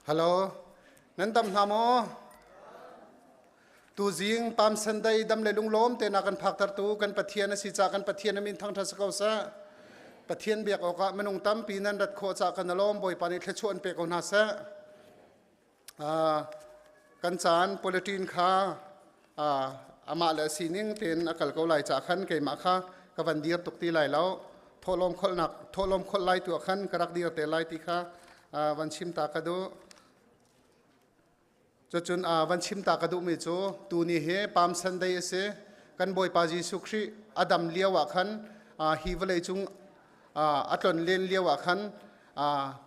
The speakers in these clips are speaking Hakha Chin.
Hello, nan dam hna maw? Tuzing Palm Sunday dam le lunglawm te na kan phaktertu kan Pathian a si ca kan Pathian a min thangṭhat si ko seh. Pathian biak awkah minung tampi nan rat khawh ca kan alawm Bawipa nih thluachuah an pe ko hna seh. Kan caan politin kha amah le sining tein a kal ko lai ca khan keimah kha ka van dir tuk ti lai lo. Thawhlawm kholhnak thawhlawm kholh lai tu ah khan ka rak dir te lai ti kha van chim ta ka duh. Cucun van chim ta ka duhmi cu tuni hi Palm Sunday a si. Kan Bawipa Jesuh Khrih a dam lio ah khan hi vawlei cung a tlon len lio ah khan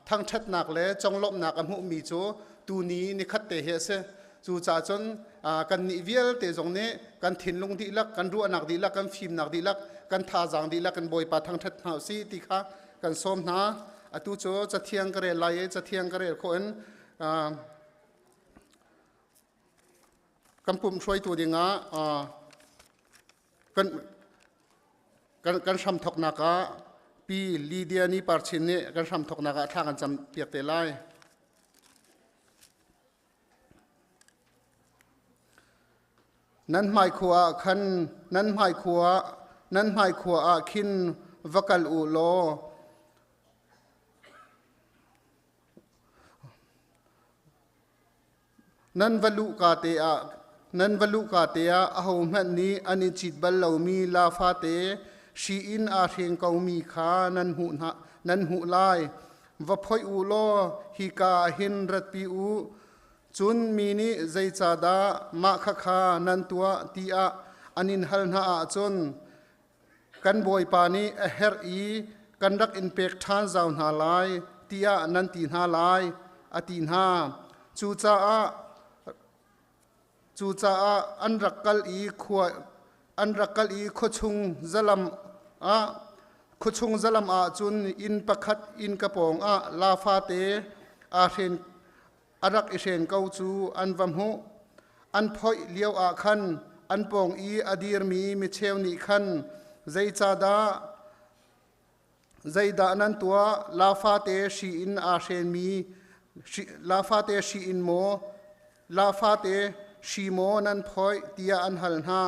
thangṭhatnak le conglawmhnak a hmuhmi cu tuni nikhat te hi a si. Cucaah cun kannih vialte zong nih kan thinlung dihlak, kan ruahnak dihlak, kan fimnak dihlak, kan thazaang dihlak kan Bawipa thangṭhat hna usih ti kha kan sawm hna. Atu cu Cathiang ka rel lai i Cathiang ka rel khawh in kan pumh hruaitu dingah kan kan kan hramthoknak ah Pi Lydia Ni Parchin nih kan hramthoknak ah thla kan cam piak te lai. Nan hmaikhua ah khan nan hmaikhua nan hmaikhua ah khin va kal u law Nan va luhka te ah nan va luhka te ah ahohmanh nih an i cit bal lomi laa fate hri in aa hreng komi kha nan hmuh hna nan hmuh lai. Va phoih u law hika ah hin ratpi u. Cun mi nih zeicahdah mah khakha nan tuah tiah an in hal hna ahcun Kan Bawipa nih a herh i kan rak in pek ṭhan zau hna lai tiah nan ti hna lai, a ti hna. Cucaah cucaah an rak kal i khua an rak kal i khuachung zalam ah khuachung zalam ah cun inn pakhat innka pawng ah laa fate aa hren a rak i hren ko cu an va hmuh. An phoih lio ah khan an pawng i a dirmi micheu nih khan zeicahdah zeidah nan tuah laa fate hri in aa hrenmi laa fate hri in maw laa fate hri maw nan phoih tiah an hal hna.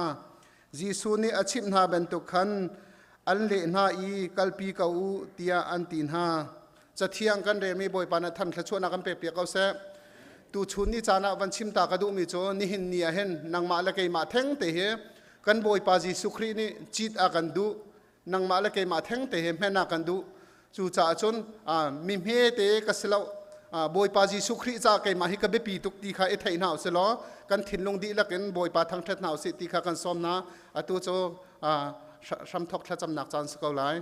Jesuh nih a chimh hna bantuk khan an leh hna i kalpi ko u tiah an ti hna. Cathiang kan relmi Bawipa nih than thluachuahnak kan pek piak ko seh. Tuchun ni caan ah van chim ta ka duhmi cu nihin ni ah hin nangmah le keimah theng te hi kan Bawipa Jesuh Khrih nih cit a kan duh. Nangmah le keimah theng te hi hmen a kan duh. Cucaah cun mi hme te ka si lo. Bawipa Jesuh Khrih ca keimah hi ka biapi tuk ti kha i theih hna usih law kan thinlung dihlak in Bawipa thangṭhat hna usih ti kha kan sawm hna. Atu cu hramthok thlacamnak caan si ko lai.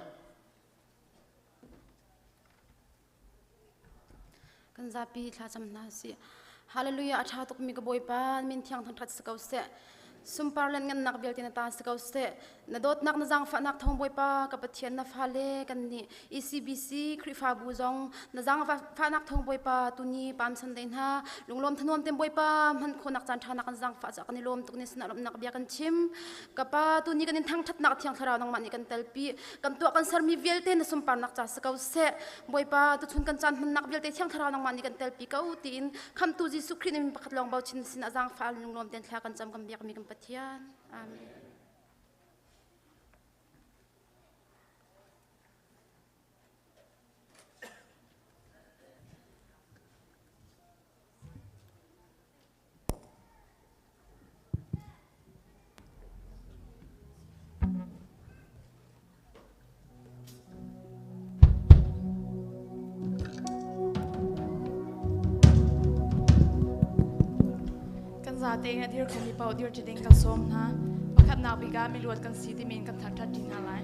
Kan zapi thlacam hna sih. Hallelujah a ṭha tukmi ka Bawipa min thiang thangṭhat si ko seh. Sunpar le ngannak vialte na ta si ko seh. Na dawtnak na zaangfahnak thawng Bawipa ka Pathian na fale kan nih ECBC Khrihfabu zong na zaangfahnak thawng Bawipa tuni Palm Sunday hna lunglawm thanuam tem Bawipa hman khawhnak caan ṭha na kan zaangfah caah kan i lawm tuk ni sinah lawmhnak bia kan chim. Ka Pa tuni kan in thangṭhatnak thiang thlarau nangmah nih kan telpi. Kan tuah kan sermi vialte na sunparnak ca si ko seh. Bawipa tuchun kan caan hmannak vialte thiang thlarau nangmah nih kan telpi ko tiin khamtu Jesuh Khrih min pakhat lawng bochin sin ah zaangfah lunglawm tein thla kan cam kan biakmi kan Pathian. Amen. Kan zate in a dir khomi paoh dir ṭi ding kan sawm hna. Pakhatnak bik ah miluat kan si timi in kan thangṭhat ṭi hna lai.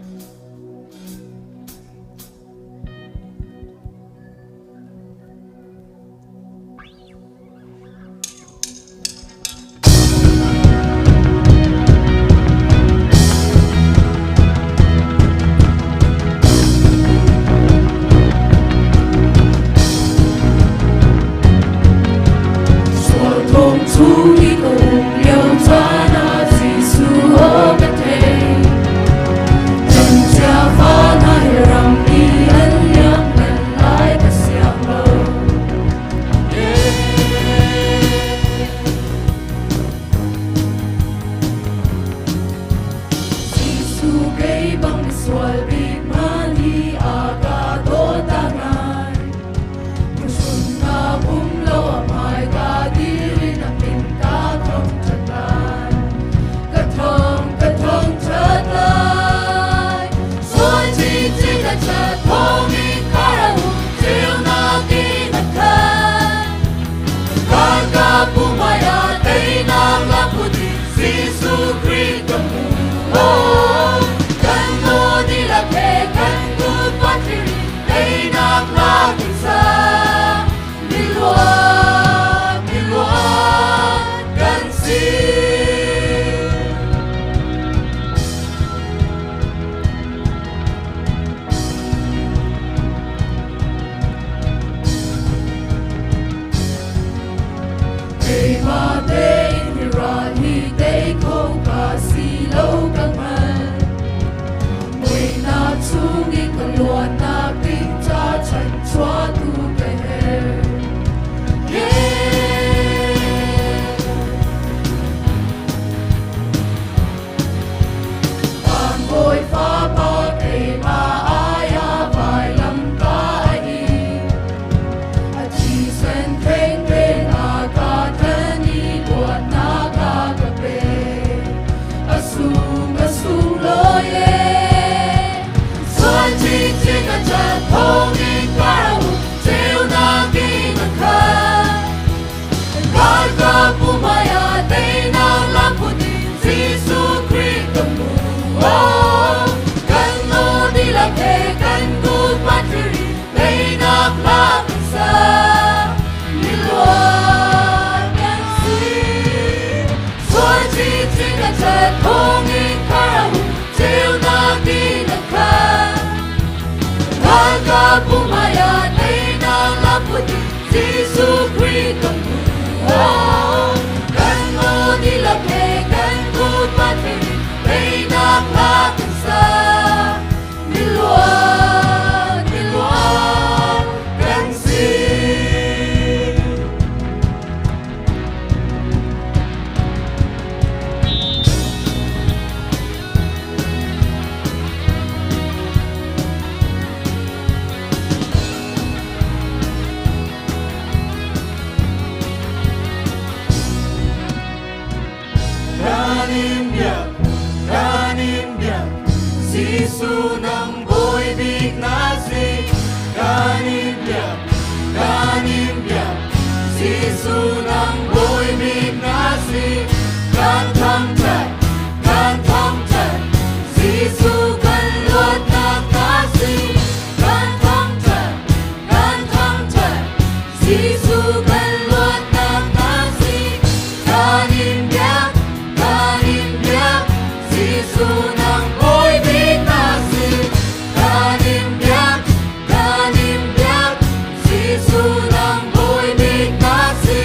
Thangṭhat thawngin khar u, ceunak in a khat. Ralkapbu hmaiah teinak lam put in Jesuh Khrih kan hmu. Kan aw dihlak he kan kut patling in teinak hla kan sa. Miluat, miluat kan si. Kan in biak, kan in biak, Jesuh nang bawi bik na si. Kan in biak, kan in biak, Jesuh nang bawi bik na si. Kan thangṭhat, kan thangṭhat, Jesuh kan luatnak na si. Kan thangṭhat, kan thangṭhat, Jesuh kan luatnak na si. Kan in biak, kan in biak, Jesuh nang bawi bik na si. Kan in biak, kan in biak, Jesuh nang bawi bik na si.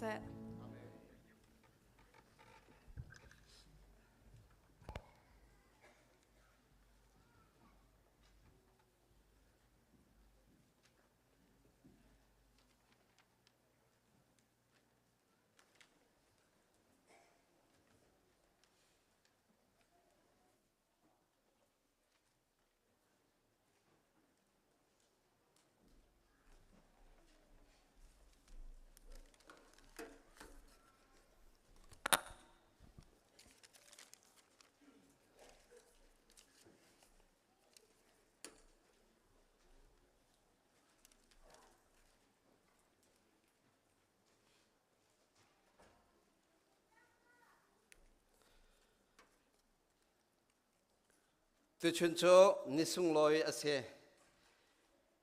seh. Tuchun cu ni sunglawi a si.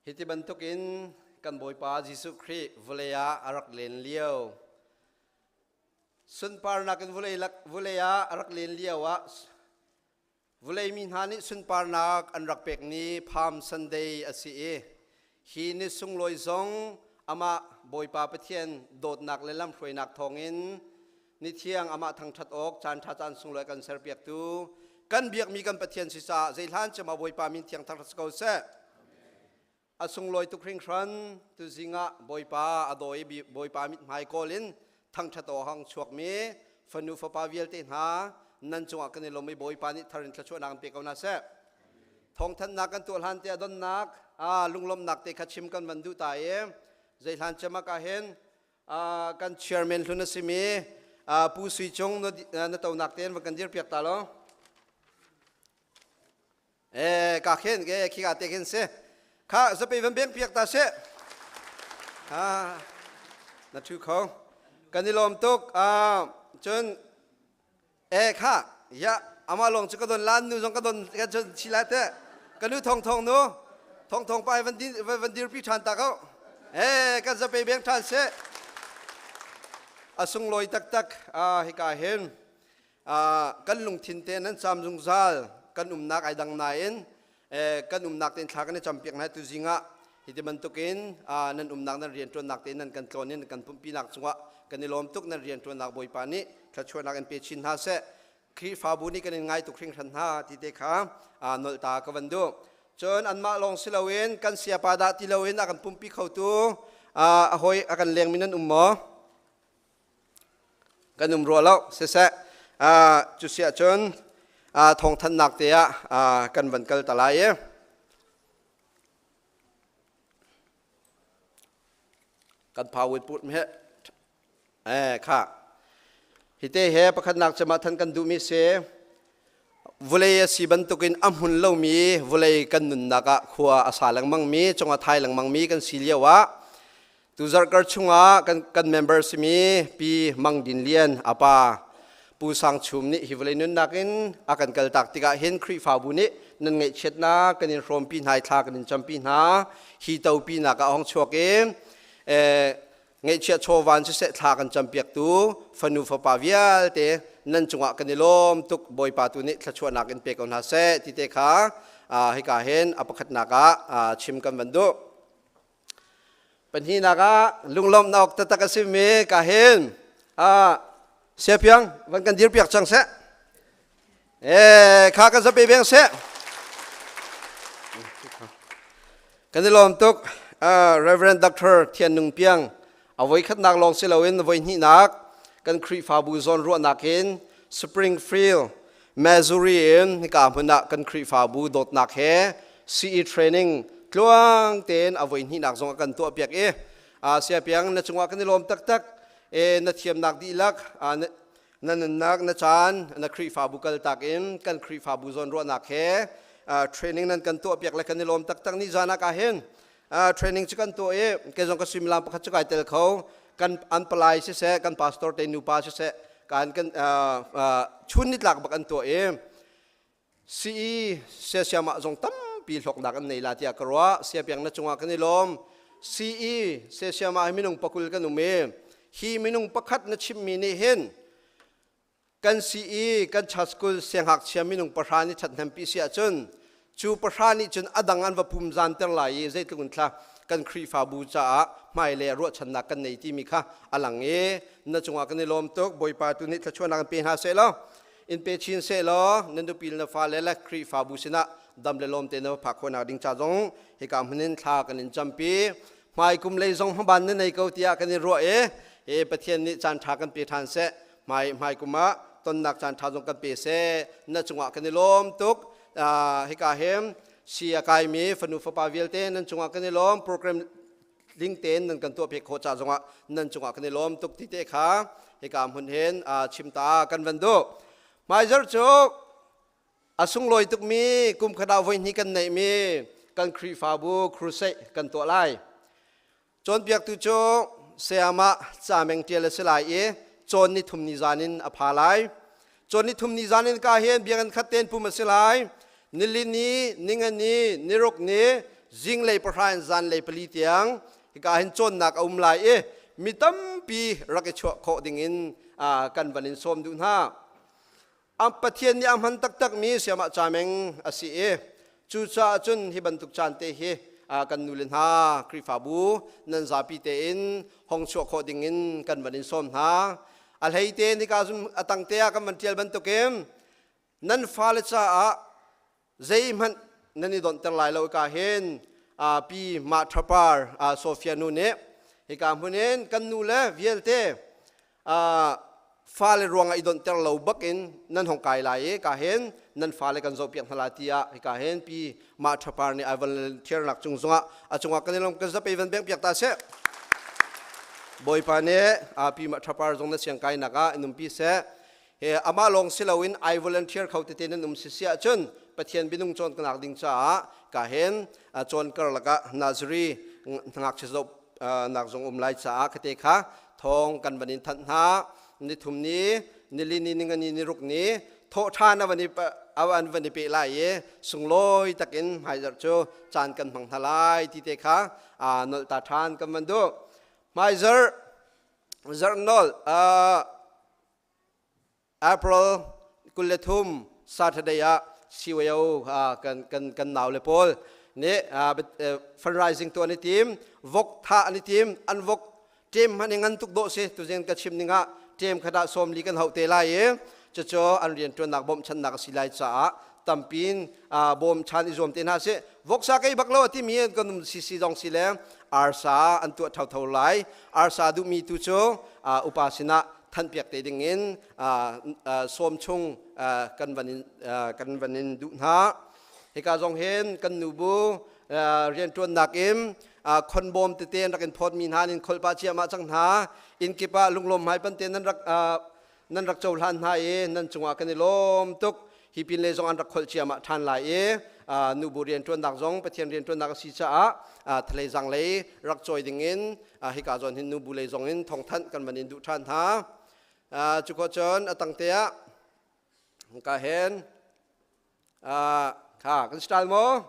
Hiti bantukin kan Bawipa Jesuh Khrih vawlei ah a rak len lio. Sunparnak in vawlei ah a rak len lio ah vawlei mi hna nih sunparnak an rak pek ni Palm Sunday a si i hi ni sunglawi zong amah Bawipa Pathian dawtnak le lamhruainak thawngin Ni thiang amah thangṭhat awk caan ṭha caan sunglawi kan serpiaktu kan biakmi kan Pathian si caah zeihlan cem ah Bawipa min thiang thangṭhat si ko seh. A sunglawi tuk hringhran tuzing ah Bawipa a dawi i Bawipa mithmai kawl in thangṭhat awk hang chuakmi fanu fapa vialte hna nan cungah kan i lawm i Bawipa nih thar in thluachuahnak in pe ko hna seh. Thawngthanhnak kan tuah hlan te a donnak lunglawmhnak te kha chim kan van duh ta i zeihlan cem ah ka hin kan chairman hlun a simi Pu Sui Cung na tonak tein van kan dir piak ta lo. Eh ka khen ke khi ka te khin si. Kha zape van beng piak ta se. Ha na thu kho. Kan i lawm tuk. Cun E kha ya ama long chu ka don lan nu zong ka don ka chon chi la te ka nu thong thong nu thong thong pai van din van dir pi than ta ko e kan zape beng than se asung loi tak tak a hika hin a kan lungthin te nan cham zungzal kan umnak ai dang nain kan umnak tein thla kan i campiak hna tu zingah hi ti bantukin nan umnak nan rianṭuannak tein nan kan tlawn in kan pumpinak cungah kan i lawm tuk nan rianṭuannak Bawipa nih thluachuahnak in pe chin hna seh Khrihfabu nih kan in ngai tuk hringhran hna ti te kha nolh ta ka van duh cun anmah lawng si loin kan siapa dah ti loin a kan pumpi khotu a hawi a kan lengmi nan um maw Kan um rua lo siseh cu siah cun thawngthanhnak te ah kan van kal ta lai i kan phawit put he eh kha hite he pakhatnak cema than kan duhmi si vulei a si bantukin a hmun lomi vulei kan nunnak ah khua a sa lengmang mi cungah thai lengmang mi kan si lio ah Tuzarh kar chungah kan, kan member simi Pi Mang Din Lian a pa Pu Sang Chum nih hi vawlei nunnak in a kan kaltak tikah hin Khrihfabu nih nan ngaihchiatnak kan in hrawmpi hna i thla kan in campi hna hi topi nak ah hong chuak i ngaihchiah chawvan siseh thla kan campiaktu fanu fapa vialte nan cungah kan i lawm tuk Bawipa tu nih thluachuahnak in pe ko hna seh ti te kha hika hin a pakhatnak ah chim kan van duh. Pahnihnak ah lunglawmhnak taktak a simi ka hin siapiang van kan dirpiak cang seh. Eh kha kan zape beng seh. Kan i lawm tuk Reverend Dr. Thian Nung Piang a voi khatnak lawng si loin voi hnihnak kan Khrihfabu zawn ruahnak in Springfield Missouri in hika hmun ah kan Khrihfabu dawtnak he CE training tluang tein a voi hnihnak zong a kan tuahpiak i siapiang na cungah kan i lawm taktak e na thiamnak dihlak na nunnak na caan na Khrihfabu kaltak in kan Khrihfabu zawn ruahnak he training nan kan tuahpiak le kan i lawm taktak ni zan ah ka hin training cu kan tuah i kei zong ka suimilam pakhat cu kai tel kho kan an palai siseh kan pastor te nupa siseh kan kan chun nitlak bak an tuah i CE siasiam ah zong tampi hlawknak an nei la tiah ka ruah siapiang na cungah kan i lawm CE siasiam ah minung pakul kan um i hi minung pakhat na chimmi nih hin kan CE kan church school siangngakchia minung pahra nih ṭhathnempi si ahcun Cu pahra nih cun a dang an va pum zanter lai i zeitluk in thla kan Khrihfabu caah hmailei ah ruahchannak kan nei timi kha a lang i na cungah kan i lawm tuk. Bawipa tu nih thluachuahnak in pe hna seh law in pe chin seh law na nupi le na fale le Khrihfabu sinah dam le lawm tein na va phak khawhnak ding ca zong hika hmun in thla kan in campi. Hmai kum lei zong hmaban na nei ko tiah kan i ruah i hi Pathian nih caan ṭha kan pe ṭhan seh. Hmai hmai kum ah tonnak caan ṭha zong kan pe seh. Na cungah kan i lawm tuk. Hika hin si a kaimi fanu fapa vialte nan cungah kan i lawm. Program tling tein nan kan tuah piak khawh ca zongah nan cungah kan i lawm tuk ti te kha hika hmun hin chim ta kan van duh. Hmaizarh cu a sunglawi tukmi kum khat ah voihnih kan neihmi kan Khrihfabu crusade kan tuah lai. Cawnpiaktu cu sayamah cameng ṭial a si lai i cawn ni thum ni zan in a pha lai. Cawn ni thum ni zan in ka hin biakinn khat tein pum a si lai. Nili ni, ninga ni, niruk ni, zinglei pahra in zanlei pali tiang hika hin cawnnak a um lai i mi tampi rak i chuah khawh dingin kan van in sawm duh hna. Pathian nih a hman taktakmi siamah cameng a si i cucaah cun hi bantuk caan te hi kan nu le hna Khrihfabu nan zapi tein hong chuah khawh dingin kan van in sawm hna. A hlei te nika zum a tang te ah kan van ṭial bantukin nan fale caah zeihmanh nan i donhter lai lo ka hin pi mah ṭhapar Sofia nu nih hika hmun in kan nu le vialte fale ruangah i donhter lo bakin nan hong kai lai i ka hin nan fale kan zohpiak hna lai tiah hika hin pi mah ṭhapar nih ai volunteer nak cung zongah a cungah kan i lawm kan zapei van bengh piak ta seh. Bawipa nih pi mah ṭhapar zong na siang kai nak ah in umpi seh. He amah lawng si loin ai volunteer kho tete nan um si si ahcun Pathian binung cawn kanak ding caah ka hen cawn karlak ah Nazari ngakchia zoh nak zong um lai caah khate kha thong kan van in thanh hna. Ni thum ni, nili ni, ningani ni, ruk ni thawh ṭhan a van i an van i pe lai i sunglawi takin hmaizarh cu caan kan hmang hna lai ti te kha nolh ta ṭhan kan van duh. Hmaizarh zarh nolh April 23 Saturday ah CYO kan kan kan nau le pawl nih fundraising tuah an i tim, vok thah an i tim. An vok ṭem hmanh i ngan tuk dawh si. Tuzing ka chim ning ah ṭem khat ah 40 kan hauh te lai i cucu an rianṭuannak bawmhchannak a si lai caah tampin bawmchan i zuam te hna sih. Voksa kei bak lo a timi kan um sisi zong si le arsa an tuah thotho lai. Arsa duhmi tu cu upa sinah thanpiak te ding in sawm chung kan van in kan van in duh hna. Hika zong hin kan nubu rianṭuannak in khonbawm tete an rak in phawtmi hna in kholpa ciahmah cang hna. Inn kip ah lunglawm hmai pante nan rak cohlan hna i nan cungah kan i lawm tuk. Hi pin le zong an rak kholh ciahmah ṭhan lai i nubu rianṭuannak zong Pathian rianṭuannak a si caah thalei zanglei rak cawi dingin hika zawn hin nubu lei zong in thawngthanh kan van in duh ṭhan hna. Cu khawh cun a tangte ah ka hen kha kan style maw,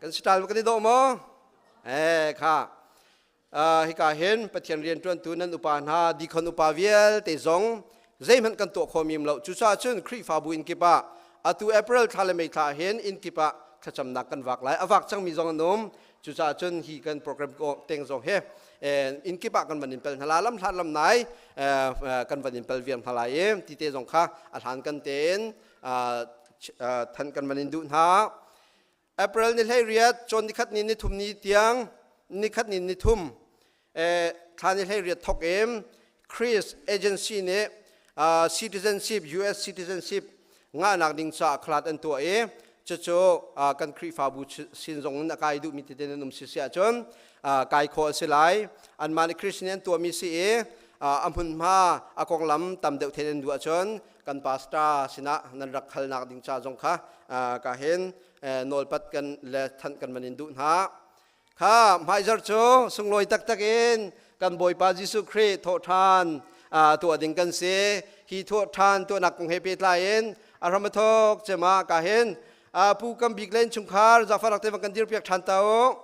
kan style kan i dawh maw? Kha hika hin Pathian rianṭuantu nan upa hna, deacon upa vialte zong zeihmanh kan tuah khawh mim lo. Cucaah cun Khrihfabu inn kip ah atu April thla le May thla hin inn kip ah thlacamnak kan vak lai. A vak cangmi zong an um. Cucaah cun hi kan program teng zong hi inn kip ah kan van in pel hna la, lam hlat lam nai kan van in pel viam hna lai i ti te zong kha a hlan kan tein than kan van in duh hna. April ni 18 cawn nikhat ni ni thum ni tiang, nikhat ni ni thum thla ni 18 thok in Chris Agency nih citizenship, US citizenship ngahnak ding caah khlat an tuah i cucu kan Khrihfabu sin zong in a kai duhmi tete nan um si si ahcun kai khawh a si lai. Anmah nih Chris nih an tuahmi si i a hmunhma a konglam tam deuh thein an duh ahcun kan pastor sinah nan rak halnak ding ca zong kha ka hin nawlpat kan le thanh kan van in duh hna. Kha hmaizarh cu sunglawi taktak in kan Bawipa Jesuh Khrih thawhṭhan tuah ding kan si. Hi thawhṭhan tuahnak kong he pehtlai in a hram a thawk cema ka hin pu Kam Bik le innchungkhar zaangfahnak te van kan dirpiak ṭhan ta u.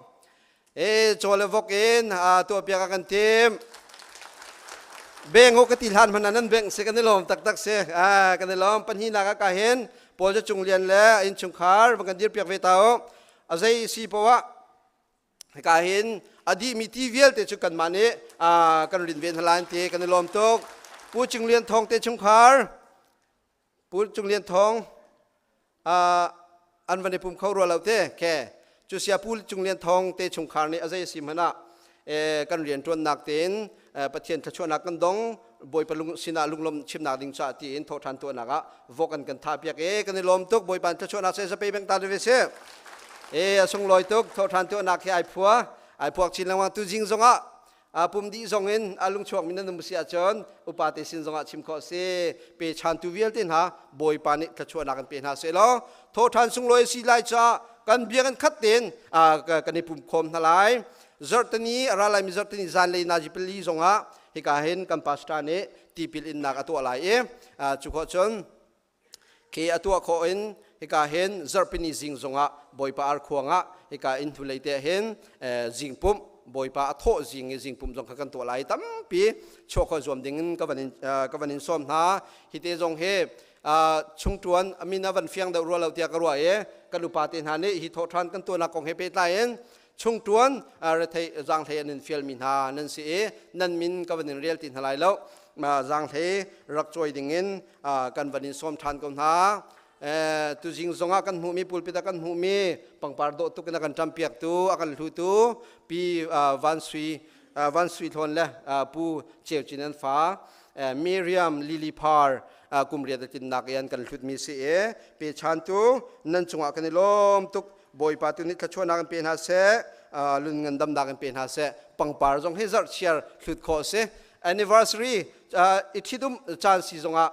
E chaw le vok in tuahpiak a kan tim. Beng ho ka ti hlan hmanh nan beng si, kan i lawm taktak si, kan i lawm. Pahnihnak ah ka hin Paul Cung Lian le a innchungkhar van kan dir piak ve ta u. A zei si poah hika hin a dihmi ti vialte cu kanmah nih kan rin ve hna lai ti kan i lawm tuk. Pu Cung Lian Thawng te chungkhar Pu Cung Lian Thawng an van i pum kho rua lo te ke cu sia Pu Cung Lian Thawng te chungkhar nih a zei si hmanh ah kan rian ṭuannak tein Pathian thluachuahnak kan dong Bawipa lung sinah lunglawm chimnak ding caah tiin thawhṭhan tuahnak ah vok an kan thah piak e kan i lawm tuk. Bawipa thluachuahnak se zapei beng ta ve se e a sunglawi tuk. Thawhṭhan tuahnak hi ai phua ai phuak chin lengmang. Tu jing zongah a pum dih zong in a lungchuak mi nan um si ahcun upa te sin zongah chim khawh si. Pe chantu vialte hna Bawipa nih thluachuahnak an pe hna seh law thawhṭhan sunglawi si lai caah kan biakinn khat tein kan i pum khawm hna lai. Zarhtini a ra laimi zarhtini zanlei nazi pali zongah hika hin kan pastor nih tipil innak a tuah lai i cu khawh cun khi a tuah khawh in hika hin zarhpini zing zongah Bawipa arkhuang ah hika inn hnulei te hin zing pumh, Bawipa a thawh zing i zing pumh zong kha kan tuah lai. Tampi chuah khawh zuam ding in ka van in sawm hna. Hi te zong hi chungtuan amin a van fiang deuh rua lo tiah ka ruah i kan upa te hna nih hi thawhṭhan kan tuahnak kong he pehtlai in chungtuan rethei zaanghlei an in fialmi hna nan si i nan min ka van in rel ti hna lai lo. Zaanghlei rak cawi ding in kan van in sawm ṭhan ko hna. Tuzing zongah kan hmuhmi pulpit ah kan hmuhmi pangpar dawh tuk in a kan ṭampiaktu, a kan hlutu Pi Van Sui, Van Sui Thlawn le Pu Ceu Cin an fa Miriam Lily Par kum riat a tlinnak i an kan hlutmi si i pe chantu nan cungah kan i lawm tuk. Bawipa tu nih thluachuahnak in pe hna seh, lun ngandamnak in pe hna seh. Pangpar zong hi zarh chiar hlut khawh a si. Anniversary i ṭhitum caan si zongah,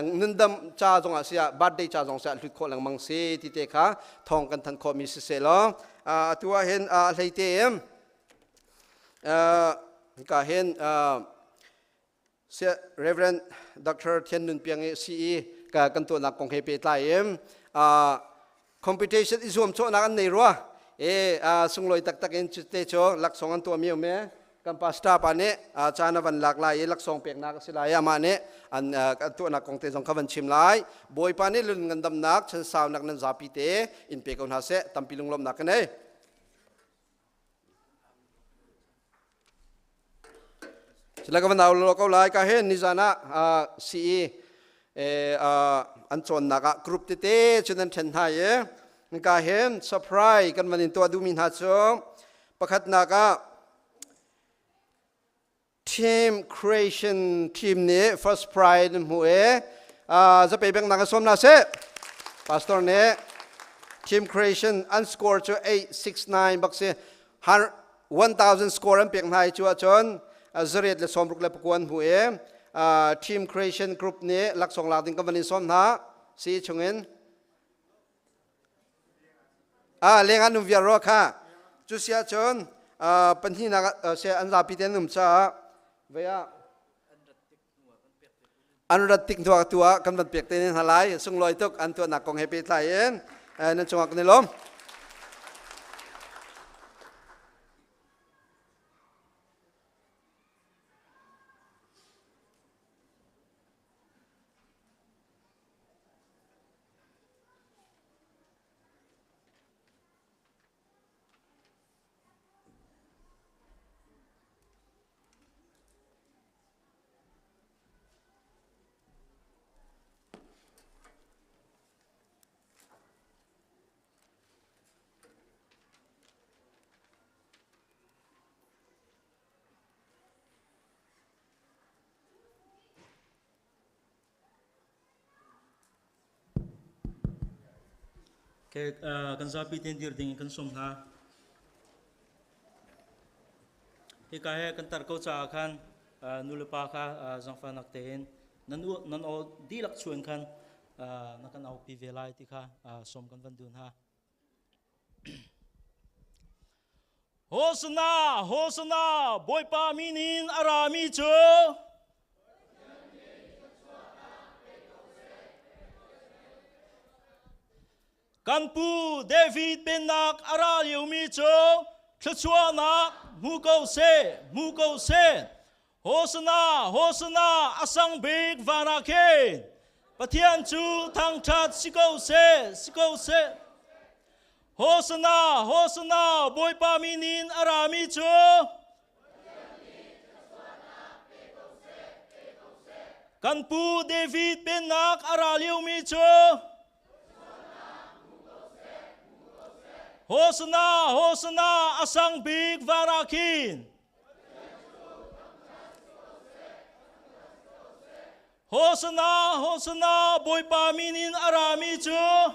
nundam ca zongah si ah, birthday ca zong si ah hlut khawh lengmang si ti te kha thawng kan thanh khawhmi si seh law atu ah hin a hlei te in ka hin Reverend Dr. Thian Nun Piang i CE ka kan tuahnak kong he pehtlai in competition i zuam cawhnak an nei rua e sunglawi taktak in cu te cu laksawng an tuahmi um e kan pastor pa nih caan a van lak lai i laksawng peknak a si lai. Amah nih an kan tuahnak kong te zong kha van chim lai. Bawipa nih lun ngandamnak chansaunak nan zapi te in pe ko hna seh. Tampi lunglawmhnak ka nei. Sila ka van au lo ko lai. Ka hen nizan ah CE an cawnnak ah group tete cun an ṭhen hna i ka hen surprise kan van in tuah duhmi hna cu pakhatnak ah team creation team nih first prize an hmu i zapei beng nak a sawm na seh. Pastor nih team creation an score cu 869 bak si, 1000 score an pek hna i cu ahcun zariat le sawmruk le pakua an hmu i team creation group nih laksawng lak ding kan van in sawm hna si chungin leng an um viar rua kha. Cu si ahcun pahnihnak se an zapi te an um caah vei ah an rat tik hnu tu ah kan van pek te hna lai. Sunglawi tuk an tuahnak kong he pehtlai in nan cungah kan i lawm. Kan zapi ten dir ding in kan sawm hna. Hika he kan tar ko caah khan nu le pa kha zangfahnak tein nan nan aw dihlak chuan khan na kan aupi ve lai ti kha sawm kan van dun hna. Hosana, Hosana, Bawipa min in a rami cu Kan pu David pennak a ra liomi cu thluachuahnak hmu ko seh, hmu ko seh. Hosana, Hosana, a sang bik van ah khin. Pathian cu thangṭhat si ko seh, si ko seh. Hosana, Hosana, Bawipa min in a rami cu. Kan pu David pennak a ra liomi cu. Hosana, Hosana, a sang bik van ah khin. Hosana, Hosana, Bawipa min in a rami cu.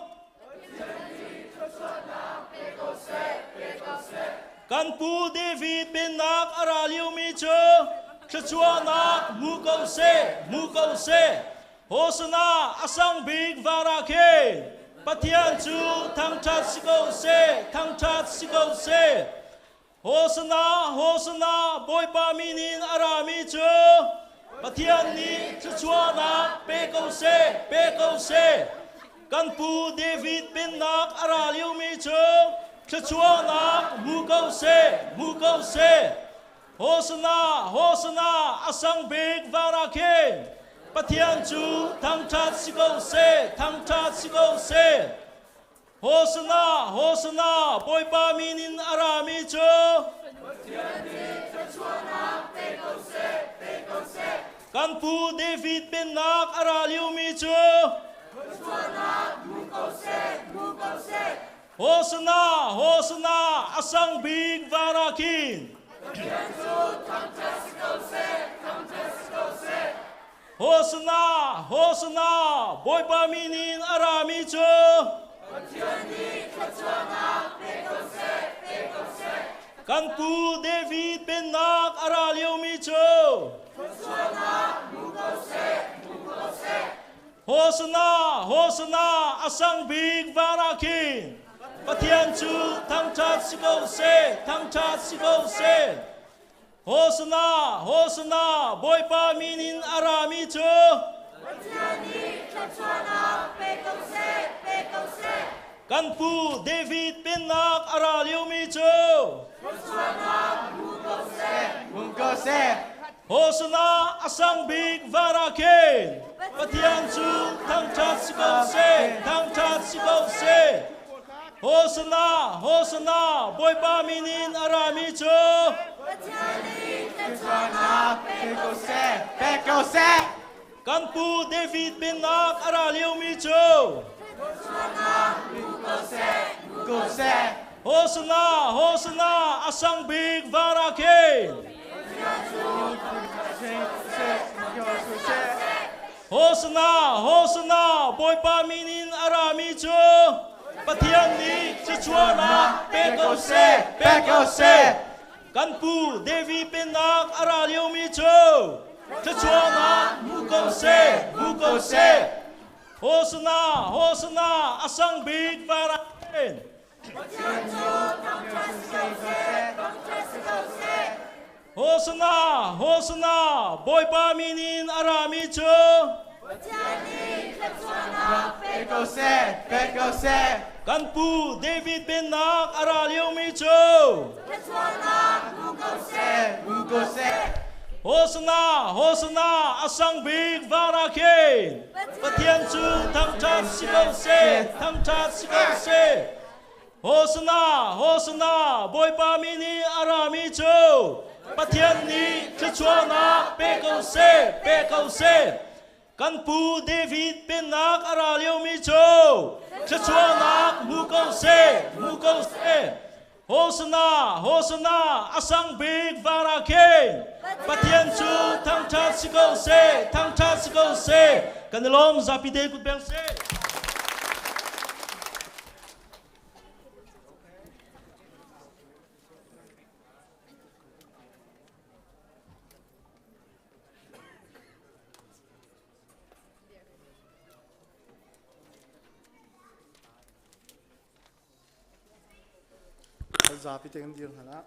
Kan pu David pennak a ra liomi cu thluachuahnak hmu ko seh, hmu ko seh. Hosana, a sang bik van ah khin. Pathian cu thangṭhat si ko seh, thangṭhat si ko seh. Hosana, Hosana, Bawipa min in a rami cu Pathian nih thluachuahnak pe ko seh, pe ko seh. Kan pu David pennak a ra liomi cu thluachuahnak hmu ko seh, hmu ko seh. Hosana, Hosana, a sang bik van ah khin Pathian cu thangṭhat si ko seh, thangṭhat si ko seh. Hosana, Hosana, Bawipa min in a rami cu. Pathian nih thluachuahnak pe ko seh, pe ko seh. Kan pu David pennak a ra liomi cu. Thluachuahnak hmu ko seh, hmu ko seh. Hosana, Hosana, a sang bik van ah khin. Pathian cu thangṭhat si ko seh, thangṭhat si ko seh. Hosana, Hosana, Bawipa min in a rami cu. Pathian nih thluachuahnak pe ko seh, pe ko seh. Kan pu David pennak a ra liomi cu. Thluachuahnak hmu ko seh, hmu ko seh. Hosana, Hosana, a sang bik van ah khin. Pathian cu thangṭhat si ko seh, thangṭhat si ko seh. Hosana, Hosana, Bawipa min in a rami cu. Pathian nih thluachuahnak pe ko seh, pe ko seh. Kan pu David pennak a ra liomi cu. Thluachuahnak hmu ko seh, hmu ko seh. Hosana, a sang bik van ah khin. Pathian cu thangṭhat si ko seh, thangṭhat si ko seh. Hosana, Hosana, Bawipa min in a rami cu. Pathian nih thluachuahnak pe ko seh, pe ko seh. Kan pu David pennak a ra liomi cu. Thluachuahnak hmu ko seh, hmu ko seh. Hosana, Hosana, a sang bik van ah khin. Pathian cu thangṭhat si ko seh. Hosana, Hosana, Bawipa min in a rami cu. Pathian nih thluachuahnak pe ko seh, pe ko seh. Kan pu David pennak a ra liomi cu thluachuahnak hmu ko seh, hmu ko seh. Hosana, Hosana, a sang bik van ah khin. Pathian cu thangṭhat si ko seh, thangṭhat si ko seh. Hosana, Hosana, Bawipa min in a rami cu. Pathian nih thluachuahnak pe ko seh, pe ko seh. Kan pu David pennak a ra liomi cu. Thluachuahnak hmu ko seh, hmu ko seh. Hosana, Hosana, a sang bik van ah khin. Pathian cu thangṭhat si ko seh, thangṭhat si ko seh. Hosana, Hosana, Bawipa min i a rami cu. Pathian nih thluachuahnak pe ko seh, pe ko seh. Kan pu David pennak a ra liomi cu thluachuahnak hmu ko seh, hmu ko seh. Hosana, Hosana, a sang bik van ah khin. Pathian cu thangṭhat si ko seh, thangṭhat si ko seh. Kan i lawm, zapi te kut beng seh. Zapi te kan dir hna la.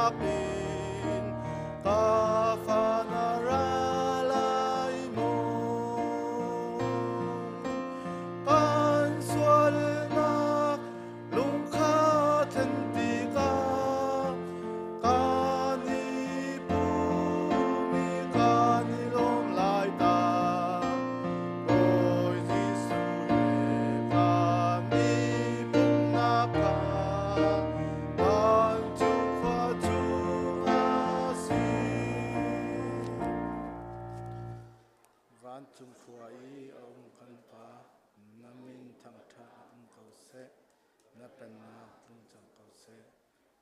nak in ka fa na ra lai maw? Kan sualnak lungkha thlen tikah kan i pum i kan i lawm lai ta. Bawi Jesuh he kan i pumhnak kha vancung khua chungah si. Vancung khua i a um kan Pa, na min thangṭhat um ko seh. Na pennak tlung cang ko seh.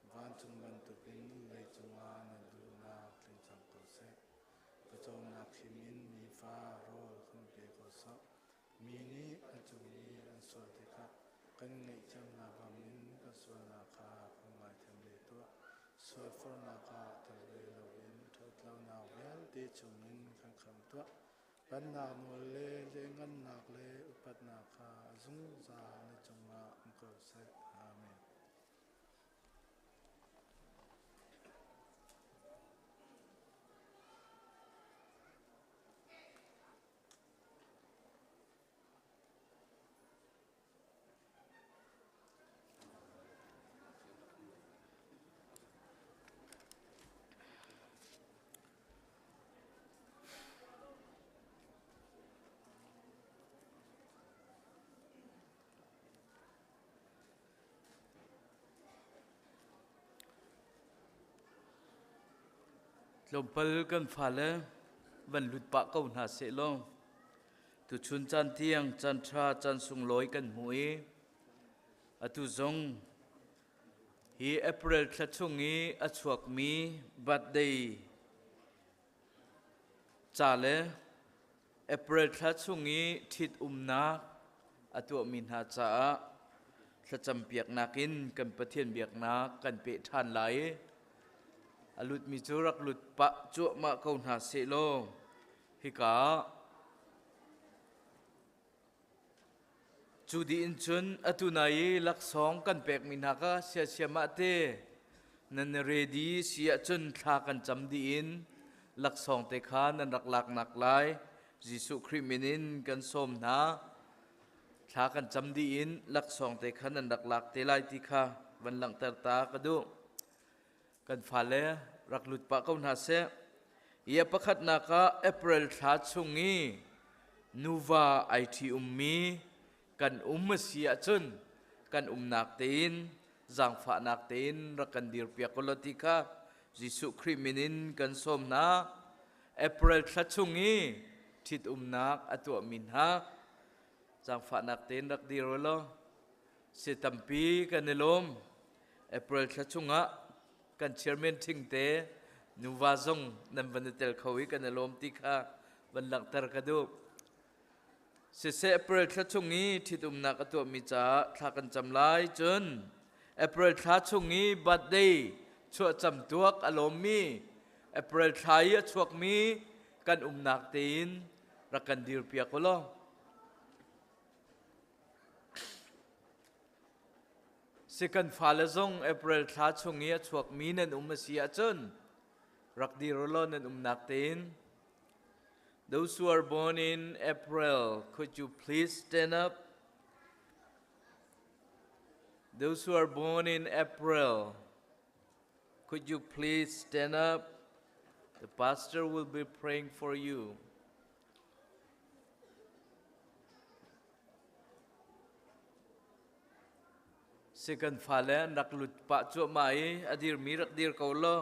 Vancung bantukin leicung ah na duhnak tling cang ko seh. Pawcawmnak him in nifa rawl kan pe ko sawh. Mi nih an cung i an sual tikah kan ngaihthiamnak bangin kan sualnak kha kan ngaithiam ve tuah. Sualforhnak ah tel ve loin ṭhatlonak vialte chungin kan khamh tuah. Pennak nawl le lianngannak le upatnak kha a zungzal na cungah um ko seh. Amen. Tlawmpal kan fale van lut pah ko hna sehlaw tuchun caan tiang caan ṭha caan sunglawi kan hmu i atu zong hi April thla chung i a chuakmi birthday ca le April thla chung i ṭhitumnak a tuahmi hna caah thlacampiaknak in kan Pathian biaknak kan peh ṭhan lai i a lutmi cu rak lut pah cuahmah ko hna sehlaw hika ah Cu dih in cun atu nai i laksawng kan pekmi hna kha siasiam ah te nan i ready si ahcun thla kan cam dih in laksawng te kha nan rak laknak lai Jesuh Khrih min in kan sawm hna. Thla kan cam dih in laksawng te kha nan rak lak te lai ti kha van langhter ta ka duh. Kan fale rak lut pah ko hna seh. Hi a pakhatnak ah April thla chung i nuva ai ṭhi ummi kan um a si ahcun kan umnak tein zaangfahnak tein rak kan dirpiak u law ti kha Jesuh Khrih min in kan sawm hna. April thla chung i ṭhitumnak a tuahmi hna zaangfahnak tein rak dir u law si tampi kan i lawm. April thla chungah kan chairman ṭhingte nuva zong nan van i tel kho i kan i lawm ti kha van langhter ka duh. Siseh April thla chung i ṭhitumnak a tuahmi caah thla kan cam lai. Cun April thla chung i birthday chuahcam tuak a lawmmi April thla i a chuakmi kan umnak tein rak kan dirpiak u law. Si kan fale zong April thla chung i a chuakmi nan um a si ahcun rak dir u law nan umnak tein. Those who are born in April, could you please stand up? Those who are born in April, could you please stand up? The pastor will be praying for you. Si kan fale an rak lut pah cuahmah i a dirmi rak dir ko law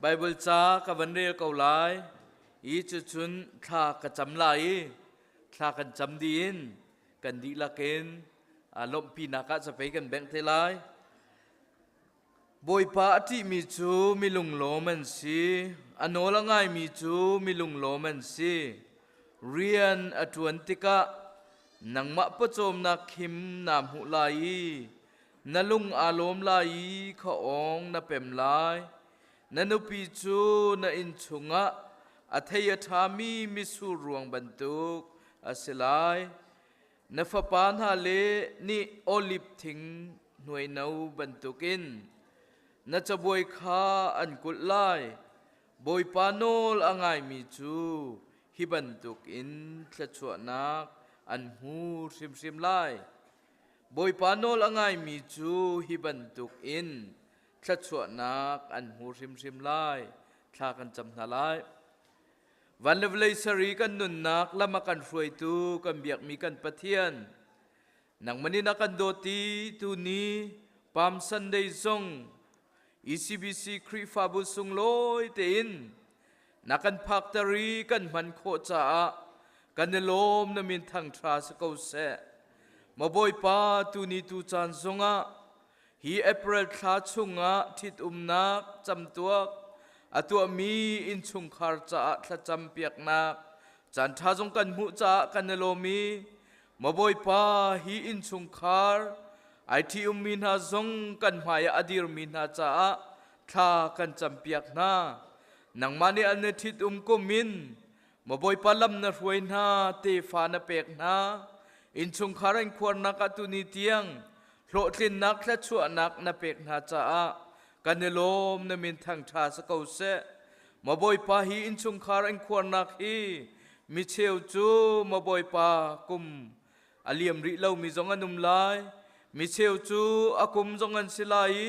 Bible ca ka van rel ko lai i cucun thla ka cam lai i thla kan cam dih in kan dihlak in lawmhpinak ah capei kan bengh te lai. Bawipa a ṭihmi cu mi lunglawm an si, a nawl a ngaimi cu mi lunglawm an si. Rian a ṭuan tikah nangmah pawcawmnak khim naa hmuh lai i na lung aa lawm lai i khuaawng na pem lai. Na nupi cu na inn chungah a thei a ṭhami mitsur ruang bantuk a si lai. Na fapa hna le nih oliv thing hnuaino bantukin. Na cabuai kha an kulh lai. Bawipa nawl a ngaimi cu hi bantukin thluachuahnak an hmu hrimhrim lai. Bawipa nawl a ngaimi cu hi bantukin thluachuahnak an hmu hrimhrim lai. Thla kan cam hna lai. Van le vawlei sari kan nunnak lam a kan hruaitu kan biakmi kan Pathian, nangmah nih na kan dawt i tuni Palm Sunday zong ECBC Khrihfabu sunglawi tein na kan phakter i kan hman khawh caah kan i lawm na min thangṭha si ko seh. Maw Bawipa, tuni tu caan zongah hi April thla chungah ṭhitumnak camtuak a tuahmi innchungkhar caah thlacam piaknak caanṭha zong kan hmuh caah kan i lawm i Maw Bawipa, hi innchungkhar ai ṭhi-ummi hna zong kan hmai ah a dirmi hna caah thla kan campiak hna. Nangmah nih an i ṭhit-um kum in Maw Bawipa lam na hruai hna, tefa na pek hna. Innchungkhar an khuarnak ah tuni tiang hlawhtlinnak thluachuahnak na pek hna caah kan i lawm na min thangṭha si ko seh. Maw Bawipa hi innchungkhar an khuarnak hi micheu cu maw Bawipa kum a liam rih lomi zong an um lai. Micheu cu a kum zong an si lai i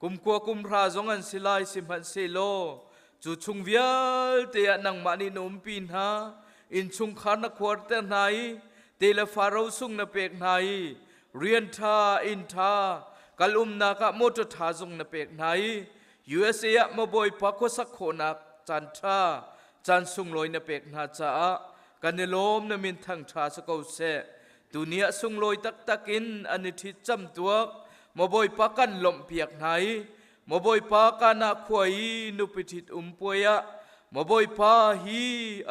kum kua kum hra zong an si lai sihmanhsehlaw cu chung vialte ah nangmah nih na umpi hna innchungkhar na khuarter hna i te le fa rosung na pek hna i rian ṭha inn ṭha kal umnak ah motor ṭha zong na pek hna i USA ah mabawipa khuasak khawhnak caan ṭha caan sunglawi na pek hna caah kan i lawm na min thangṭha si ko seh Tuni ah sunglawi taktak in an i ṭhit camtuak maw Bawipa kan lawmhpiak hna i maw Bawipa Kana khua i nupi ṭhit um puai ah maw Bawipa hi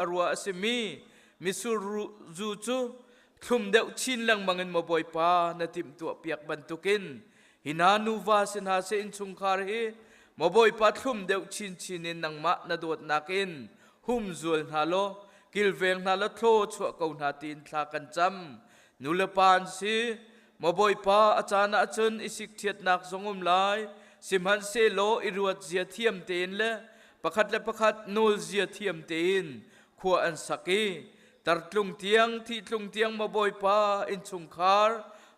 a rua a simi mitsur zu cu thlum deuh chin lengmang in maw Bawipa na timhtuahpiak bantukin hi hna nuva si hna seh innchungkhar hi maw Bawipa thlum deuh chinchin in nangmah na dawtnak in humzual hna law kilveng hna la thlaw chuah ko hna tiin thla kan cam nu le pa an si maw Bawipa a caan ah cun i sikthiatnak zong um lai sihmanhsehlaw i ruat zia thiam tein le pakhat le pakhat nawl zia thiam tein khua an sak i tartlung tiang thihtlung tiang maw Bawipa innchungkhar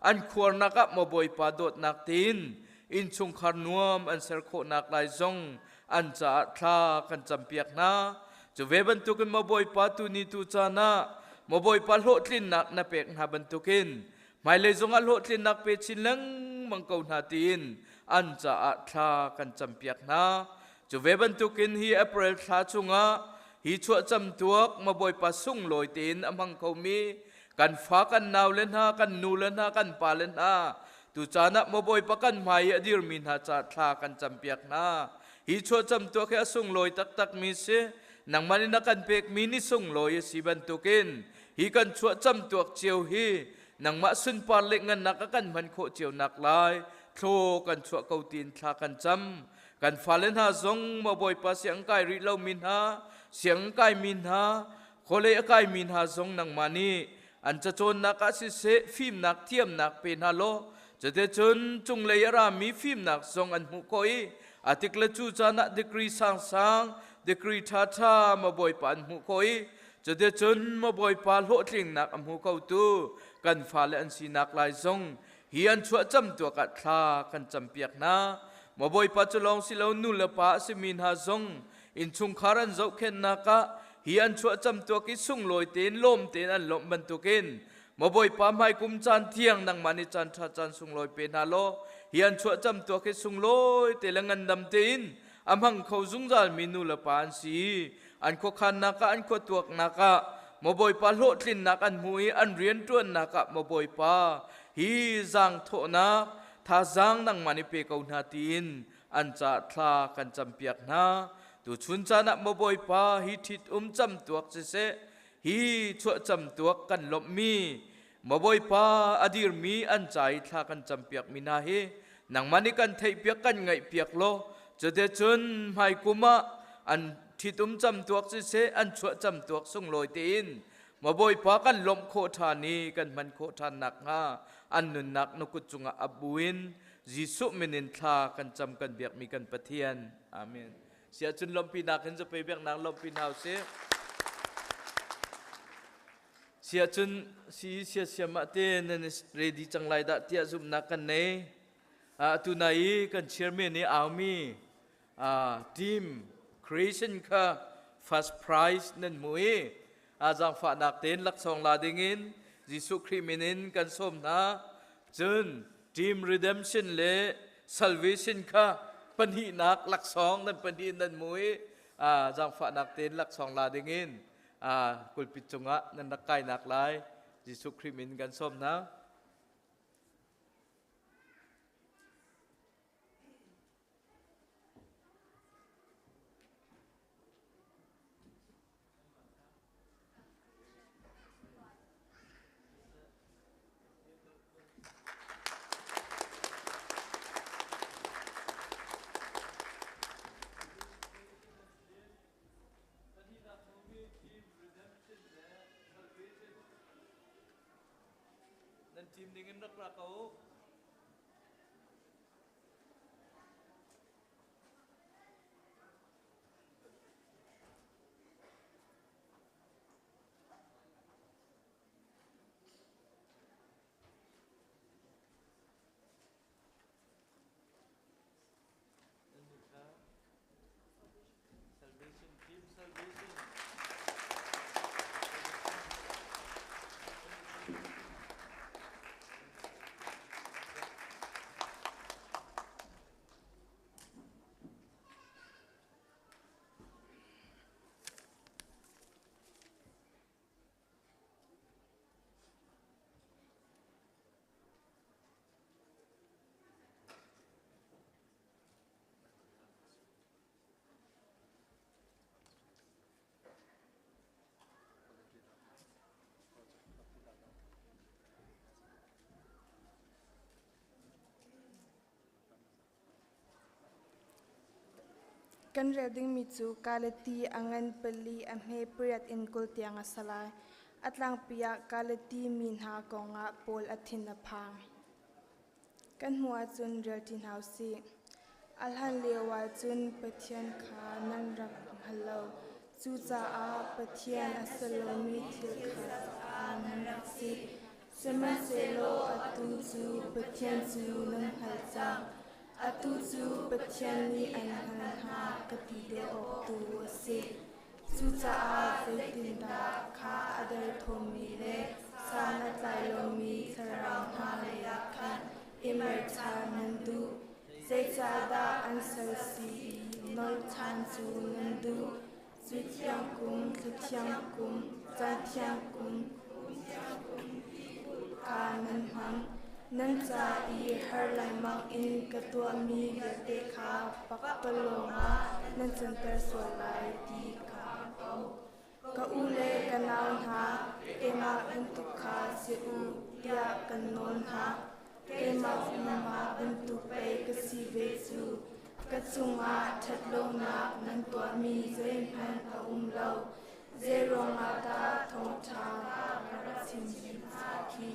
an khuarnak ah maw Bawipa dawtnak tein innchungkhar nuam an ser khawhnak lai zong an caah thla kan campiak hna cu ve bantukin maw Bawipa tuni tu caan ah maw Bawipa hlawhtlinnak na pek hna bantukin hmailei zongah hlawhtlinnak pe chin lengmang ko hna tiin an caah thla kan campiak hna cu ve bantukin hi April thla chungah hi chuahcam tuak maw Bawipa sunglawi tein a hmang khomi kan fa kan nau le hna kan nu le hna kan pa le hna tu caan ah maw Bawipa kan hmai i a dirmi hna ca thla kan campiak hna hi chuahcam tuak hi a sunglawi taktak mi si nangmah nih na kan pekmi ni sunglawi a si bantukin hi kan chuahcam tuak cio hi nangmah sunpar le ngannak a kan hman khawh cio nak lai thlaw kan chuah ko tiin thla kan cam kan fale hna zong maw Bawipa siang kai rih lomi hna siang kai mi hna khualei a kaimi hna zong nangmah nih an cacawnnak ah siseh fimnak thiamnak pe hna law cuticun cunglei a rami fimnak zong an hmuh khawh i a tik le cu caan ah degree sangsang degree ṭhaṭha maw Bawipa an hmuh khawh i cuticun maw Bawipa hlawhtlingnak a hmu khotu kan fale an sinak lai zong hi an chuah camtuak ah thla kan campiak hna maw Bawipa cu lawng si lo nu le pa a simi hna zong innchungkhar an zohkhenhnak ah hi an chuah camtuak i sunglawi tein lawm tein an lawmh bantukin maw Bawipa hmaikum caan thiang nangmah nih caan ṭha caan sunglawi pe hna law hi an chuah camtuak hi sunglawi te le ngandam tein a hmang kho zungzal mi nu le pa an si i an khuakhannak ah an khuatuaknak ah maw Bawipa hlawhtlinnak an hmu i an rianṭuannak ah maw Bawipa hi zaangthawhnak thazaang nangmah nih pe ko hna tiin an caah thla kan campiak hna tuchun caan ah maw Bawipa hi ṭhit um camtuak siseh hi chuah camtuak kan lawmhmi maw Bawipa a dirmi an ca i thla kan campiak mi hna hi nangmah nih kan theihpiak kan ngaihpiak law cuticun hmaikum ah an ṭhitum camtuak siseh an chuah camtuak sunglawi tein maw Bawipa kan lawmh khawh ṭhan i kan hman khawh ṭhan nakhnga an nunnak na kut cungah ap buin. Jesuh min in thla kan cam kan biakmi kan Pathian. Amen. Sia cun lawmhpinak in zapei biaknak lawmhpi hna usih. Sia cun si sia siam ah te nan ready cang lai dah tiah zumhnak kan nei. Atu na i kan chairman nih aumi team creation kha first prize nan hmu i zaangfahnak tein laksawng la dingin Jesuh Khrih min in kan sawm hna. Cun team redemption le salvation kha pahnihnak laksawng nan pahnih nan hmu i zaangfahnak tein laksawng la dingin pulpit cungah nan rak kainak lai Jesuh Khrih min kan sawm hna. Nan team ding in rak ra ko. Salvation team salvation. Kan rel dingmi cu Galati a ngan pali a hme pariat in 20 tiang a si lai. A tlangpi ah Galati mi hna kongah Paul a thin a phang. Kan hmuh ahcun rel ṭi hna usih. A hlan lio ahcun Pathian kha nan rak hngal lo. Cucaah Pathian a si lomi thil kha nan rak si. Sihmanhsehlaw atu cu Pathian cu nan hngalh cang. Atu cu Pathian nih an hngalh hna ka ti deuh awk tu a si. Cucaah zeitindah kha a derthawmmi le san a tlai lomi thlarau hna leiah khan i mer ṭhan nan duh? Zeicahdah an sal si i nolh ṭhan cu nan duh? Cui thiang kum, thla thiang kum, caan thiang kum, kha nan hmang. Nan ca i har lengmang in ka tuahmi vialte kha pakpalawng ah nan canter sual lai ti ka phang ko. Ka u le ka nau hna, keimah bantuk kha si u tiah kan nawl hna. Keimah nangmah bantuk pei ka si ve cu. Ka cungah ṭhatlonak nan tuahmi zeihmanh a um lo. Zeiruangah dah thawngṭha ka rak chim hna khi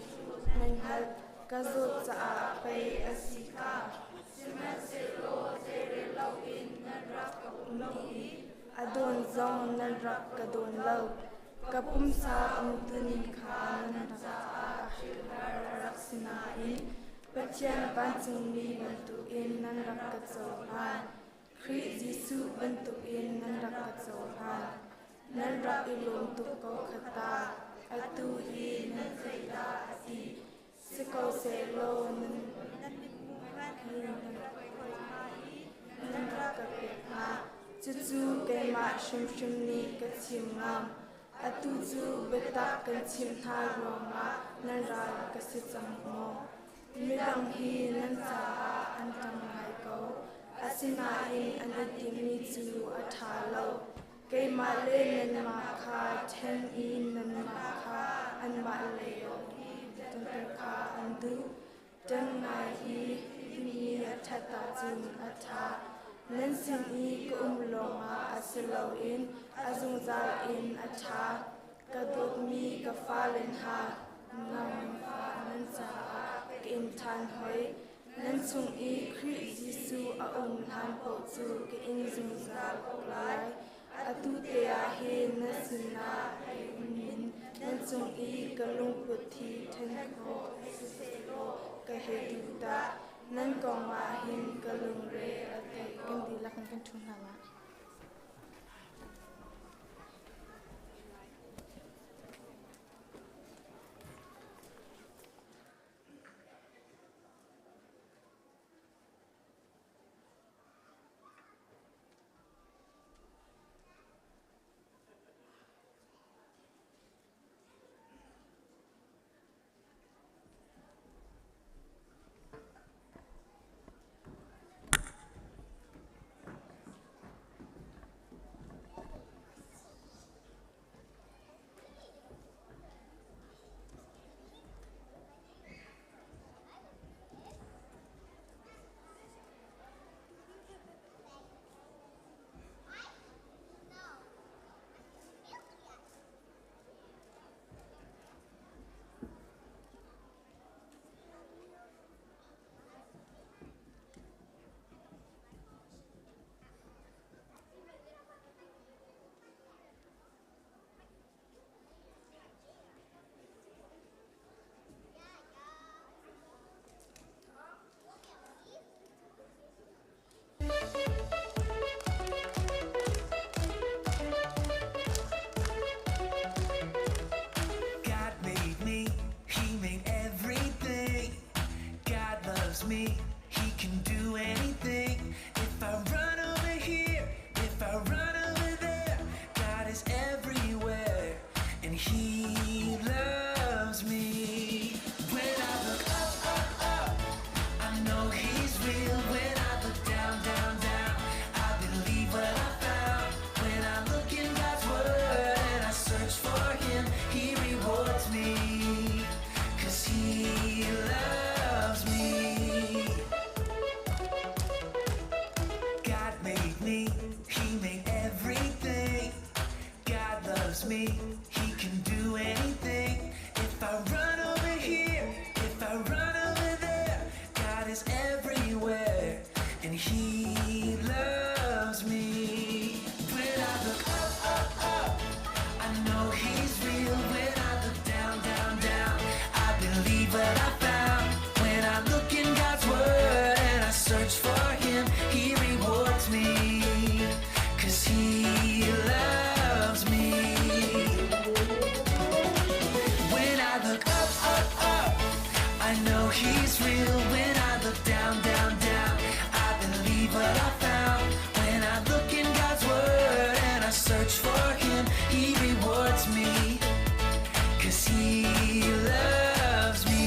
nan hngalh? Ka zawt caah pei a si kha. Sihmanhsehlaw zeirel loin nan rak ka um i a dawn zong nan rak ka dawn lo. Ka pumsa umtuning kha nan caah hrilhhar a rak si nain Pathian vancungmi bantukin nan rak ka cohlan. Khrih Jesuh bantukin nan rak ka cohlan. Nan rak i lawm tuk ko kha ta. Atu hi nan zeidah a ti? Si ko sehlaw nan nan rak ka pek hnga. Cucu keimah hrimhrim nih ka chim ngam. Atu cu biatak kan chimh hna ruangah nan ral ka si cang maw? Midang hi nan caah an ṭang ngai ko, asinain an i timmi cu a ṭha lo. Keimah le nanmah kha ṭhen i nanmah kha anmah lei ṭanter kha an duh. Ṭan ngai i mi a ṭhat ahcun a ṭha. Nan sin i ka um lawngah a si loin a zungzal in a ṭha. Ka dawtmi ka fale hna, nangmah nan caah ka in ṭhan hoi. Nan chung i Khrih Jesuh a um hlan paoh cu ka ing zungzal ko lai. Atu te ah hin na sinah hei um in nan cung i ka lungput hi ṭhen khawh si sehlaw ka hei duh dah. Nan kong ah hin ka lungre a thei ko. Kan dihlak in kan ṭhu hna lai. God made me, He made everything. God loves me, He can do anything. If I run over here, if I run over there, God is everywhere, and He loves me. When I look up, up, up, I know He's real. When I look down, down, down, I believe what I found. When I look in God's Word and I search for Him, He rewards me. Cause He loves me. God made me, He made everything. God loves me, He can do anything. If I run over here, if I run over there, God is everywhere, and He loves me. When I look up, up, up, I know He's real. When I look down, down, down, I believe what I found. When I look in God's Word and I search for Him, He rewards me. Cause He loves me. When I look up, up, up, I know He's real. When I look down, down, down, I believe what I found. When I look in God's Word and I search for Him, He rewards me. Cause He loves me.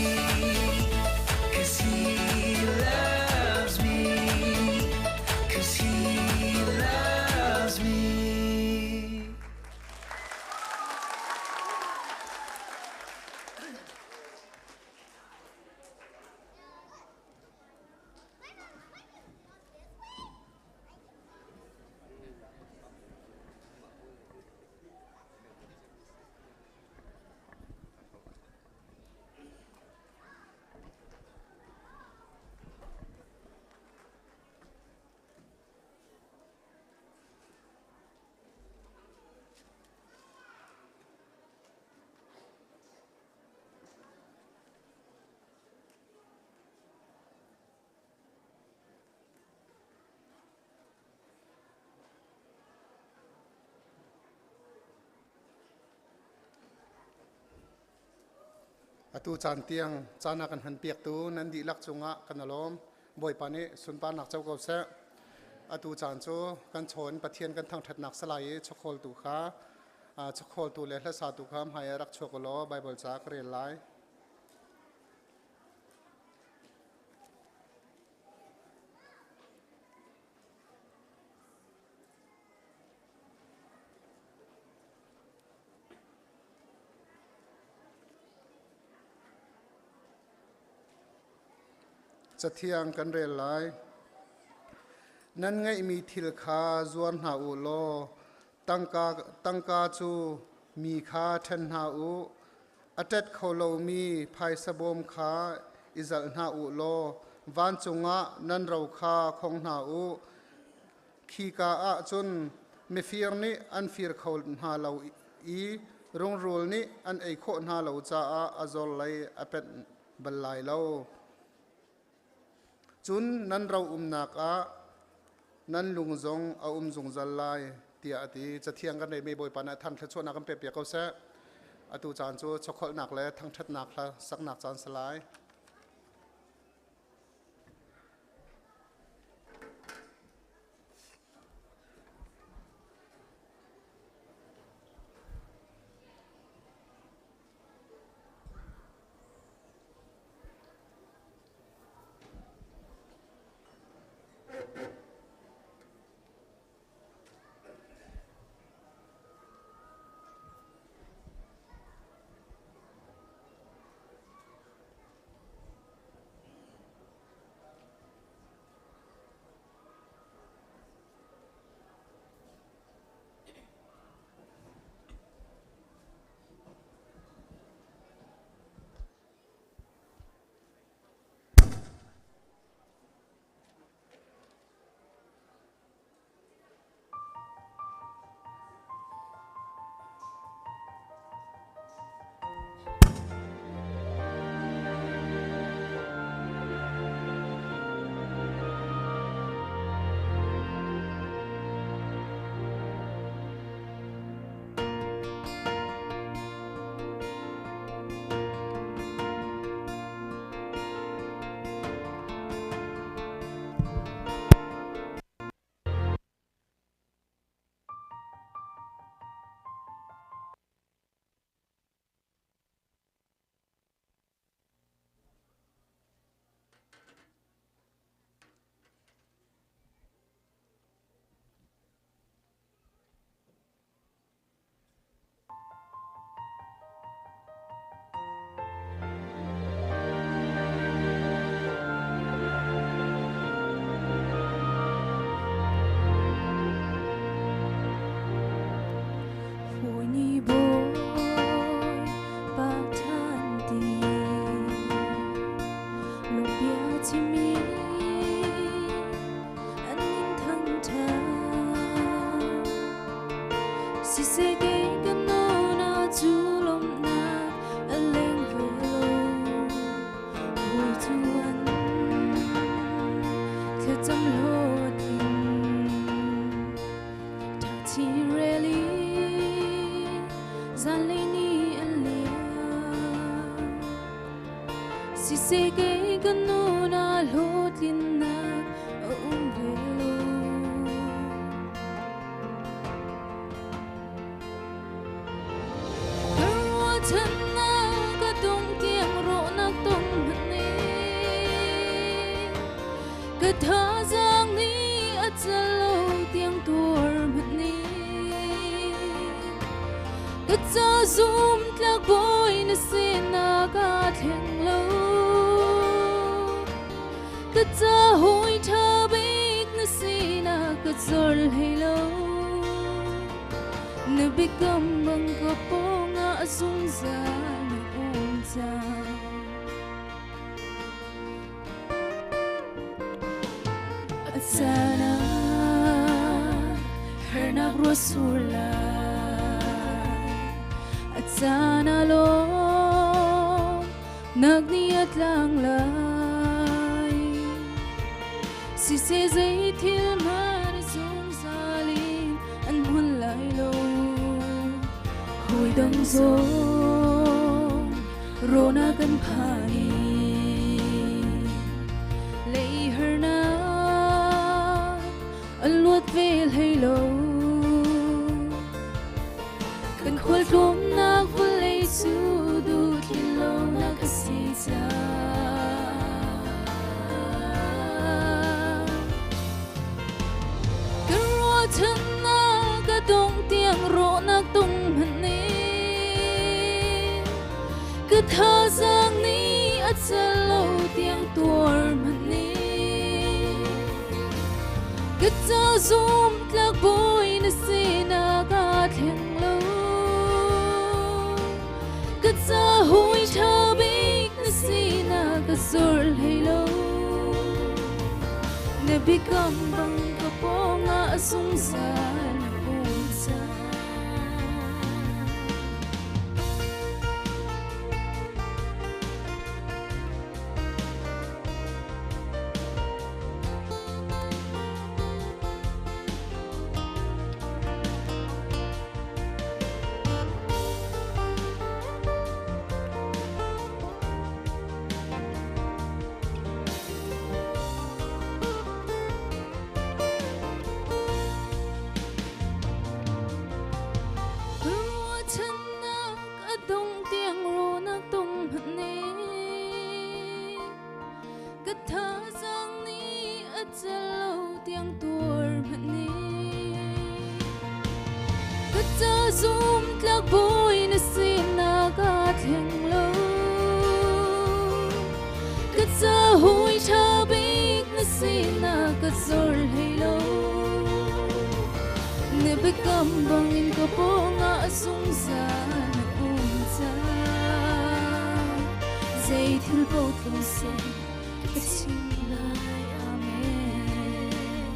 Cause He loves me. Cause He loves me. Atu caan tiang caan a kan hmanpiaktu nan dihlak cungah kan i lawm. Bawipa nih sunparnak co ko seh. Atu caan cu kan chawn Pathian kan thangṭhatnak salai i chawkhawltu kha chawkhawltu le hlasatu kha hmai ah rak chuak u law Baibal ca ka rel lai. Cathiang kan rel lai. Nan ngeihmi thil kha zuar hna u law tangka, tangka cu mi kha ṭhen hna u. A ṭet kho lomi phaisa bawm kha i zalh hna u law Vancung ah nan ro kha khong hna u. Khika ah cun mifir nih an fir kho hna lo i rungrul nih an ei khawh hna lo caah a zor lei a penh bal lai lo. Cun nan ro umnak ah nan lung zong a um zungzal lai tiah a ti. Cathiang kan reimi Bawipa nih a than thluachuahnak kan pekpiak ko seh. Atu caan cu chokholhnak le thangṭhatnak hla saknak caan si lai. Ka ca hui tha bik na si na ka zor hlei lo. Bikam bang ka pawngah zungzal na um cang. Ruahchannak a dong tiang ruahnak dong hmanh nih ka thazaang nih a cel lo tiang tuar hmanh nih ka ca zumtlak bawi na sinak aa thleng lo ka ca hawi ṭha bik na sinak ka zor hlei lo na biakam bangin ka pawngah zungzal na um cang zei thil paoh tlung seh ka chim lai amen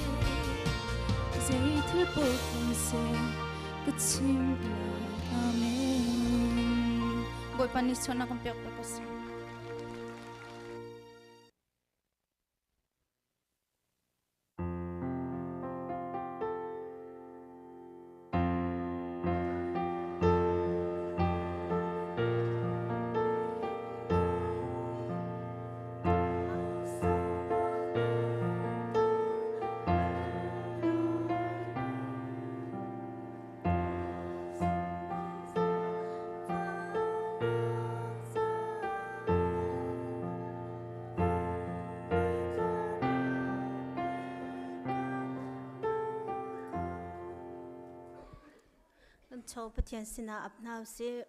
zei thil paoh tlung seh ka chim lai amen Bawipa nih sualnak kan pek ko seh. Kan cho Pathian sinah ap hna usih.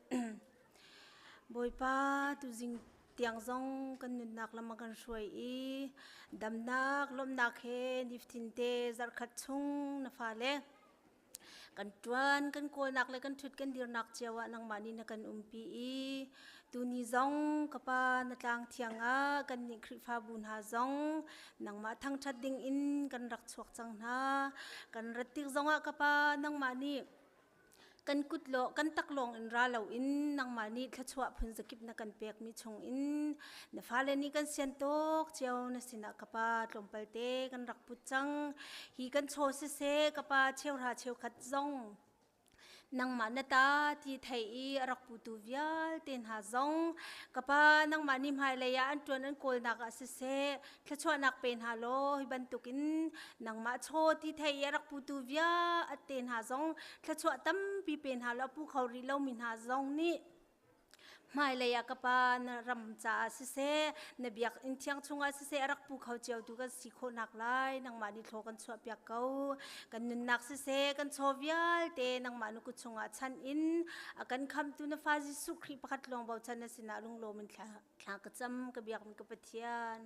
Bawipa tuzing tiang zong kan nunnak lam a kan hruai i damnak lawmhnak he niftin te zarhkhat chung na fale Kan ṭuan, kan kawlnak le kan ṭhut kan dirnak cio ah nangmah nih na kan umpi i tuni zong ka Pa na tlang thiang ah kannih Khrihfabu hna zong nangmah thangṭhat ding in kan rak chuak cang hna. Kan rat tik zongah ka Pa nangmah nih kan kut law kan taklawng in ra loin nangmah nih thluachuah phun zakip na kan pekmi chungin na fale nih kan sian tuk cio na sinah ka Pa tlawmpal te kan rak put cang. Hi kan chaw siseh ka pa cheuhra cheukhat zong nangmah na ta ti thei i a rak putu vialte hna zong ka pa nangmah nih hmailei ah an ṭuan an kawlnak ah siseh thluachuahnak pe hna law hi bantukin nangmah chaw ti thei i a rak putu vialte hna zong thluachuah tampi pe hna law a pu kho rih lomi hna zong nih Hmailei ah ka pa na ram caah siseh, na biakinn thiang chungah siseh a rak pu kho cio tu kan si khawhnak lai nangmah nih thlaw kan chuahpiak ko. Kan nunnak siseh, kan chaw vialte nangmah na kut chungah chanh in a kan khamtu na fa Jesuh Khrih pakhat lawng bochan na sinah lunglawm in thla ka cam ka biakmi ka Pathian.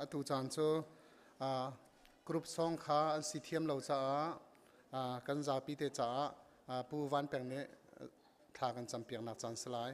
Atu caan cu group song kha an si thiam lo caah kan zapi te caah Pu Van Peng nih thla kan campiaknak caan si lai.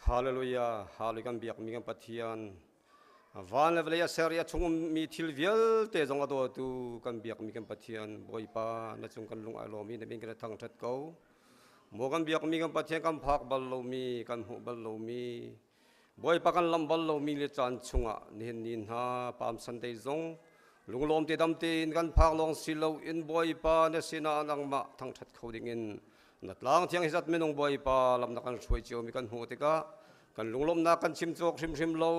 Hallelujah, Hallelujah kan biakmi kan Pathian. Van le vawlei a ser i a chung ummi thil vialte zong a dawtu kan biakmi kan Pathian Bawipa na cung kan lung ai lawm i na min kan i thangṭhat ko. Maw kan biakmi kan Pathian kan phak bal lomi kan hmuh bal lomi Bawipa kan lam bal lomi le caan chungah nihin ni hna Palm Sunday zong lunglawm te dam tein kan phak lawng si loin Bawipa na sinah nangmah thangṭhat kho dingin na tlang thiang hi zat minung Bawipa lam na kan hruai ciomi kan hmuh tikah kan lunglawmhnak kan chim cawk hrimhrim lo.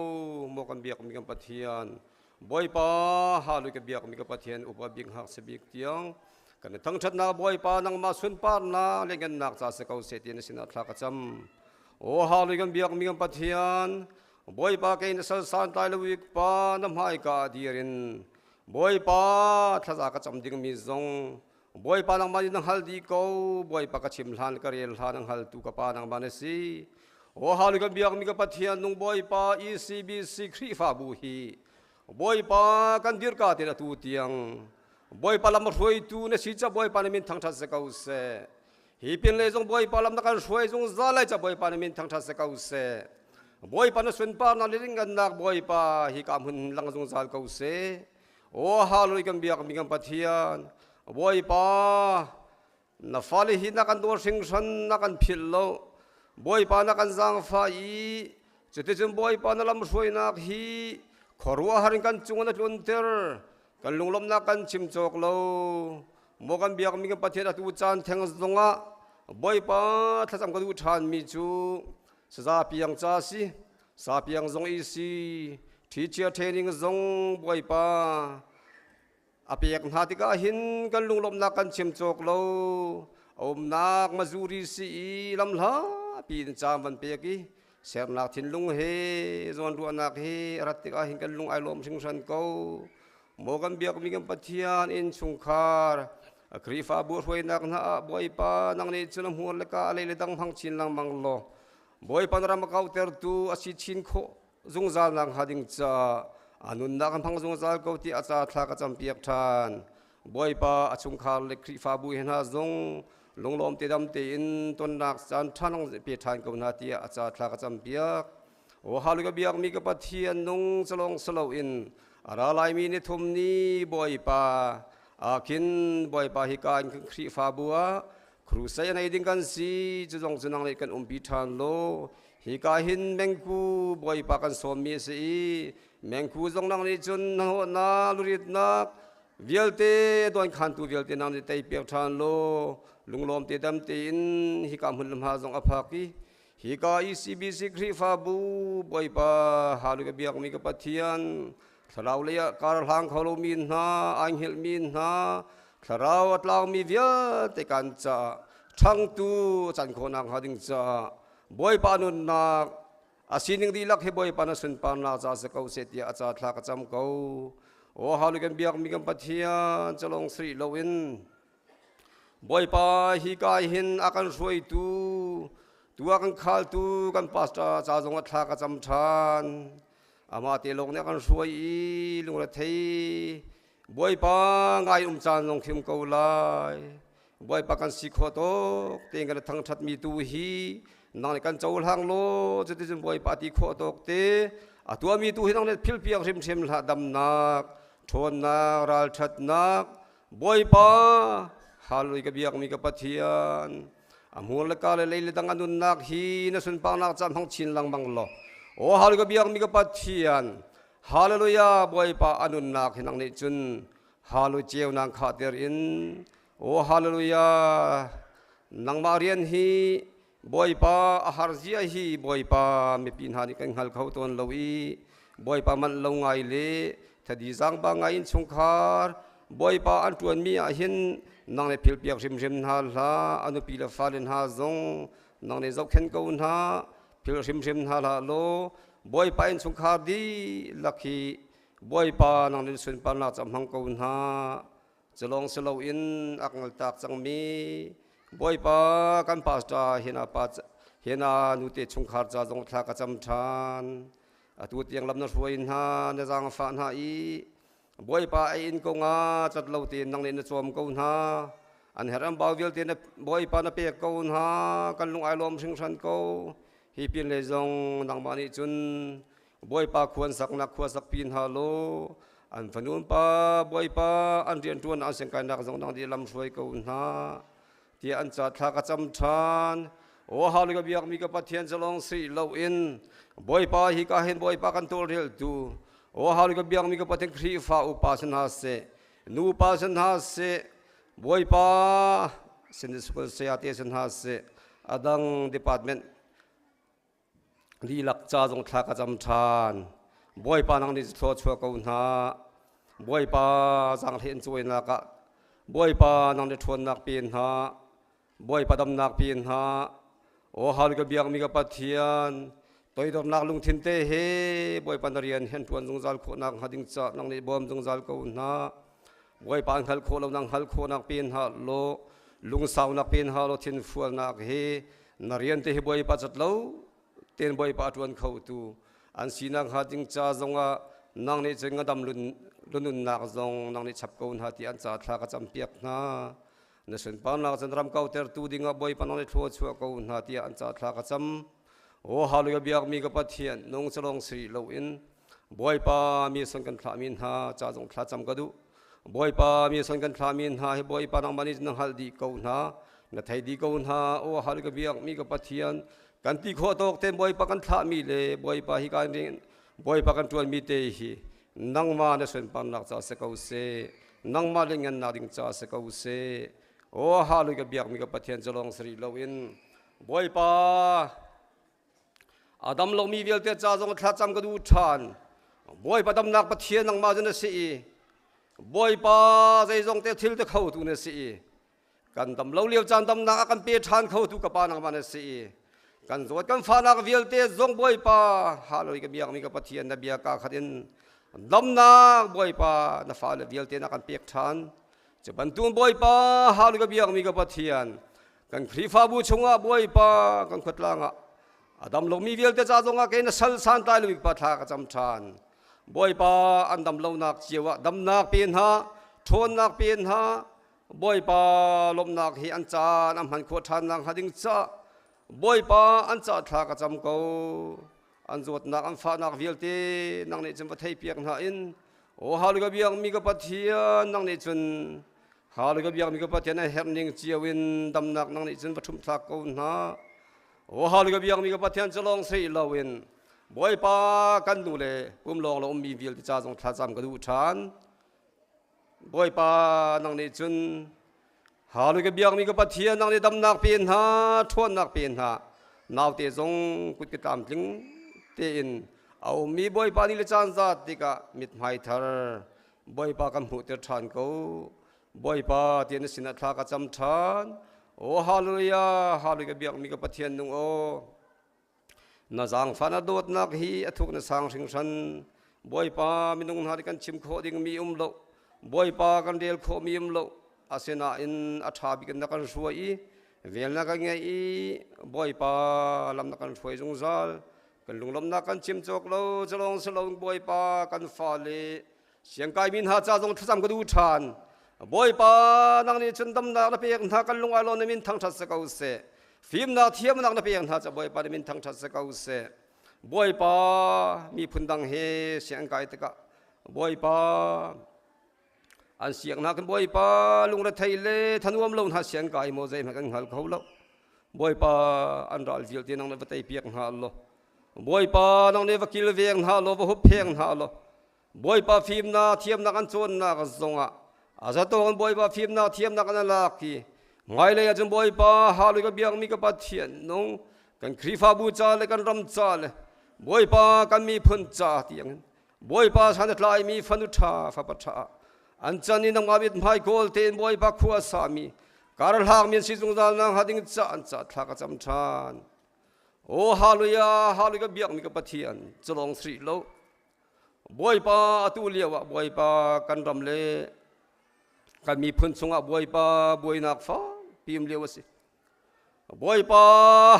Maw kan biakmi kan Pathian Bawipa, halui ka biakmi ka Pathian, upa bik ngakchia bik tiang kan i thangṭhatnak Bawipa nangmah sunparnak le ngannak ca si ko seh ti na sinah thla ka cam. Aw halui kan biakmi kan Pathian Bawipa, kei na sal santlai lo pa na hmaika ah dir in Bawipa thlaza ka cam dingmi zong Bawipa nangmah nih na hngal dih ko. Bawipa, ka chim hlan ka rel hlan a hngaltu ka pa nangmah na si. Aw halu kan biakmi ka Pathian nung Bawipa, ECBC Khrihfabu hi Bawipa kan dirka te atu tiang Bawipa lam hruaitu na si ca Bawipa na min thangṭhat si ko seh. Hi pin le zong Bawipa lam na kan hruai zungzal lai ca Bawipa na min thangṭhat si ko seh. Bawipa na sunparnak le ringannak Bawipa hi ka hmun lang zungzal ko seh. Aw halui kan biakmi kan Pathian Bawipa, na fale hi na kan dawt hringhran, na kan philh lo. Bawipa, na kan zaangfah i cuticun Bawipa na lamhruainak hi khuaruahhar in kan cung na tlunter. Kan lunglawmhnak kan chim cawk lo. Maw kan biakmi kan Pathian, atu caan theng zongah Bawipa thlacam ka duh ṭhanmi cu saza piang ca si sapiang zong i si ṭhichia training zong Bawipa a pek hna tikah hin kan lunglawmhnak kan chim cawk lo. A umnak Mazuri si i lamhla piin caan van pek i sernak thinlung he zawnruahnak he rat tikah hin kan lung ai lawm hringhran ko. Maw kan biakmi kan Pathian, innchungkhar Khrihfabu hruainak hna ah Bawipa nang nih cun a hmur le ka a lei le dang hmang chin lengmang law Bawipa na ram a kautertu a si chin khawh zungzal nak hnga ding caah a nunnak an hmang zungzal ko ti a ca thla ka campiak ṭhan. Bawipa, a chungkhar le Khrihfabu he hna zong lunglawm te dam tein tonnak caan ṭha nong pe ṭhan ko hna tiah a ca thla ka campiak. Aw halu ka biakmi ka Pathian nung calong salo in a ra laimi ni thum ni Bawipa ah khin Bawipa hika in Khrihfabu ah Crusade nei ding kan si. Cu zong cu nang nih kan umpi ṭhan law hika hin mengku Bawipa kan sawmmi a si i mengku zong nang nih cun hnahnawhnak luritnak vialte dawnkhantu vialte nang nih tei piak ṭhan law lunglawm te dam tein hika hmun le hma zong a phak i hika ECBC Khrihfabu Bawipa halu ka biakmi ka Pathian thlarau lei ah kar hlang kho lomi hna ai hngilhmi hna thlarau a tlangmi vialte kan caah ṭhangtu can khawhnak hnga ding caah Bawipa nunnak a sining dihlak hi Bawipa na sunparnak ca si ko seh tiah a ca thla ka cam ko. Aw halu kan biakmi kan Pathian, calong sri loin Bawipa hi ka hin a kan hruaitu tu a kan khaltu kan pastor ca zong a thla ka cam ṭhan. Amah te lawng nih a kan hruai i lungrethei Bawipa ngai um caan zong khim ko lai. Bawipa, kan si khawh tawk tein kan thangṭhatmi tu hi nang nih kan cohlang law cuticun Bawipa ti khawh tawk te a tuahmi tu hi nang nih philpiak hrimhrim hlah. Damnak, ṭhawnnak, ralṭhatnak Bawipa halui ka biakmi ka Pathian, a hmur le ka le lei le dang a nunnak hi na sunparnak ca hmang chin lengmang law. Aw halu ka biakmi ka Pathian, hallelujah, Bawipa a nunnak hi nang nih cun halu ceu nang khahter in, aw hallelujah, nangmah rian hi Bawipa a har zia hi Bawipa mipi hna nih kan hngal kho tawn lo i Bawipa manh lo ngai le thadi zaangba ngai in chungkhar Bawipa an ṭuanmi ah hin nang nih philpiak hrimhrim hna hlah. A nupi le fale hna zong nang nih zohkhenh ko hna, philh hrimhrim hna hlah law Bawipa innchungkhar dihlak hi Bawipa nang nih sunparnak ca hmang ko hna. Culawng si loin a ngaltak cangmi Bawipa kan pastor hina pa hina nute chungkhar ca zong thla ka cam ṭhan. Atu tiang lam na hruai hna, na zaangfah hna i Bawipa ei in ko nga cat lo tein nang nih na cawm ko hna. An herh an bau vialte na Bawipa na pek ko hna. Kan lung ai lawm hringhran ko. Hi pin le zong nangmah nih cun. Bawipa khuan saknak khua sakpi hna law an fanu pa Bawipa an rianṭuan an sengkainak zong nang nih lam hruai ko hna tiah an ca thla ka cam ṭhan. Aw hallelujah biakmi ka Pathian zalong si loin Bawipa hi ka hin Bawipa kan tawlreltu Aw hallelujah biakmi ka Pathian Khrihfa upa si hna seh nupa si hna seh Bawipa Sunday School saya te si hna seh adang department dihlak ca zong thla ka cam ṭhan. Bawipa nang nih thlua chuah ko hna. Bawipa zaanghlei an cawinak ah Bawipa nang nih ṭhawnnak pe hna. Bawipa damnak pe hna. Aw hal ka biakmi ka Pathian, toidornak lungthin te he Bawipa na rian hen ṭuan zungzal khawhnak hnga ding ca nang nih bawm zungzal ko hna. Bawipa an hngalh khawh lo nang hngalh khawhnak pe hna law lungsaunak pe hna law thinfualnak he na rian te hi Bawipa cat lo ten Bawipa a ṭuan kho tu an sinak hnga ding ca zongah nang nih cun ngadam lununnak zong nang nih chap ko hna ti an ca thla ka campiak hna. Na sunparnak cun ram kautertu dingah Bawipa nang nih thlua chuah ko hna tiah an ca thla ka cam. Aw hallelujah biakmi ka Pathian nung calong si loin Bawipa mi son kan thlahmi hna ca zong thla cam ka duh. Bawipa mi son kan thlahmi hna hi Bawipa nangmah nih na hngalh dih ko hna, na thei dih ko hna. Aw hallelujah biakmi ka Pathian kan ti khawh tawk ten Bawipa kan thlahmi le Bawipa hi kan Bawipa kan ṭuanmi te hi nangmah na sunparnak ca si ko seh, nangmah le ngannak ding ca si ko seh. Aw hallelujah biakmi ka Pathian cu lawng si rih loin Bawipa a dam lomi vialte ca zong thlacam ka duh ṭhan. Bawipa damnak Pathian nangmah cu na si i Bawipa zeizong te thil te khotu na si i kan dam lo lio caan damnak a kan pe ṭhan khotu ka pa nangmah na si i kan zawt kan fahnak vialte zong Bawipa hallelujah ka biakmi ka Pathian na bia ka khat in damnak Bawipa na fale vialte na kan pek ṭhan. Cu bantuk Bawipa hallelujah ka biakmi ka Pathian kan Khrihfabu chungah Bawipa kan khuatlang ah a dam lomi vialte ca zongah kei na sal santlai lo pa thla ka cam ṭhan. Bawipa an dam lonak cio ah damnak pe hna, ṭhawnnak pe hna. Bawipa lawmhnak hi an caan an hman khawh ṭhan nakhnga ding ca Bawipa an ca thla ka cam ko. An zawtnak an fahnak vialte nang nih cun va theipiak hna in aw hallelujah biakmi ka Pathian nang nih cun hallelujah biakmi ka Pathian an herh ning cio in damnak nang nih cun va ṭhumh thlak ko hna. Aw hallelujah biakmi ka Pathian cu lawng si loin Bawipa kan nu le pum lawng lo ummi vialte ca zong thlacam ka duh ṭhan. Bawipa nang nih cun hallelujah biakmi ka Pathian nang nih damnak pe hna, ṭhawnnak pe hna. Naute zong kut ka tlamtling tein a ummi Bawipa nih le caan zat tikah mithmai thar Bawipa kan hmuhter ṭhan ko. Bawipa tiah na sinah thla ka cam ṭhan. Aw hallelujah, hallelujah biakmi ka Pathian nung aw. Na zaangfah na dawtnak hi a thuk na sang hringhran. Bawipa minung hna nih kan chim khawh dingmi um lo. Bawipa kan rel khawhmi um lo. Asinain a ṭha bik in na kan hruai i vel na kan ngeih i Bawipa lam na kan hruai zungzal. Kan lunglawmhnak kan chim cawk lo, calawng si loin Bawipa kan fale siangkaimi hna ca zong thlacam ka duh ṭhan. Bawipa nang nih cun damnak na pek hna kan lung ai law na min thangṭhat si ko seh. Fimnak thiamnak na pek hna ca Bawipa na min thangṭhat si ko seh. Bawipa miphun dang he siang kai tikah Bawipa an siangnak in Bawipa lungrethei le thanuam lo hna siang kai maw zeihmanh kan hngal kho lo. Bawipa an ral vialte nang na va tei piak hna law Bawipa nang nih va kilveng hna law va huppheng hna law Bawipa fimnak thiamnak an cawnnak zongah a zatawng in Bawipa fimnak thiamnak an lak i hmailei ahcun Bawipa hallelujah ka biakmi ka Pathian nung kan Khrihfabu ca le kan ram ca le Bawipa kan miphun ca tiangin Bawipa san a tlaimi fanu ṭha fapa ṭha an chan i nangmah mit hmai kawl tein Bawipa khua sami karhlak min si zungzal nang ha ding ca an ca thla ka cam ṭhan. O hallelujah hallelujah ka biakmi ka Pathian culong sri lo Bawipa atu lio ah Bawipa kan ram le kan miphun chungah Bawipa buainak fakpi um lio a si. Bawipa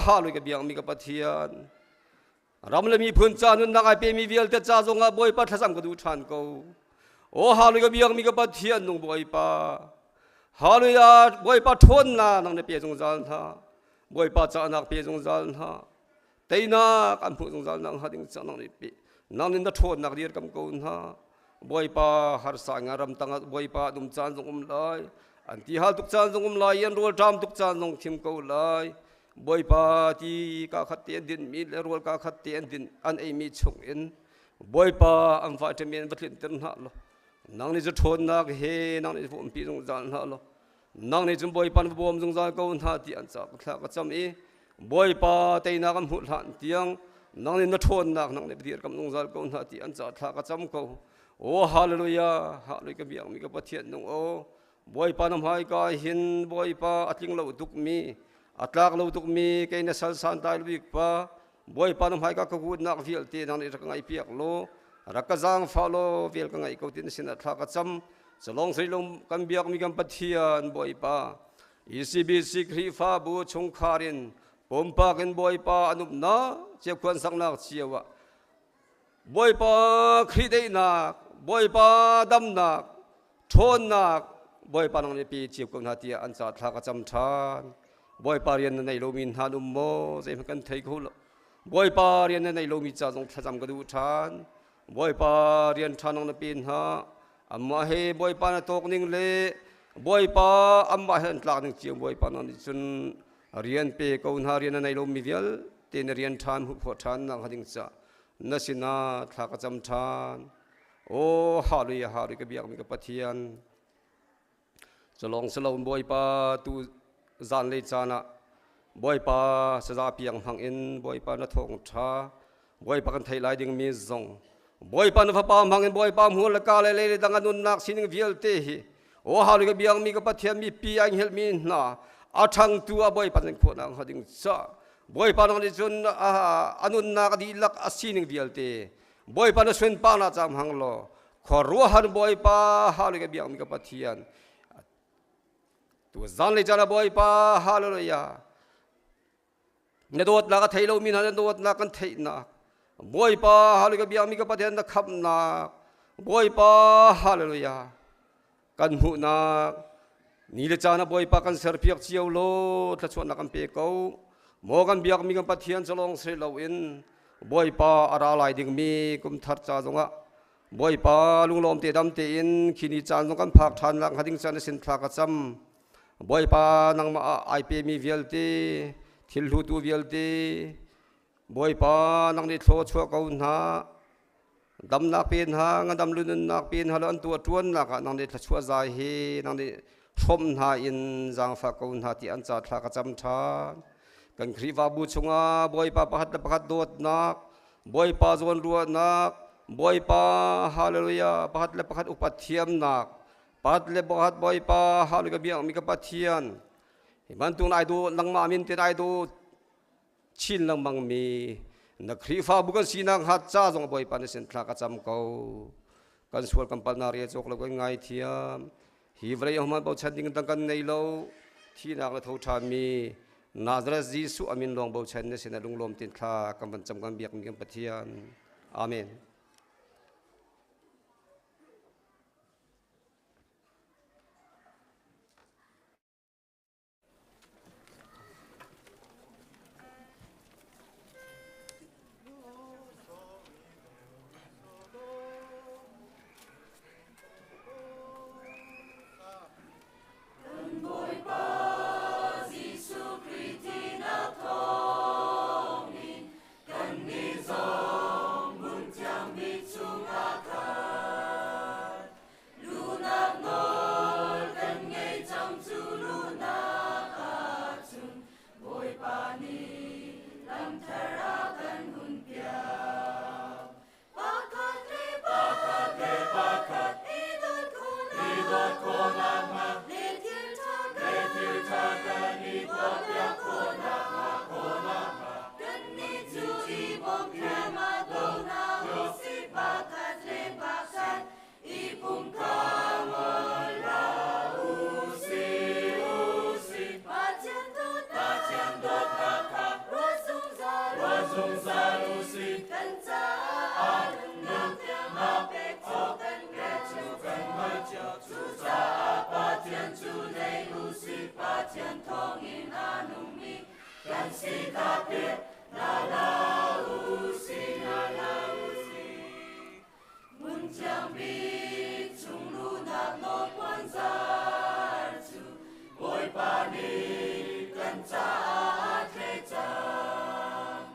hallelujah ka biakmi ka Pathian ram le miphun ca nunnak ai pemi vialte ca zongah Bawipa thlacam ka duh ṭhan ko. O hallelujah ka biakmi ka Pathian nung Bawipa hallelujah Bawipa ṭhawnnak nang na pe zungzal hna. Bawipa cahnak pe zungzal hna. Teinak an hmuh zungzal nak hnga ding cah nang nih pe. Nang nih na ṭhawnnak dirkam ko hna. Bawipa harsa nga ram tangah Bawipa dum caan zong um lai. An ti hal tuk caan zong um lai, an rawl ṭam tuk caan zong thim ko lai. Bawipa ti ka khat te an din mi le rawl ka khat te an din an ei mi chung in Bawipa an va ṭem in va tlinter hna lo. Nang nih cu ṭhawnnak he nang nih vumpi zungzal hna lo. Nang nih cun Bawipa na bawm zungzal ko hna ti an ca thla ka cam i Bawipa teinak an hmuh hlan tiang nang nih na ṭhawnnak nang nih dirkamh zungzal ko hna ti an ca thla ka cam ko. O hallelujah, hallelujah ka biakmi ka Pathian nung o. Bawipa na hmaika hin Bawipa a tling lo tukmi, a tlak lo tukmi kei na sal santlai bik pa Bawipa na hmaika ka kutnak vialte nang nih rak ka ngaihpiak law rak ka zaangfah law vel ka ngaih ko ti na sinah thla ka cam. Calong seilung kan biakmi kan Pathian Bawipa ECBC Khrihfabu chungkhar in pumpak in Bawipa an umnak cio khuan saknak cio ah Bawipa Khrih daihnak Bawipa damnak ṭhawnnak Bawipa nang nih pe cio ko hna tiah an ca thla ka cam ṭhan. Bawipa rian na nei lomi hna an um maw? Zeihmanh kan thei kho lo. Bawipa rian na nei lomi ca zong thlacam ka duh ṭhan. Bawipa rian ṭha nang na pe hna. Amah he Bawipa na tawk ning le Bawipa amah he an tlak ning cio Bawipa nang nih cun rian pe ko hna rian na nei lomi vialte na rian ṭhan hmuh khawh ṭhan nak hnga ding ca na sinah thla ka cam ṭhan. Aw hallelujah hallelujah ka biakmi ka Pathian culong silo Bawipa tu zanlei caan ah Bawipa saza piang hmang in Bawipa na thawng ṭha Bawipa kan theih lai dingmi zong Bawipa na fapa hmang in Bawipa hmur le ka le lei le dang a nunnak sining vialte hi aw hallelujah ka biakmi ka Pathian mipi ai hngelhmi hna a ṭhangtu ah Bawipa nan khawhnak hnga ding ca Bawipa nang nih cun a nunnak a dihlak a sining vialte Bawipa na sunparnak cang hmang law khuaruahhar Bawipa hallelujah biakmi ka Pathian tu zanlei caan ah Bawipa hallelujah na dawtnak a thei lomi hna na dawtnak kan theihnak Bawipa hallelujah biakmi ka Pathian na khamhnak Bawipa hallelujah kan hmuhnak ni le caan ah Bawipa kan serpiak cio law thluachuahnak kan pe ko maw kan biakmi kan Pathian cu lawng si loin Bawipa a ra lai dingmi kum thar ca zongah Bawipa lunglawm te dam tein khi ni caan zong kan phak ṭhan nak hnga ding caan na sin thla ka cam Bawipa nangmah ah ai pemi vialte thil hlutu vialte Bawipa nang nih thlaw chuah ko hna Damnak pe hna, ngandam lununnak pe hna lo an tuah ṭuannak ah nang nih thluachuah zai hi nang nih hrawm hna in zaangfah ko hna ti an ca thla ka cam ṭhan. Kan Khrihfabu chungah Bawipa pakhat le pakhat dawtnak, Bawipa zawnruahnak, Bawipa hallelujah pakhat le pakhat upat thiamnak, pakhat le pakhat Bawipa hallelujah biakmi ka Pathian. Hi bantuk ai duh nangmah min tin ai duh chin lengmang mi na Khrihfabu kan sinak hnga ca zong Bawipa na sin thla ka cam ko kan sual kan palnak ria cawk lo kan ngai thiam hi vawlei ahman bochan ding dang kan nei lo thihnak le tho ṭhan mi Nazareth Jesuh amin lawng bochan na sin ah lunglawm tin thla kan van cam kan biak mi kan Pathian amen. Lunak nawl kan ngei cang cu lunak ahcun Bawipa nih lamthar a kan hun piak. Pakhat le pakhat le pakhat i dawt khawhnak i dawt khawhnak hnga le thil ṭha le thil ṭha kan i tuahpiak khawhnak hnga khawhnak hnga kannih cu i bawm thluahmah ko hna usih pakhat le pakhat I pum kha ngol hlah usih usih. Pathian dawtnak Pathian dawtnak kha ruat zungzal ruat zungzal usih. Kan caah a nunnak tiang a pek cu kan hngalh cu kan hngalh cio. Cucaah Pathian cu nei usih Pathian thawngin a nungmi kan si kha philh hna hlah usih hna hlah usih. Hmunthiang bik chung luhnak nawl puanzar cu Bawipa nih kan caah a thleh cang.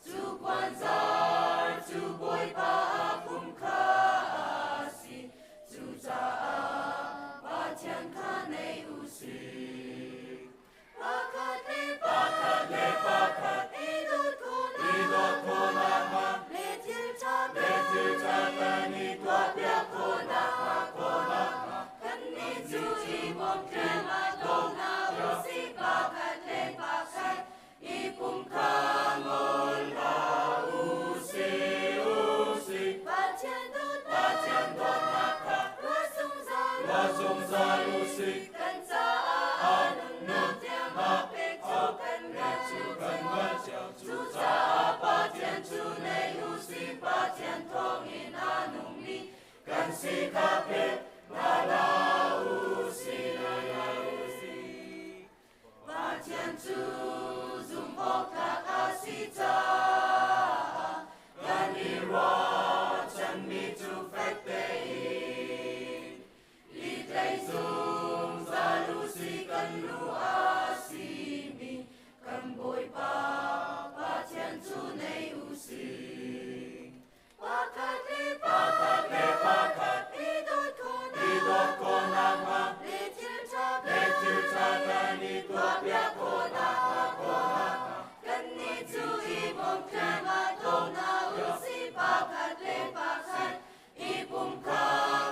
Cu puanzar cu Bawipa a kum kha a si. Cucaah Pathian kha nei u sih. Pakhat le pakhat le pakhat i dawt khawhnak i dawt khawhnak hnga le thil ṭha le thil ṭha kan i tuahpiak khawhnak hnga khawhnak hnga kannih cu i bawmtlem ah daw hna u sih pakhat le pakhat i pum kha ngol hlah u sih u sih Pathian dawtnak Pathian dawtnak kha ruah zungzal ruah zungzal u sih kan caah a nunnak tiang a pek cu kan cu kan hngalh cio cucaah Pathian cu nei u sih Pathian thawngin a nungmi kan si kha philh hna hlah u sih hlah u sih Pathian cu zumhawktlak a si caah kan i ruahchanmi cu fek tein i tlai zungzal u sih kan lu a simi kan Bawipa Pathian cu nei u sih. Pakhat le pakhat le pakhat i dawt khawhnak i dawt khawhnak hnga le thil ṭha le thil ṭha kan i tuahpiak khawhnak hnga khawhnak hnga kannih cu i bawmtlem ah daw hna u sih pakhat le pakhat i pum kha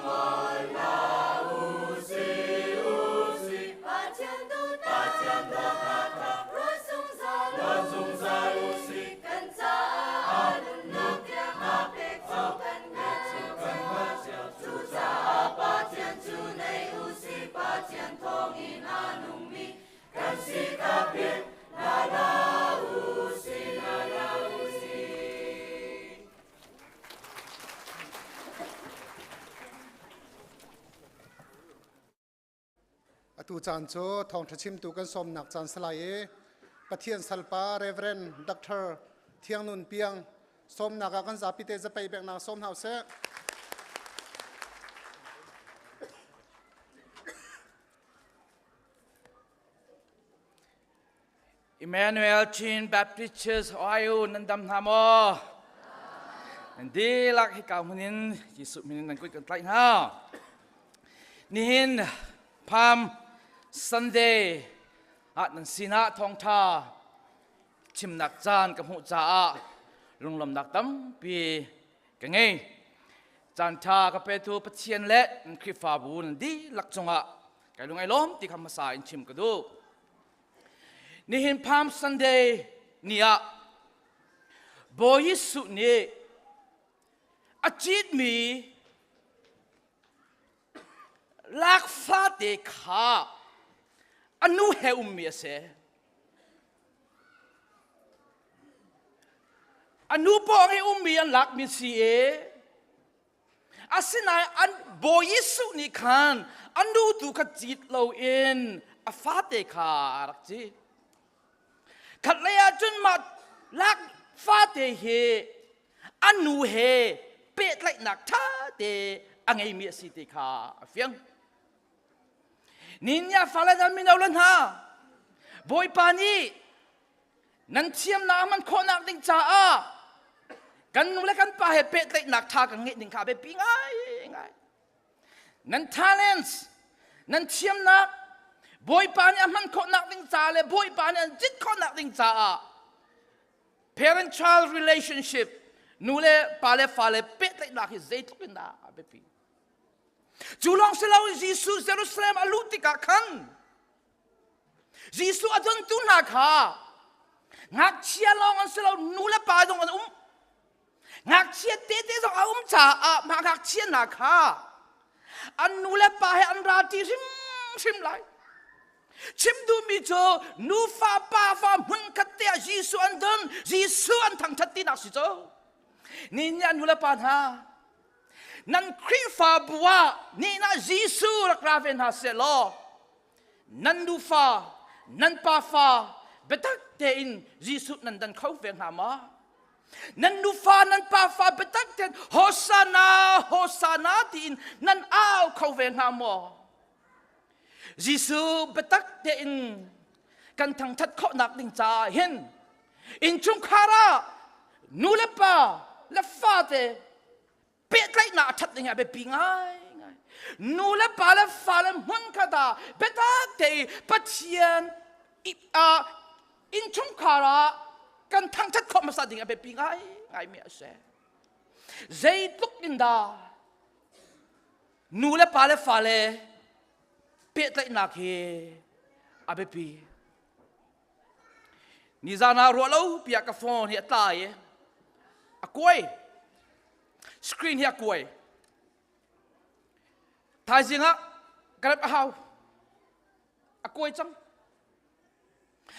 ngol hlah u sih u sih Pathian dawtnak Pathian dawtnak kha ruat zungzal ruat zungzal u sih kan caah a nunnak tiang a pek cu kan hngalh cio. Cucaah Pathian cu nei u sih, Pathian thawngin a nungmi kan si kha philh hna hlah u sih, hna hlah u sih. Atu caan cu thawngṭha chimtu kan sawmnak caan si lai i Pathian salpa Reverend Dr. Thiang Nun Piang sawmnak ah kan zapi te zapei peknak sawm hna usih. Emmanuel Chin Baptist Church Ohio nan dam hna maw? Nan dihlak hika hmun in Jesuh min in nan kut kan tlaih hna. Nihin Palm Sunday ah nan sinah thawngṭha chimnak caan ka hmuh caah lunglawmnak tampi ka ngei. Caan ṭha ka petu Pathian le Khrihfabu nan dihlak cungah kai lung ai lawm ti kha hmasa in chim ka duh. Nihin Palm Sunday ni ah Bawi Jesuh nih a citmi lakfate kha a nu he ummi a si. A nu pawng i ummi an lakmi si i Asinain an Bawi Jesuh nih khan a nu tu kha cit loin a fate kha a rak cit. Khatlei ah cun mah lak fate hi a nu he pehtlaihnak ṭha te a ngeimi a si ti kha a fiang. Nihin ni ah fale nan mino le hna Bawipa nih Nan thiamnak a hman khawhnak ding caah kan nu le kan pa he pehtlaihnak ṭha kan ngeih ding kha a biapi ngaingai. Nan talents, nan thiamnak, Bawipa nih a hman khawhnak ding caah le Bawipa nih an cit khawhnak ding caah parent-child relationship nu le pa le fa le pehtlaihnak hi zeitluk in dah a biapi. Cu lawng si loin Jesuh Jerusalem a luh tikah khan Jesuh a dontu hna kha ngakchia lawng an si lo nu le pa zong an um ngakchia tete zong a um caah mah ngakchia hna kha an nu le pa he an ra ṭi hrimhrim lai chim duhmi cu nufa pafa hmunkhat te ah Jesuh an don Jesuh an thangṭhat tinak si cu ni nih an nu le pa hna nan Khrihfabu ah ni nah Jesuh rak ra ve hna seh law nan nufa nan pafa biatak tein Jesuh nan dan kho ve hnga ma? Nan nufa nan pafa biatak tein Hosanna Hosanna tiin nan au kho ve hnga maw? Jesuh biatak tein kan thangthat khawhnak ding caah hin innchungkhar ah nu le pa le fate pehtlaihnak a ṭhat ding hi a biapi ngaingai. Nu le pa le fale hmun khat ah biatak te i Pathian innchungkhar ah kan thangṭhat khawh hmasa ding a biapi ngaingaimi a si. Zeitluk in dah nu le pa le fale pehtlaihnak hi a biapi. Nizan ah ruah lo piah ka phone hi a tla i a kuai. Screen hi a kuai. Thaizing ah ka rep a hau. A kuai cang.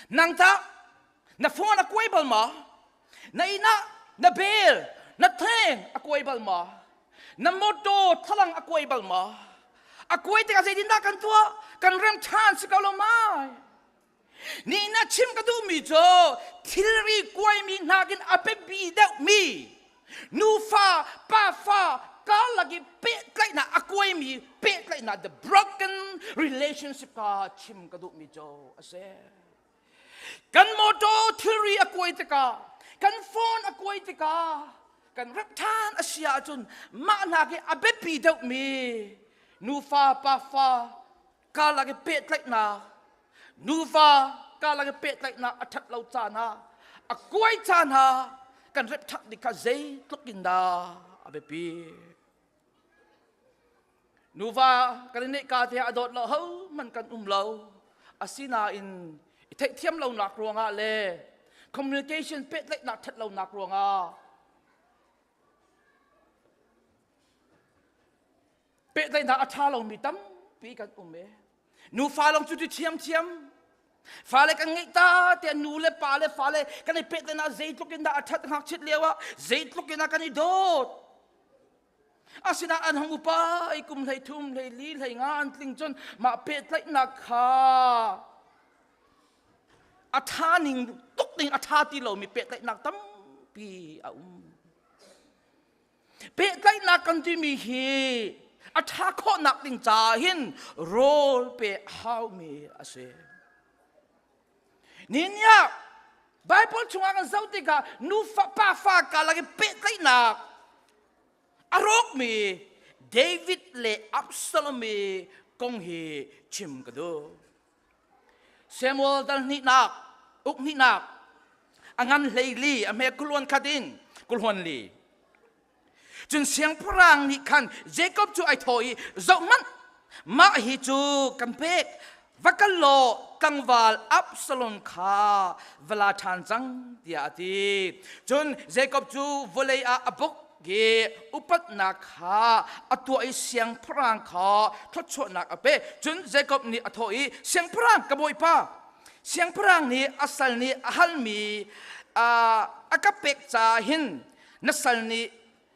Nang tah na phone a kuai bal ma? Na inn ah na bel, na tleng a kuai bal ma? Na motor thlalang a kuai bal ma? A kuai tikah zeitindah kan tuah? Kan rem ṭhan si ko lo mai. Ni na chim ka duhmi cu thilri kuaimi nakin a biapi deuhmi nufa pafa karlak i pehtlaihnak a kuaimi pehtlaihnak the broken relationship kha chim ka duhmi cu a si. Kan motor thilri a kuai tikah kan phone a kuai tikah kan rep ṭhan a si ahcun mah hna khi a biapi deuhmi nufa pafa karlak i pehtlaihnak nuva karlak i pehtlaihnak a ṭhat lo caan ah a kuai caan ah kan rep ṭhak ding kha zeitluk in dah a biapi. Nuva kan i neih ka te a dawt lo ho man kan um lo. Asinain i theihthiam lonak ruangah le communication pehtlaihnak ṭhat lonak ruangah Pehtlaihnak a ṭha lomi tampi kan um e. Nufa lawng cu ti ṭhiamṭhiam. Fale kan ngeih ta tiah nu le pa le fale kan i pehtlaihnak zeitluk in dah a ṭhat ngakchiat lio ah zeitluk in ah kan i dawt. Asinain an hung upa i kum 13, 14, 15 an tling cun mah pehtlaihnak kha a ṭha ning tuk ding a ṭha ti lomi pehtlaihnak tampi a um. Pehtlaihnak kan timi hi a ṭha khawhnak ding caah hin rawl pe haumi a si. Nihin ah Bible chungah kan zoh tikah nufa pafa karlak i pehtlaihnak a rawkmi David le Absalom i kong hi chim ka duh. Samuel dal hnihnak, uk hnihnak, a ngan 14 a hme kuluan khat in kuluan li. Cun siangpahrang nih khan Jacob cu ai thawh i, zohhmanh, mah hi cu kan pek, va kal law tlangval Absalom kha va la ṭhan cang, tiah a ti. Cun Jacob cu vawlei ah a bawk i upatnak kha a tuah i siangpahrang kha thluachuahnak a pek. Cun Jakob nih a thawh i, Siangpahrang ka bawipa, siangpahrang nih a sal nih a halmi a ka pek caah hin na sal nih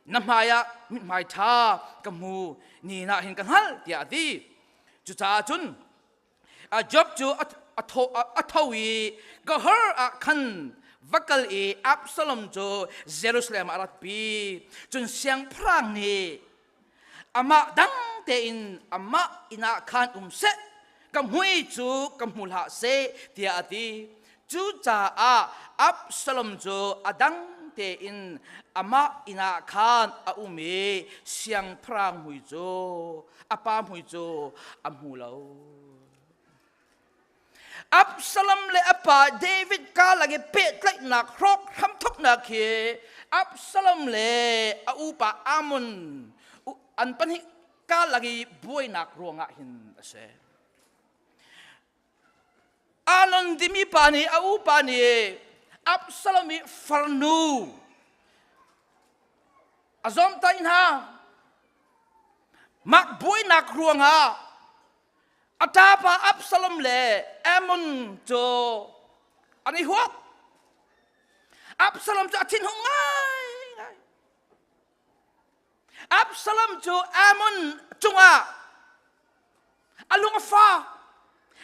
na hmaiah mithmai ṭha ka hmu ni nah hin ka hngalh, tiah a ti. Cucaah cun Job cu a tho i Gahar ah khan va kal i Absalom cu Jerusalem ah a ratpi. Cun siangpahrang nih amah dang tein amah inn ah khan um seh, ka mui cu ka hmu hlah seh, tiah a ti. Cucaah Absalom cu a dang tein amah inn ah khan a um i siangpahrang mui cu a pa mui cu a hmu lo. Absalom le a pa David karlak i pehtlaihnak hrawk hramthoknak hi Absalom le a upa Amon an pahnih karlak i buainak ruangah hin a si. Anon timi pa nih a upa nih Absalom i farnu a zawmtaih hna. Mah buainak ruangah a ṭapa Absalom le Ammon cu an i huat. Absalom cu a thinhung ngaingai. Absalom cu Ammon cungah a lung a fak,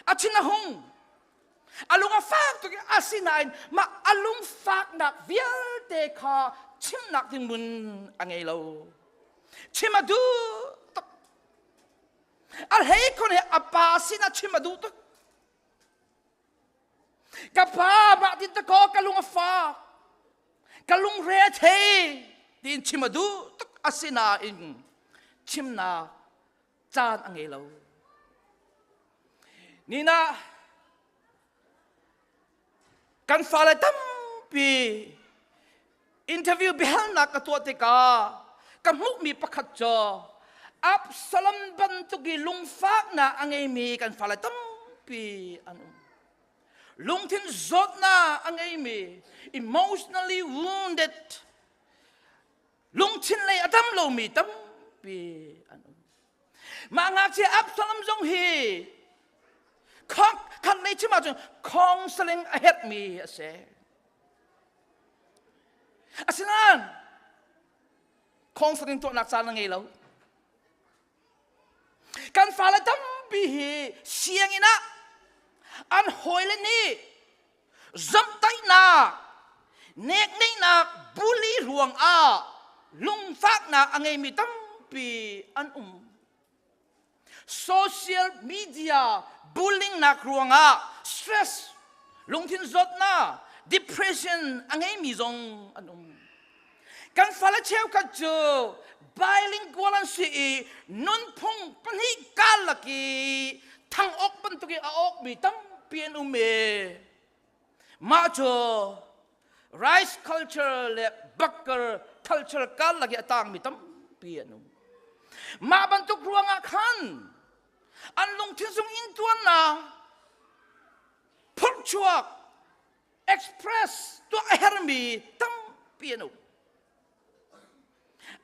a thin a hung. A lung a fak tuk i asinain mah a lungfaknak vialte kha chimnak ding mun a ngei lo. Chim a duh tuk. A hlei khun he a pa sinah chim a duh tuk. Ka pa mah tin ta kaw ka lung a fak. Ka lungre a thei tiin chim a duh tuk asinain chimnak caan a ngei lo. Nina kan fale tampi interview biahalnak ka tuah tikah ka hmuhmi pakhat cu Absalom bantuk i lungfaknak a ngeimi kan fale tampi an um. Lungthin zawtnak a ngeimi emotionally wounded lungthin lei a dam lomi tampi an um. Mah ngakchia Absalom zong hi khat lei chim ahcun counseling a herhmi a si. Asinain counseling tuahnak caan a ngei lo. Kan fale tampi hi sianginn ah an hawile nih zomhtaihnak, nekneihnak, bully ruangah lungfaknak a ngeimi tampi an um. Social media bullying nak ruangah stress, lungthin zawtnak, depression a ngeimi zong an um. Kan fale cheukhat cu bilingual an si i nunphung pahnih karlak i thang awk bantuk i a awkmi tampi an um i mah cu rice culture le bakker culture karlak i a tangmi tampi an um. Mah bantuk ruangah khan an lungthin sung intuannak phurhchuak express tuah a hermi tampi an um.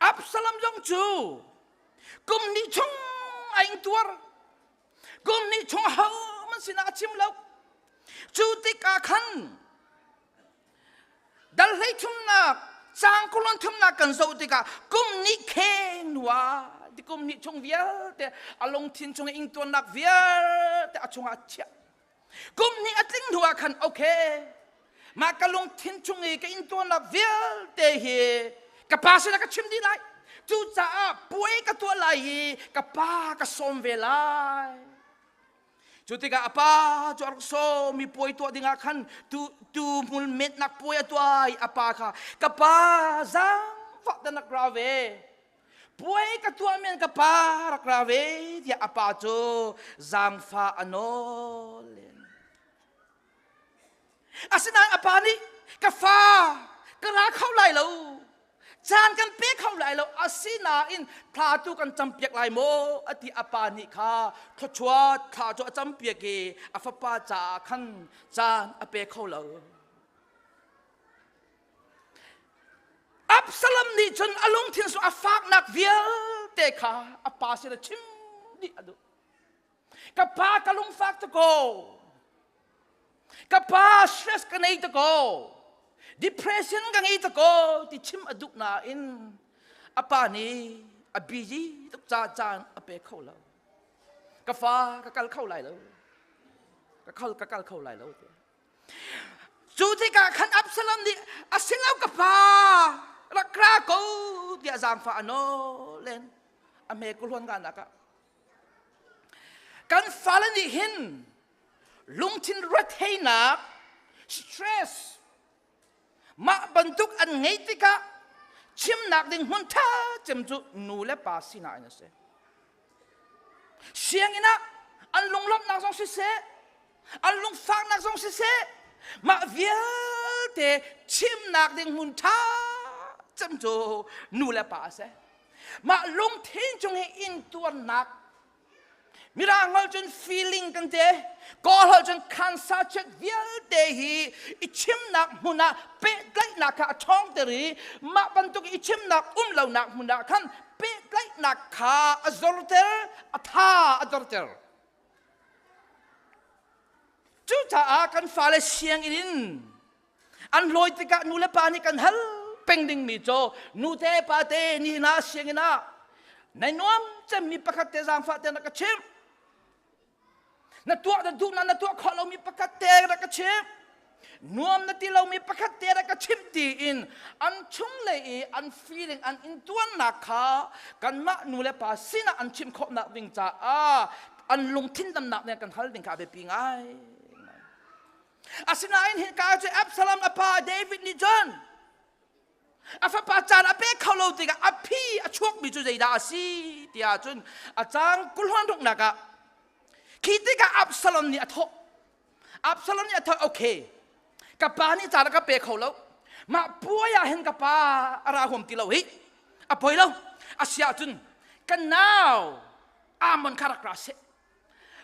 Absalom zong cu kum hnih chung a ingtuar. Kum hnih chung ahohmanh sinah a chim lo. Cu tikah khan dal hlei thumnak caang kulon thumnak kan zoh tikah kum hnih kheng hnuah ti kum hnih chung vialte a lungthin chung i ingtuannak vialte a chungah a chiah. Kum hnih a tling hnuah khan okay mah ka lungthin chung i ka intuarnak vialte hi ka pa sinah ka chim dih lai. Cucaah puai ka tuah lai i ka pa ka sawm ve lai. Cu tikah a pa cu a rak sawm i puai tuah dingah khan tu tu hmul metnak puai a tuah i a pa kha ka pa zaangfah te nak ra ve. Puai ka tuah men ka pa rak ra ve tiah a pa cu zaangfah a nawl len. Asinain a pa nih ka fa ka ra kho lai lo caan kan pe kho lai lo asinain thla tu kan campiak lai maw a ti a pa nih kha thluachuat thla cu a campiak i a fapa caah khan caan a pe kho lo. Absalom nih cun a lungthin cu a faknak vialte kha a pa sin a chim dih a duh. Ka pa ka lungfak tuk ko. Ka pa stress ka nei tuk ko. Depression ka ngei tuk ko ti chim a duh nain a pa nih a busy tuk ca caan a pe kho lo. Ka fa ka kal kho lai lo. Ka kal ka kal kho lai lo ti. Cu tikah khan Absalom nih a si lo ka pa rak ra ko tiah zaangfah a nawl len a hme ku hluan ka nak ah kan fale nih hin lungthin retheinak stress mah bantuk an ngeih tikah chimnak ding hmun ṭha cem cu nu le pa sinah in a si sianginn ah an lunglawmhnak zong siseh an lungfaknak zong siseh mah vialte chimnak ding hmun ṭha cem cu nu le pa a si mah lungthin cung hi intuarnak Mirang holh cun feeling kan ti. Kawl holh cun khansa chet vialte hi i chimnak hmun ah pehtlaihnak kha a ṭhawngter i mah bantuk i chimnak um lonak hmun ah khan pehtlaihnak kha a zorter, a tha a dorter. Cucaah kan fale sianginn in an lawi tikah nu le pa nih kan hal peng dingmi cu nute pate ni na sianginn ah nai nuam cemmi pakhat te zaangfah te na ka chimh. Na tuah na duh na na tuah khawh lomi pakhat te rak ka chim. Nuam na ti lomi pakhat te rak ka chim tiin an chunglei i an feeling an intuannak kha kanmah nu le pa sinah an chim khawhnak ding caah an lungthin damnak nih kan hal ding kha a biapi ngai. Asinain hika cu Absalom a pa David nih cun a fapa caan a pe kho lo tikah a phi a chuakmi cu zeidah a si tiah cun a cang kulhuan ruknak ah khi tikah Absalom nih a thawh. Absalom nih a thawh, okay, ka pa nih caan a ka pe kho lo, mah puai ah hin ka pa a ra huam ti lo hi, a poi lo, a si ahcun ka nau Amon kha rak ra seh,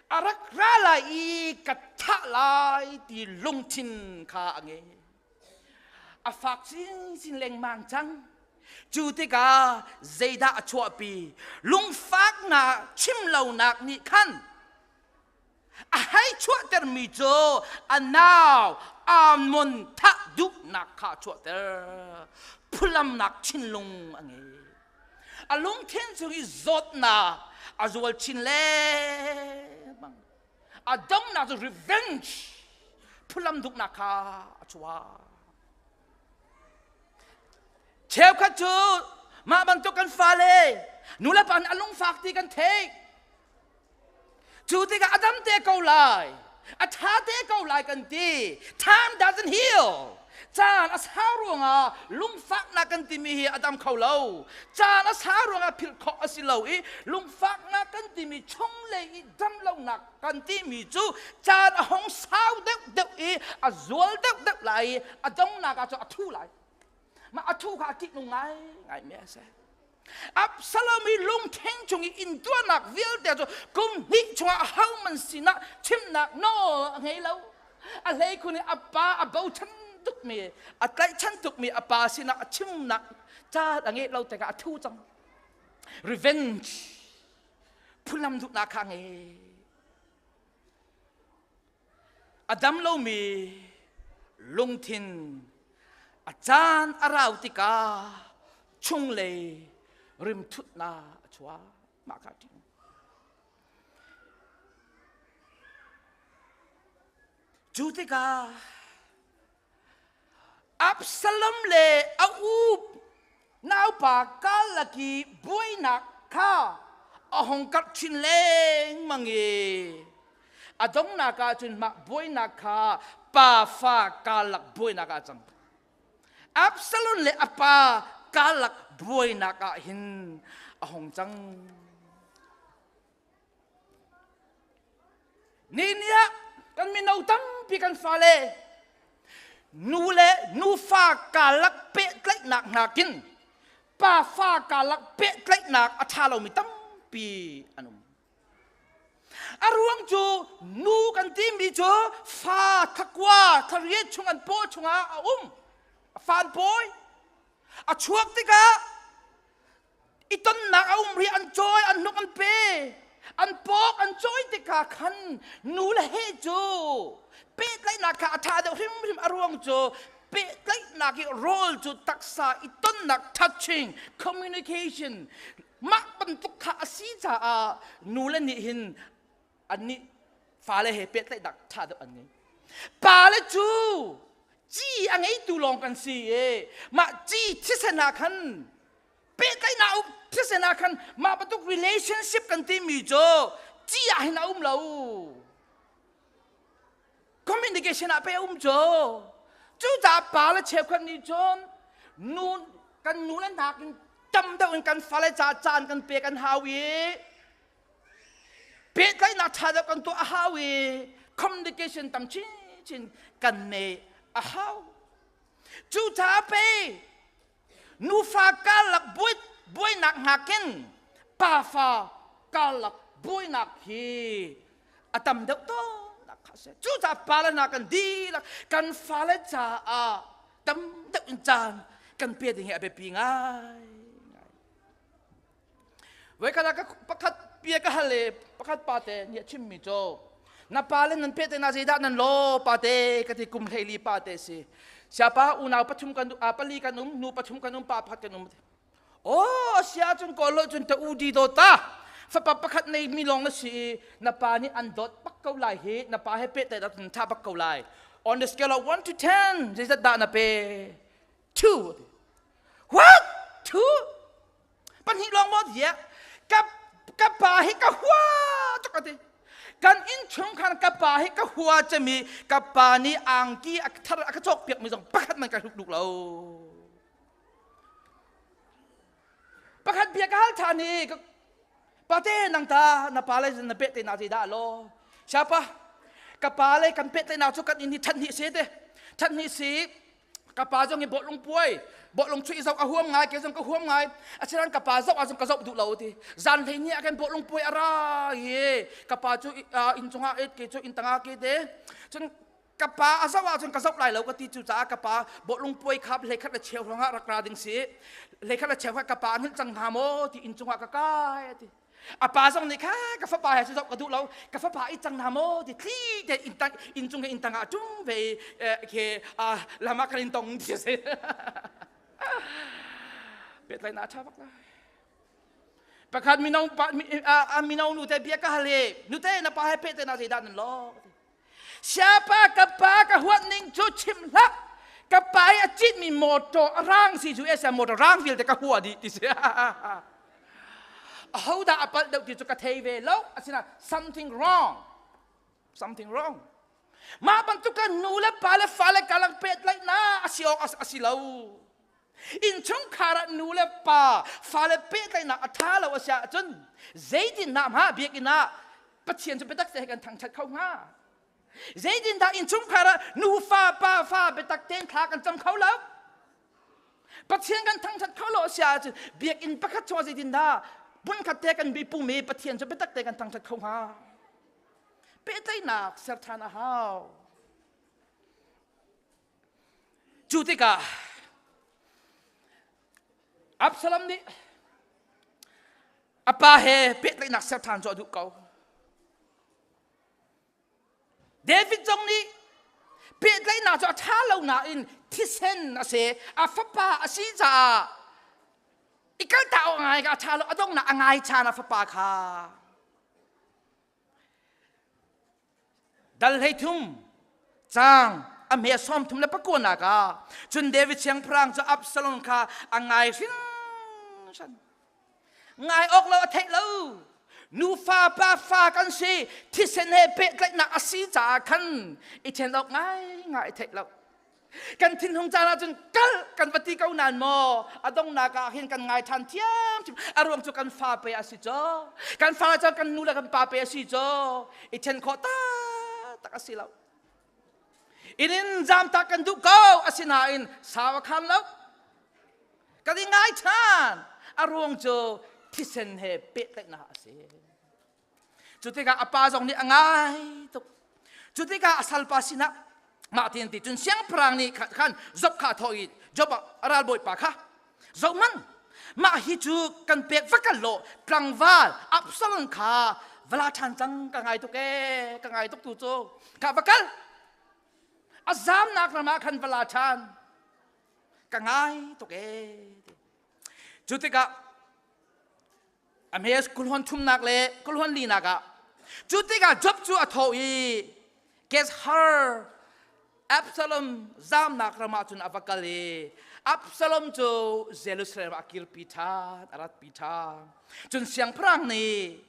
a rak ra lai i ka thah lai ti lungthin kha a ngei. A fak chinchin lengmang cang. Cu tikah zeidah a chuahpi? Lungfaknak chim lonak nih khan a hei chuahtermi cu a nau Amnon thah duhnak kha a chuahter. Phulamnak thinlung a ngei. A lungthin chung i zawtnak a zual chin lengmang. A donghnak cu revenge, phulam duhnak kha a chuak. Cheukhat cu mah bantuk kan fale nulepa nih a lungfak ti kan theih. Cu tikah a dam te ko lai, a ṭha te ko lai kan ti. Time doesn't heal. Caan a sau ruangah lungfaknak kan timi hi a dam kho lo. Caan a sau ruangah philh khawh a si lo i lungfaknak kan timi chunglei i damlonak kan timi cu caan a hong sau deuh deuh i a zual deuh deuh lai i a donghnak ah cun a thu lai. Mah a thu kha a ṭihnung ngai ngai mi a si. Absalom i lungthin chung i intuarnak vialte cu kum hnih chungah ahohmanh sinah chimnak nawl a ngei lo. A hleikhun i a pa a bochan tukmi, a tlaihchan tukmi a pa sinah a chimnak caan a ngeih lo tikah a thu cang. Revenge phulam duhnak kha a ngei. A dam lomi lungthin a caan a rau tikah chunglei rimthutnak a chuak. Mah kha ṭih. Cu tikah Absalom le a u naupa karlak i buainak kha a hung karh chin lengmang i a donghnak ah cun mah buainak kha pafa karlak buainak ah a cang. Absalom le a pa karlak buainak ah hin a hung cang. Ni ni ah kan mino tampi kan fale nu le nufa karlak pehtlaihnak nakin pafa karlak pehtlaihnak a ṭha lomi tampi an um. A ruang cu nu kan timi cu fa thakua thariat chung an paw chungah a um. A fa an pawi. A chuak tikah i tonnak a um ri an cawi an hnuk an pe an pawk an cawi tikah khan nu le he cu pehtlaihnak kha a ṭha deuh hrimhrim. A ruang cu pehtlaihnak i rawl cu taksa i tonnak, touching communication, mah bantuk kha a si caah nu le nih hin annih fale he pehtlaihnak ṭha deuh an ngei. Pale cu ci a ngeitu lawng kan si i mah ci thisen ah khan pehtlaihnak um thisen ah khan mah bantuk relationship kan timi cu ci ah hin a um lo, communication ah pe a um cu. Cucaah pa le cheukhat nih cun nu kan nu le nakin tam deuh in kan fale ca caan kan pek an hau i pehtlaihnak ṭha deuh kan tuah a hau i communication tam chinchin kan neih a hau. Cucaah pei nufa karlak buainak nakin pafa karlak buainak hi a tam deuh tawnnak kha a si. Cucaah pale hna kan dihlak kan fale caah tam deuh in caan kan pe ding hi a biapi ngai. Voikhat ah pakhat bia ka hal i pakhat pate nih a chimmi cu, na pa le nan pehte na zeidah nan law pate ka ti. Kum 14 pate si. Siapa, unau pathum kan a pali kan um, nu pathum kan um, pa pakhat kan um. Oh, sia cun ko lo cun ta u di do ta. Fapa pakhat nei mi lawng na si i na pa nih an dawt bak ko lai hi na pa he pehtlaih dah tha bak ko lai. On the scale of 1 to 10, zeizat dah na pe? 2. What? 2? Pahnih lawng maw tiah ka ka pa hi ka hua tuk ati. Kan innchung khan ka pa hi ka hua cemi ka pa nih angki a thar a ka cawk piak mi zong pakhat man ka hluk duk lo. Pakhat bia ka hal ṭhan i pate nang ta na pa le na peh te na zeidah law siapa ka pa le kan peh te na cu kan inn hi ṭhat hnih si te ṭhat hnih si ka pa zong hi bawhlung puai bawhlung chuih zoh a huam ngai ke zong ka huam ngai asinan ka pa zoh ah zong ka zoh duh lo ti zan hlei ni ah khan bawhlung puai a ra i ka pa cu inn cungah it ke cu inn tangah ke te cun ka pa a zoh ahcun ka zoh lai lo ka ti cu caah ka pa bawhlung puai kha hlei khat le cheu hrawng ah rak ra ding si hlei khat le cheu kha ka pa an cang hnga maw ti inn cungah ka kai ti a pa zong nih kha ka fapa he zoh ka duh lo ka fapa i cang hna maw ti thli te inn tang inn cung he inn tang ah ṭum ve ke lam ah kan in tong ti si pehtlaihnak a ṭha bak lai pakhat mino pa mino nu te bia ka hal i nute na pa he pehtlaihnak zeidah nan lo Siapa ka pa ka huat ning cu chim hlah. Ka pa i a citmi motor a rang si cu esa motor rang vialte ka hua dih ti si. Aho dah a palh deuh ti cu ka thei ve lo. Asina something wrong. Something wrong. Mah bantuk kan nu le pa le fa le kalak pehtlaihnak a si awk a si lo. Innchungkhar ah nu le pa fale pehtlaihnak a ṭha lo a si ahcun zeitindah hma biakinn ah Pathian cu biatak te he kan thangṭhat kho hnga? Zeitindah innchungkhar ah nufa pa fa biatak tein thla kan cam kho lo? Pathian kan thangṭhat kho lo a si ahcun biakinn pakhat chungah zeitindah hmunkhat te kan pum i Pathian cu biatak te kan thangṭhat kho hnga? Pehtlaihnak ser ṭhan a hau. Cu tikah Absalom nih a pa he pehtlaihnak ser ṭhan cu a duh ko. David zong nih pehtlaihnak cu a ṭha lo nain thisen a si, a fapa a si caah i kaltak awk ngai a ṭha lo, a donghnak a ngai ṭhan a fapa kha. Dal 13 caang a hme 39 ah cun David siangpahrang cu Absalom kha a ngai hringhran. Ngai awk lo a theih lo. Nufa pa fa kan si thisen he pehtlaihnak a si caah khan i ṭhen awk ngaingai theih lo. Kan thinhung caan ahcun kal kan va ti ko nain maw a donghnak ah hin kan ngai ṭhan thiam a ruang cu kan fa pe a si caw kan fa cu kan nu le kan pa pe a si caw i ṭhen khawh taktak a si lo inn in zamtak kan duh ko asinain sau a khan lo kan i ngai ṭhan a ruang cu thisen he pehtlaihnak a si Cu tikah a pa zong nih a ngai tuk. Cu tikah a salpa sinah mah tin ti cun siangpahrang nih khan Job kha a thawh i Job a ralbawipa kha zohmanh mah hi cu kan pek va kal law tlangval Absalom kha vala ṭhan cang ka ngai tuk ee ka ngai tuk tu cu ka va kal a zamnak ram ah khan vala ṭhan ka ngai tuk ee cu tikah A hme kulhon thumnak le kulhon linak ah cu tikah Job cu a tho i Geshur Absalom zamnak ram ah cun a va kal i Absalom cu Jerusalem ah a kirpi ṭhan a ratpi ṭhan cun siangpahrang nih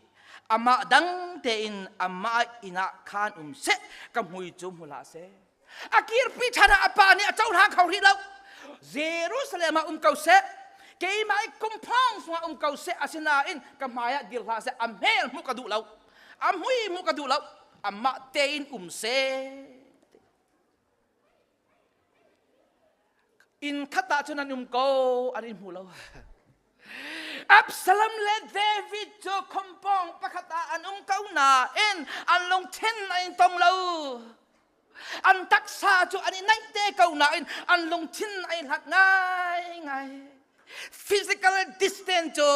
amah dang tein amah inn ah khan um seh ka mui cu hmu hlah seh A kirpi ṭhan ah a pa nih a cohlang kho rih lo. Jerusalem ah um ko seh, keimah i kumphong chungah um ko seh, asinain ka hmai ah dir hlah seh, a hmel hmuh ka duh lo, a mui hmuh ka duh lo, amah tein um seh. Inn khat ah cun an um ko, an in hmu lo. Absalom le David cu khumpawng pakhat ah an um ko nain an lungthin an in tong lo. An taksa cu an i naih te ko nain an lungthin ai hlat ngaingai. Physical distance cu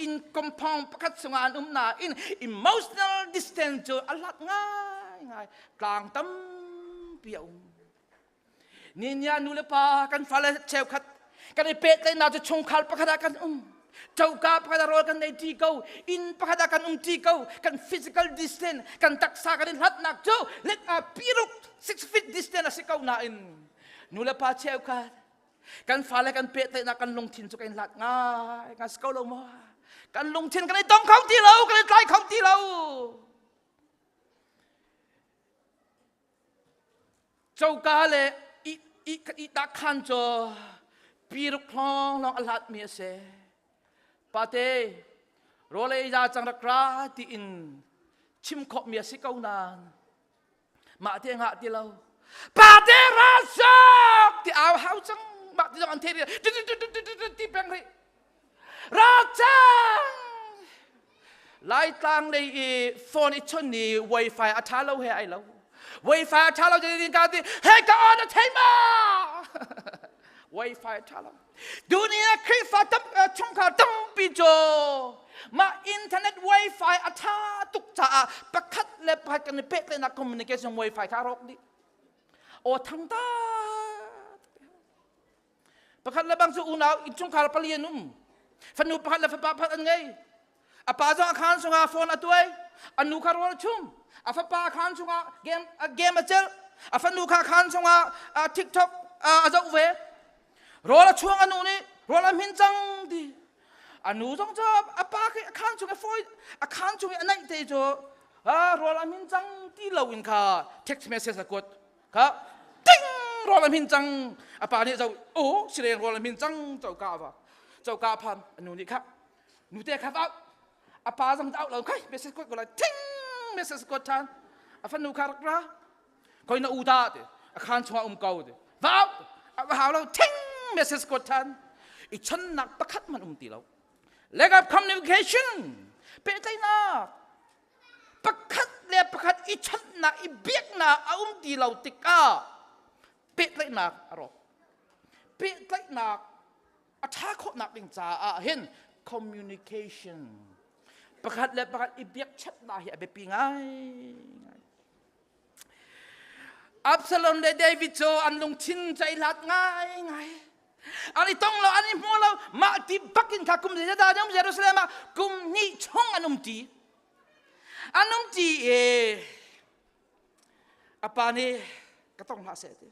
in compound pakhat chungah an um nain emotional distance cu a hlat ngaingai. Tlang tampi a um. Ninia nu le pa kan fale cheukhat kan i pehtlaihnak cu chungkhar pakhat ah kan um. Coka pakhat ah rawl kan ei ṭi ko, inn pakhat ah kan um ṭi ko, kan physical distance, kan taksa kan i hlatnak cu let ah piruk 6 feet distance a si ko nain nu le pa cheukhat kan fale kan pehtlaihnak kan lungthin cu kan i hlat ngai ngai si ko lo maw? Kan lungthin kan i tong kho ti lo, kan i tlai kho ti lo. Coka le ihtak khan cu piruk hlawng lawng a hlatmi a si. Pate, rawl ei za cang rak ra tiin chim khawhmi a si ko nain mah te ngah ti lo. Pate ra sok ti au hau cang mah ti zong an thei rih ti peng rih. Ra cang! Laitlang lei i phone i chon ni wifi a ṭha lo he ai lo. Wifi a ṭha lo jadi ka ti he ka on a thei ma. Wifi a ṭha lo. Dunia Khrihfa tam chungkhar tampi cu mah internet wifi a ṭha tuk caah pakhat le pakhat kan i pehtlaihnak communication wifi kha a rawk dih. Aw thang ta. Pakhat le bang cu unau innchungkhar pali an um. Fanu pakhat le fapa pakhat an ngei. A pa zong a khaan chungah phone a tuai. A nu kha rawl a chum. A fapa a khaan chungah game, a game a celh. A fanu kha khaan chungah TikTok a zoh ve. Rawl a chuang a nu nih rawl a hmin cang ti. A nu zong cu a pa khi a khaan chung i fawi a khaan chung i a naih te cu rawl a hmin cang ti lo in kha text message a kuat. Kha ting rawl a hmin cang a pa nih zo o sireng rawl a hmin cang choka va choka phan a nu nih kha nute kha va a pa zong au lo khai message kot ko lai ting message kot than a fanu kha rak ra koi na u ta te a khan chungah um ko te va au a hau lo ting message kot than i chonnak pakhat man um ti lo lack of communication pehtlaihnak Pakhat le pakhat i chawnhnak, i biaknak a um ti lo tikah pehtlaihnak a rawk. Pehtlaihnak a ṭha khawhnak ding caah hin communication pakhat le pakhat i biakchanhnak hi a biapi ngai. Absalom le David cu an lungthin cu ai hlat ngaingai. An i tong lo, an i hmu lo. Mah ti bakin kha kum zeizat dah an um Jerusalem ah kum hnih chung an um ṭi. An um ṭi i a pa nih ka tong hlah seh ti.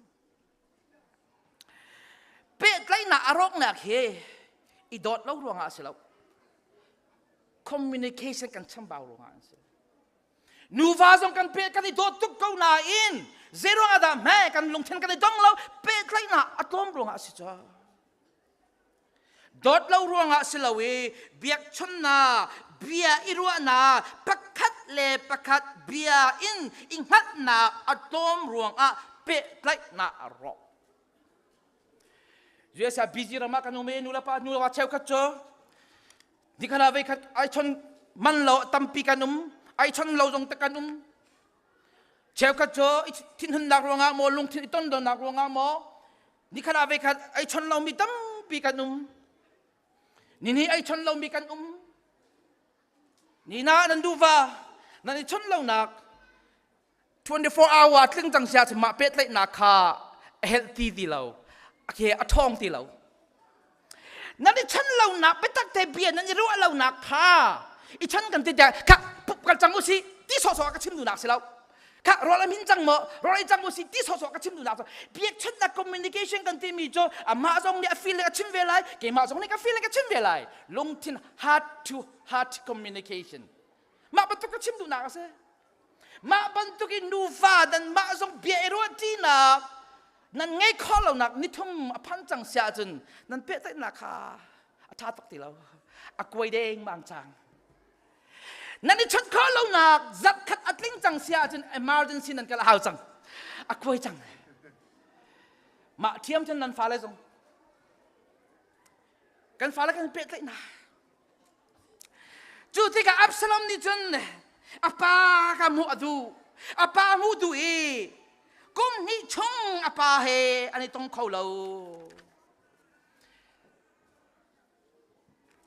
Pehtlaihnak a rawknak hi i dawt lo ruangah a si lo. Communication kan chambau ruangah an si. Nuva zong kan pe kan i dawt tuk ko nain zeiruang ah dah hme kan lungthin kan i dong lo pehtlaihnak a tlawm ruangah a si cu. Dawt lo ruangah si lo i biakchonnak bia i ruahnak pakhat le pakhat bia in i hngalhnak a tlawm ruangah pehtlaihnak a rawk. US ah busy ram ah kan um i nu le pa nu le pa cheukhat cu Nikhat ah veikhat ai chon man lo tampi kan um, ai chon lo zong te kan um. Cheukhat cu thinhunnak ruangah maw lungthin i tondonnak ruangah maw nikhat ah veikhat ai chon lomi tampi kan um. Nini ai chon lomi kan um. Nina nan duva nan i chon lonak 24 hour tling cang sia cun mah pehtlaihnak kha a healthy ti lo a ke a ṭhawng ti lo nan i chan lonak biatak te bia nan i ruah lonak kha i chan kan ti tiah kha kal cang usih ti sawhsawh ka chim duhnak si lo kha rawl a min cang maw rawl ei cang usih ti sawhsawh ka chim duhnak cu biakchannak communication kan timi cu amah zong nih a feeling a chim ve lai keimah zong nih ka feeling ka chim ve lai lungthin heart to heart communication mah bantuk ka chim duhnak a si Mah bantukin nuva nan mah zong bia i ruahṭinak nan ngei khawh lonak nithum a phan cang si ahcun nan pehtlaihnak kha a ṭha tuk ti lo. A kuai dengmang cang. Nan i chawnh khawh lonak zarhkhat a tling cang si ahcun emergency nan kal a hau cang. A kuai cang. Mah ṭhiam cun nan fale zong kan fale kan pehtlaihnak Cu tikah Absalom nih cun a pa kha hmuh a duh. A pa hmuh duh i kum hnih chung a pa he an i tong kho lo.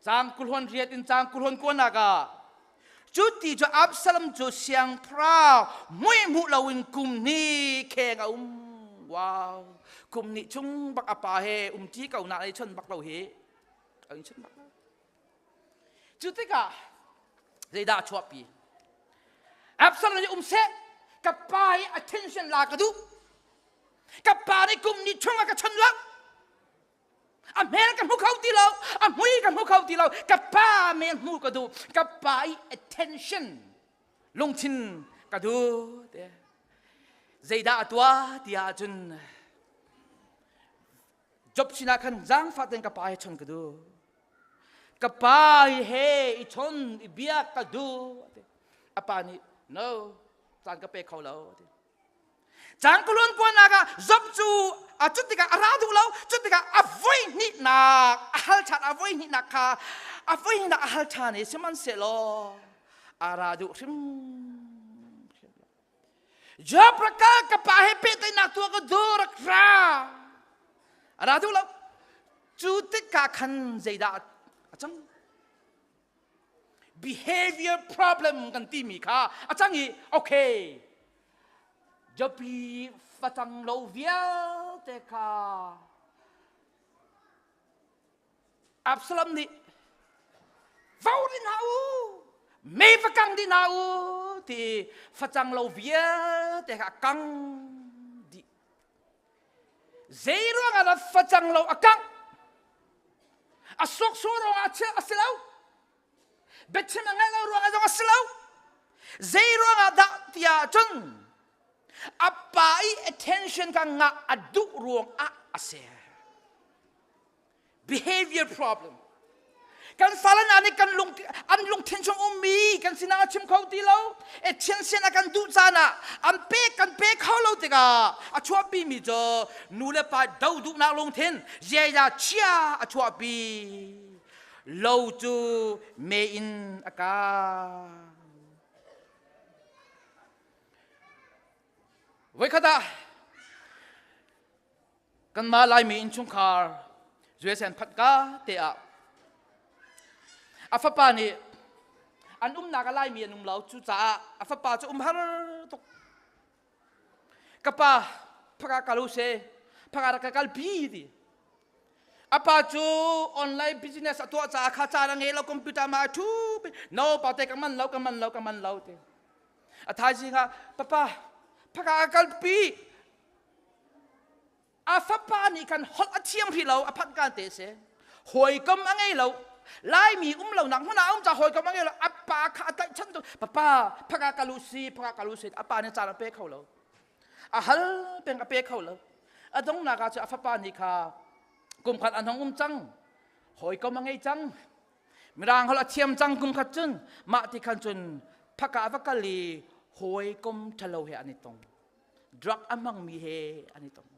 Caang kulhon riat in caang kulhon kuanak ah cu ti cu Absalom cu siangpahrang mui hmuh loin kum hnih kheng a um. Wow! Kum hnih chung bak a pa he um ṭi ko na ei chon bak lo hi. An chon bak lo. Cu tikah zeidah a chuahpi? Absalom nih um seh, ka pa i attention la ka duh. Ka pa nih kum ni chung a ka chon lo. A hmel ka hmu kho ti lo, a mui ka hmu kho ti lo. Ka pa men hmu ka duh. Ka pa i attention lungthin ka duh. Te. Zeidah a tuah ti ahcun Job sinah khan zaangfah tein ka pa he chon ka duh. Ka pa he i chon i biak ka duh. A pa nih no caan ka pe kho lo. Caan ka luan kuanak ah Job cu a cut tikah a ra duh lo. Cut tikah a voi hnihnak a hal ṭhan a voi hnihnak kha a voi hnihnak a hal ṭhan i sihmanhsehlaw a ra duh hrim Job rak kal ka pa he pehtlaihnak tuah ka duh rak ra. A ra duh lo. Cu tikah khan zeidah a cang? Behavior problem kan timi kha a cang i okay Job i facang lo vialte kha Absalom nih vo dih hna u mei va kang dih hna u ti facang lo vialte kha a kang dih zei ruangah dah facang lo a kangh a suaksur ruangah a si lo biachim a ngaih lo ruangah zong a si lo zei ruangah dah tiah cun a pa i attention kha ngah a duh ruangah a si Behavior problem. Kan fale hna nih kan lung an lungthin chung ummi kan sinah a chim kho ti lo. Attention a kan duh caan ah an pe kan pe kho lo tikah a chuahpi mi cu nu le pa do duhnak lungthin ziaza chia a chuahpi. Lo cu me in a kang. Voikhat ah Kanmah Laimi innchungkhar USA phanh ka te ah a fapa nih an umnak ah Laimi an um lo cucaah a fapa cu um har tuk. Ka pa phaka kal u se phaka rak ka kalpi ti. A pa cu online business a tuah caah kha caan a ngei lo computer ma a ṭhu no pa te ka man lo ka man lo ka man lo ti. A thaizing ah papa phaka ka kalpi A fapa nih khan holh a thiam hrih lo, a phanh kan te si. Hawikom a ngei lo. Laimi um lo nak hmun ah um ca hawikom a ngei lo. A pa kha a tlaihchan tuk. Papa, phaka kalu si, phaka kalu si. A pa nih caan a pe kho lo. A hal peng a pe kho lo. A dongnak ah cu a fapa nih kha kum khat an hong um cang. Hawikom a ngei cang. Mirang holh a thiam cang kum khat cun mah ti khan cun phaka va kal i hawikom ṭhalo he an i tong. Drug a hmangmi he an i tong.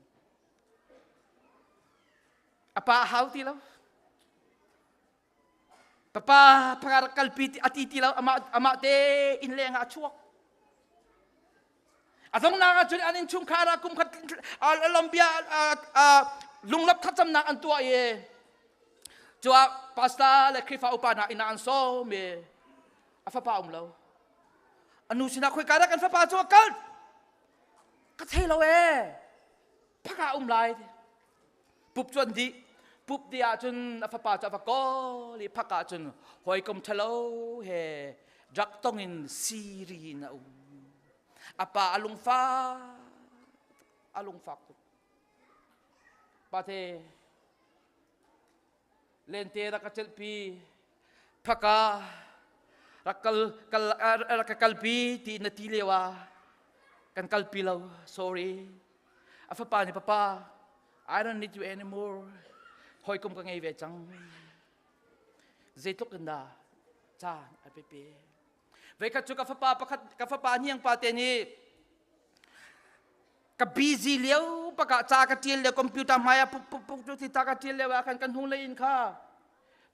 A pa a hau ti lo. Papa phaka rak kalpi a ti ti lo amah amah te inn leng ah a chuak. A dongnak ah cun an innchungkhar ah kum khat Colombia lunglap thlacamnak an tuah i cu ah pastor le Khrihfa upa hna inn ah an sawm i a fapa um lo. A nu sinah khoika dah kan fapa cu a kal? Ka thei lo ee. Phaka um lai. Pup cu an dih. Pup dih ahcun a fapa cu a va kawl i phaka cun hawikom ṭhalo he drug tong in siri in a um. A pa a lungfak a lungfak tuk. Pate lente rak ka celhpi phaka rak kal kal rak ka kalpi ti na ti lio ah kan kalpi lo sorry a fapa nih papa I don't need you anymore hawikom ka ngei ve cang zeitluk in dah caan a biapi Veikhat cu ka fapa pakhat ka fapa hniang pa te nih ka busy lio pakah ca ka ṭial lio computer hmai ah puk puk puk cu ti ta ka ṭial lio ah khan kan hnu lei in kha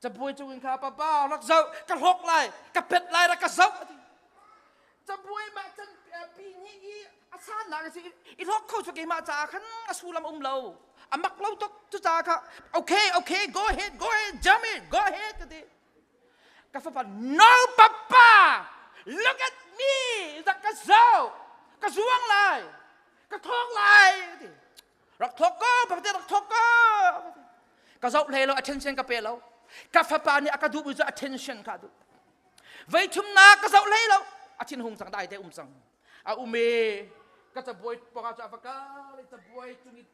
cabuai cung in kha papa rak zoh ka hlawk lai ka pet lai rak ka zoh ati cabuai mah can pi nih i a sannak a si i hlawk kho cu keimah caah khan a sullam um lo a mak lo tuk cu caah kha okay okay go ahead go ahead jump it go ahead ka ti Ka fapa, no papa, look at me, rak ka zoh, ka zuang lai, ka thawk lai. Rak thawk ko, papa rak thawk ko. Ka zoh hlei lo, attention ka pe lo. Ka fapa nih a ka duhmi cu attention kha a duh. Vei thumnak ka zoh hlei lo. A thin hung cang dai te um cang. A um e ka cabuai pawngah cu a va kal i cabuai cung i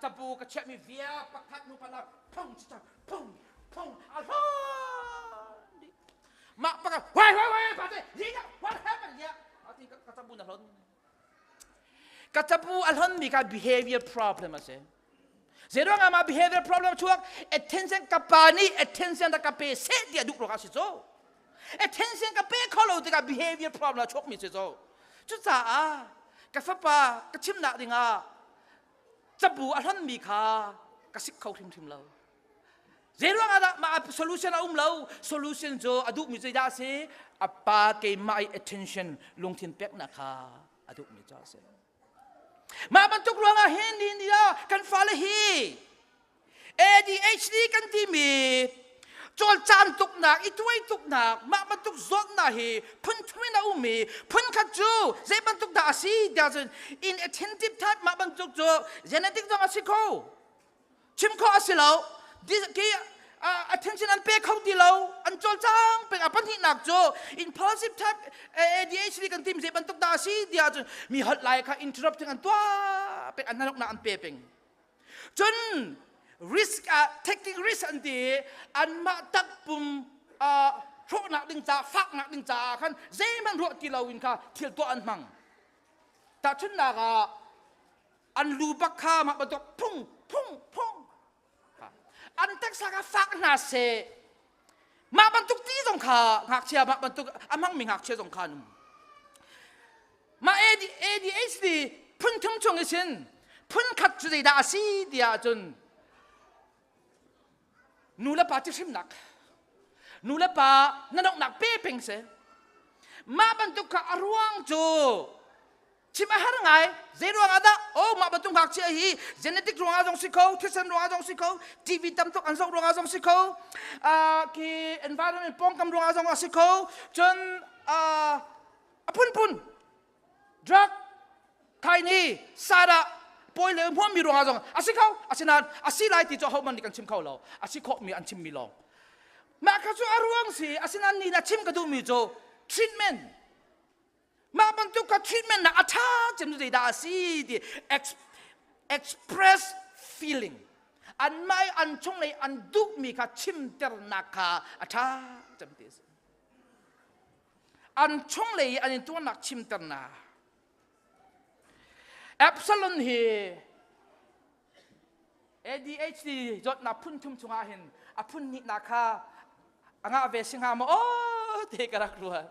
cabu ka chiahmi via pakhat hnu pakhat phung phung phung a hlawn dih. Mah pakhat wai wai wai pa te what happened here? Ati ka cabu na hlon. Ka cabu a hlonmi kha behavior problem a si. Zeiruang ah mah behavior problem chuak attention ka pa nih attention rak ka pe seh tiah duh ruangah si cu. Attention ka pe kho lo tikah behavior problem a chuakmi si cu. Cucaah ka fapa ka chimnak dingah cabu a hlonmi kha ka sik kho hrimhrim lo. Zeiruang ah dah mah solution a um lo? Solution cu a duhmi zeidah a si? A pa keimah i attention lungthin peknak kha a duhmi cu a si. Mah bantuk ruangah hin ni ni ah kan fale hi ADHD kan timi cawlcaan tuknak, i tuai tuknak, mah bantuk zawtnak hi phun thum in a um i phun khat cu zei bantuk dah a si tiah cun inattentive type mah bantuk cu genetic zong a si kho. Chim khawh a si lo. Ki attention an pe kho ti lo. An cawlcang peng a pahnihnak cu impulsive type ADHD kan tim zei bantuk dah a si tiah cun mi holh lai kha interrupting an tuah peng an hnanoknak an pe peng. Cun risk ah taking risk an ti anmah takpum hrawhnak ding ca faknak ding caah khan zeihmanh ruah ti loin kha thil tuah an hmang. Tahchunhnak ah an lu bak kha mah bantuk phung phung phung an taksa kha fak hna seh mah bantuk ti zong kha ngakchia mah bantuk a hmangmi ngakchia zong kha an um mah ADHD phun thum chung i sin phun khat cu zeidah a si tiah cun nu le pa chihrimnak nu le pa na donghnak pe peng seh mah bantuk kha a ruang cu chim a har ngai zei ruang ah dah oh mah bantuk ngakchia hi genetic ruang ah zong si kho thisen ruang ah zong si kho TV tam tuk an zoh ruang ah zong si kho khi environment pawngkam ruang ah zong a si kho cun a phunphun drug khaini sada pawi le hmuammi ruang ah zong a si kho asinain a si lai ti cu ahohmanh nih kan chim kho lo a si khawhmi an chimmi lawng mah kha cu a ruang si asinain ni na chim ka duhmi cu treatment Mah bantuk ka treatment nak a ṭha cem cu zeidah a si ti express feeling anmah i an chunglei an duhmi kha chimternak kha a ṭha cem ti a si. An chunglei i an intuarnak chimternak. Absalom hi ADHD zawtnak phun thum chungah hin a phun hnihnak kha a ngah ve si hnga maw aw te ka rak ruat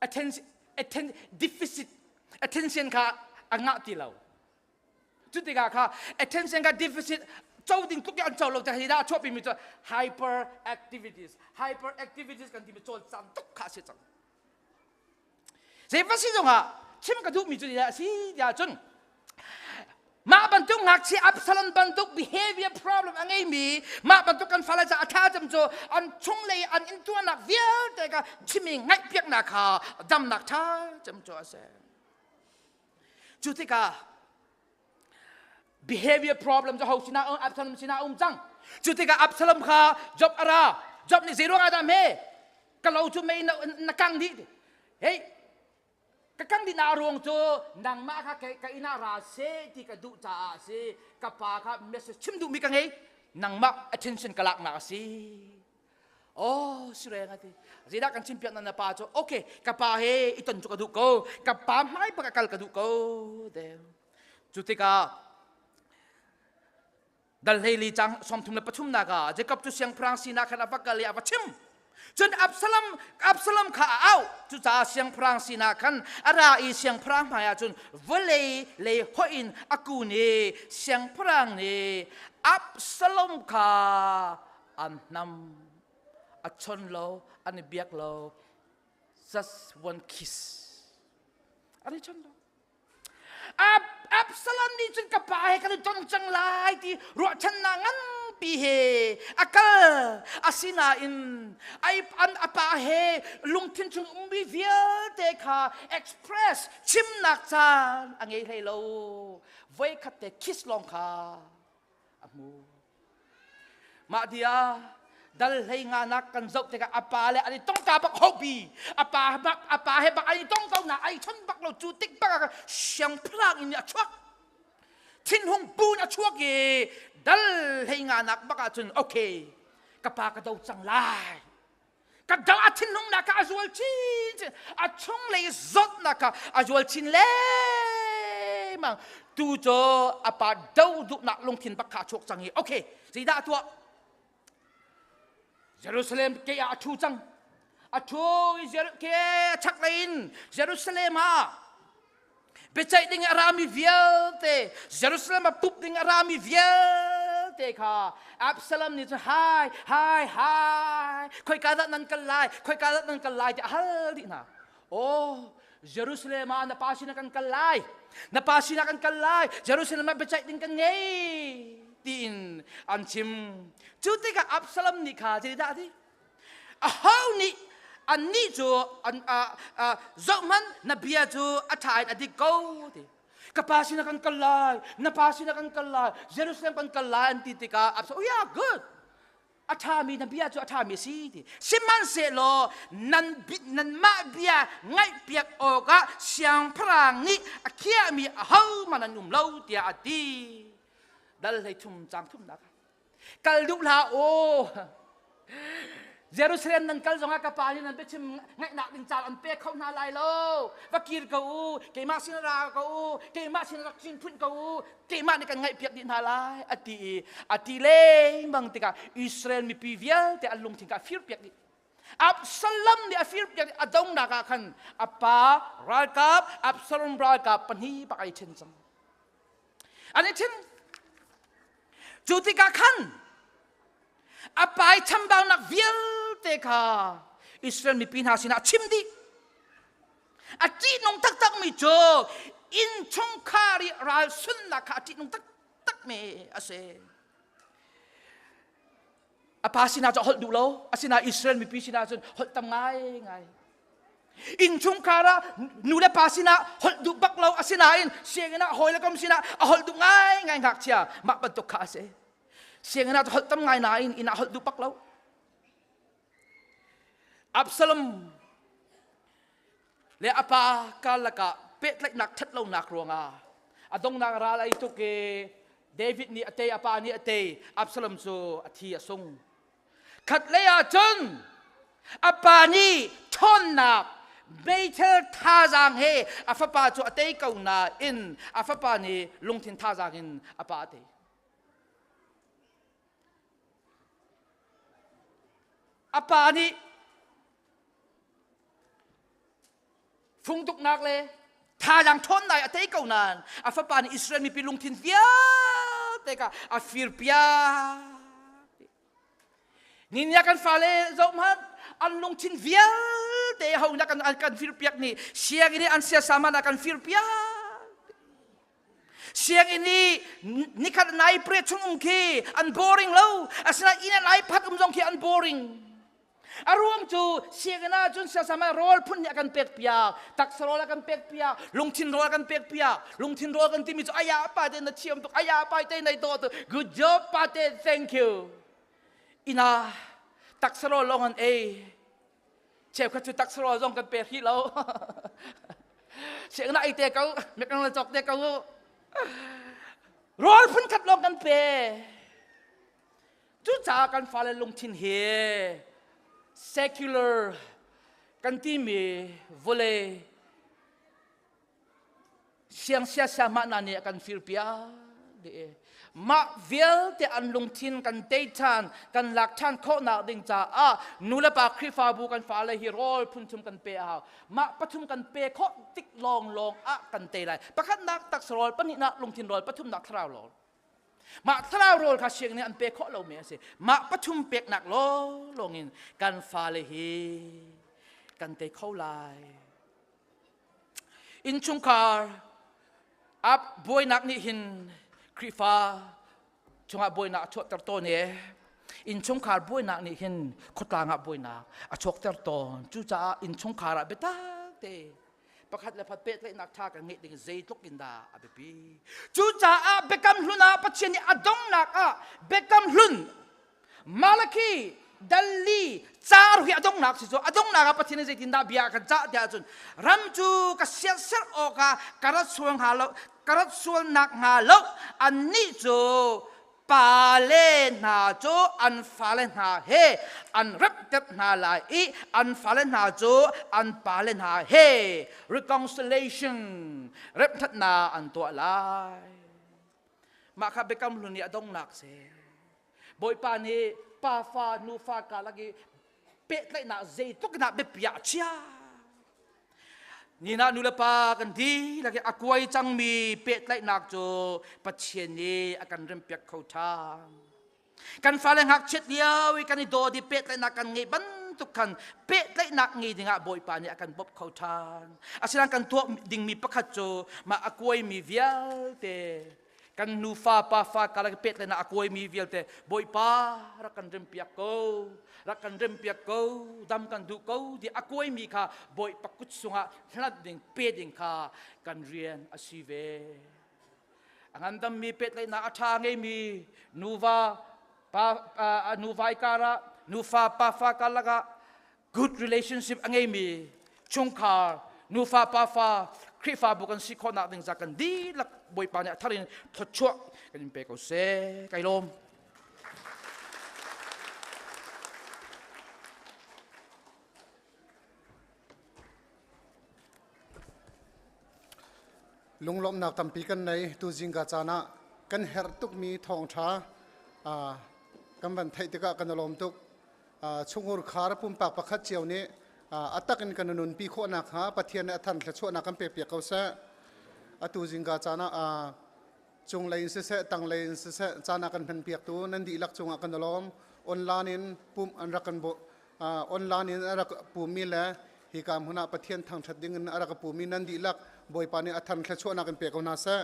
attention atten deficit attention kha a ngah ti lo cu tikah kha attention kha deficit co ding tluk an co lo te hi dah chuahpi mi cu hyper activities hyper activities kan timi cawlcang tuk kha a si cang Zei va si zongah chim ka duhmi cu a si tiah cun mah bantuk ngakchia Absalom bantuk behavior problem a ngeimi mah bantuk kan fale ca a tha cem cu an chunglei an intuarnak vialte kha chimi ngaihpiaknak kha damnak tha cem cu a si. Cu tikah behavior problem cu ho sinah Absalom sinah um cang. Cu tikah Absalom kha Job a ra. Job nih zei ruangah dah hme ka lo cu mei na kang dih hei ka kang dih na ruang cu nangmah kha ka inn ah ra seh ti ka duh caah a si ka pa kha message chim duhmi ka ngei nangmah attention ka laknak a si oh sireng ati zeidah kan chimpiak na na pa cu okay ka pa he i ton cu ka duh ko ka pa hmai bak a kal ka duh ko de cu tikah Dal hleili cang 33 nak ah Jakob cu siangpahrang sinak khan a va kal i a va chim. Cun Absalom Absalom kha a auh. Cucaah siangpahrang sinah khan a ra i siangpahrang hmaiah cun vawlei lei hoih in a kun i siangpahrang nih Absalom kha an hnam. A chon lo, an i biak lo. Just one kiss. An i chon lo. Absalom nih cun ka pa he kan i tong cang lai ti ruahchannak nganpi he a kal asinain ai an a pa he lungthin chung ummi vialte kha express chimnak caan a ngei hlei lo voikhat te kiss lawng kha a hmu. Mah dia dal hlei nga nak kan zoh tikah a pa le an i tong ta bak hopi a pa bak a pa he bak an i tong ko na ai chon bak lo cu tik bak ah siangpahrang in a chuak thinhung bun a chuak i dal hlei nga nak bak ahcun okay ka pa ka do cang lai ka do a thinlung nak kha a zual chin a chunglei zawtnak kha a zual chin lengmang tu cu a pa do duhnak lungthin bak kha a chuak cang i okay zeidah a tuah Jerusalem ke ah a ṭhu cang a ṭhu i ke a chaklei in Jerusalem ah biaceih ding a rami vialte Jerusalem ah pup ding a rami vialte kha Absalom nih cun hai hai hai khoika dah nan kal lai khoika dah nan kal lai tiah a hal dih hna oh Jerusalem ah na pa sinah kan kal lai na pa sinah kan kal lai Jerusalem ah biaceih ding kan ngei tiin an chim cu tikah Absalom nih kha zeidah a ti aho nih annih cu an zohhmanh na bia cu a ṭha in a dik ko ti ka pa sinah kan kal lai na pa sinah kan kal lai Jerusalem kan kal lai an ti tikah Absalom oh yeah good a ṭhami na bia cu a ṭhami a si ti sihmanhsehlaw nan nanmah bia ngaihpiak awkah siangpahrang nih a khiahmi ahohmanh an um lo tiah a ti dal hlei thum cang thumnak kal duh hlah u Jerusalem nan kal zongah ka pa nih nan biachim ngaihnak ding caan an pe kho hna lai lo va kir ko u keimah sin ra ko u keimah sin rak cin phunh ko u keimah nih kan ngaihpiak dih hna lai a ti i a ti lengmang tikah Israel mipi vialte an lungthin kha a firpiak dih Absalom nih a firpiak dih a dongnak ah khan a pa ralkap Absalom ralkap pahnih bak ai ṭhen cang an i ṭhen cu tikah khan a pai chambaunak vialte kha Israel mipi hna sinah a chim dih a ṭihnung taktakmi cu innchungkhar i ralsunnak kha a ṭihnung taktakmi a si a pa sinah cu a holh duh lo asinain Israel mipi sinah cun holh tam ngaingai innchungkhar ah nu le pa sinah holh duh bak lo asinain sianginn ah hawi le kom sinah a holh duh ngaingai ngakchia mah bantuk kha a si sianginn ah holh tam ngai nain inn ah holh duh bak lo Absalom le a pa karlak ah pehtlaihnak ṭhat lonak ruangah a dongnak ral ai tuk i David nih a tei a pa nih a tei Absalom cu a thi a sung khatlei ah cun a pa nih ṭhawnnak meithal thazaang he a fapa cu a tei ko nain a fapa nih lungthin thazaang in a pa a tei A pa nih fungtuknak le thazaang ṭhawnnak a tei ko nain a fapa nih Israel mipi lungthin vialte kha a firpiak. Ninia kan fale zoh hmanh an lungthin vialte ho nih kan kan firpiak ni sianginn i an siasa hmanh ah kan firpiak. Sianginn i nikhat nai pre chung um khi an boring lo. Asinain inn ah nai phat um zong khi an boring. A ruang cu sianginn ah cun siasam ah rawl phun nih a kan pek piak, taksa rawl a kan pek piak, lungthin rawl a kan pek piak. Lungthin rawl kan timi cu aya pa te na thiam tuk, aya pa te nai dawh tuk. Good job pa te, thank you. Inn ah taksa rawl lawng an ei. Cheukhat cu taksa rawl zong kan pe hrih lo. Sianginn ah ei te ko, mekang le cawk te ko. Rawl phunkhat lawng kan pe. Cucaah kan fale lungthin hi secular kan timi vawlei siang siasa mah na nih a kan firpiak dih mah vialte an lungthin kan tei ṭhan kan lak ṭhan khawhnak ding caah nu le pa Khrihfabu kan fale hi rawl phunthum kan pe a hau mah pathum kan pe khawh tik lawnglawng ah kan tei lai pakhatnak taksa rawl pahnihnak lungthin rawl pathumnak thlarau rawl mah thlarau rawl kha sianginn nih an pe khawh lomi a si mah pathum peknak lawnglawng in kan fale hi kan tei kho lai Innchungkhar ah buainak nih hin Khrihfa chungah buainak a chuahter tawn i innchungkhar buainak nih hin khuatlang ah buainak a chuakter tawn. Cucaah innchungkhar ah biatak te pakhat le pakhat pehtlaihnak ṭha kan ngeih ding zeitluk in dah a biapi. Cucaah Biakam Hlun ah Pathian nih a donghnak ah Biakam Hlun. Malaki Dalli car hi a donghnak si cu a donghnak ah Pathian nih zeitindah bia a kan cah tiah cun ram cu ka siatserh awkah ka rat sual hnga lo ka rat sual nak hnga lo annih cu pale hna cu an fale hna he an remhter hna lai i an fale hna cu an pale hna he reconciliation remhthatnak an tuah lai. Mah kha biakam hlun i a donghnak si. Bawipa nih pa fa nu fa karlak i pehtlaihnak zeitluk in dah biapi ah a chiah. Ni na nu le pa kan dihlak i a kuai cangmi pehtlaihnak cu Pathian nih a kan rempiak kho ṭhan. Kan fale ngakchiat lio i kan i dawt i pehtlaihnak kan ngeih bantuk khan pehtlaihnak ngei dingah Bawipa nih a kan bawmh kho ṭhan. Asinain kan tuah dingmi pakhat cu mah a kuaimi vialte kan nufa pafa karlak pehtlaihnak a kuaimi vialte Bawipa rak kan rempiak ko rak kan rempiak ko dam kan duh ko ti a kuaimi kha Bawipa kut sungah hlanh ding pe ding kha kan rian a si ve. A ngandammi pehtlaihnak a ṭha ngeimi nuva pa nuvai karah nufa pafa karlak ah good relationship a ngeimi chungkhar nufa pafa Khrihfabu kan si khawhnak ding ca kan dihlak Bawipa nih a thar in thawchuah kan in pe ko seh. Kai lawm. Lunglawmhnak tampi kan nei tu zingka caan ah kan herh tukmi thawngṭha kan van theih tikah kan i lawm tuk. Chungkhar khar pumpak pakhat cio nih a tak in kan nunpi khawh nakhnga Pathian nih a than thluachuahnak kan pek piak ko seh. Atu zingka caan ah cunglei in siseh tanglei in siseh caan ah kan hman piaktu nan dihlak cungah kan i lawm. Online in pumh an rak kan online in a rak pumi le hika hmun ah Pathian thangṭhat ding in a rak pumi nan dihlak Bawipa nih a than thluachuahnak in pe ko hna seh.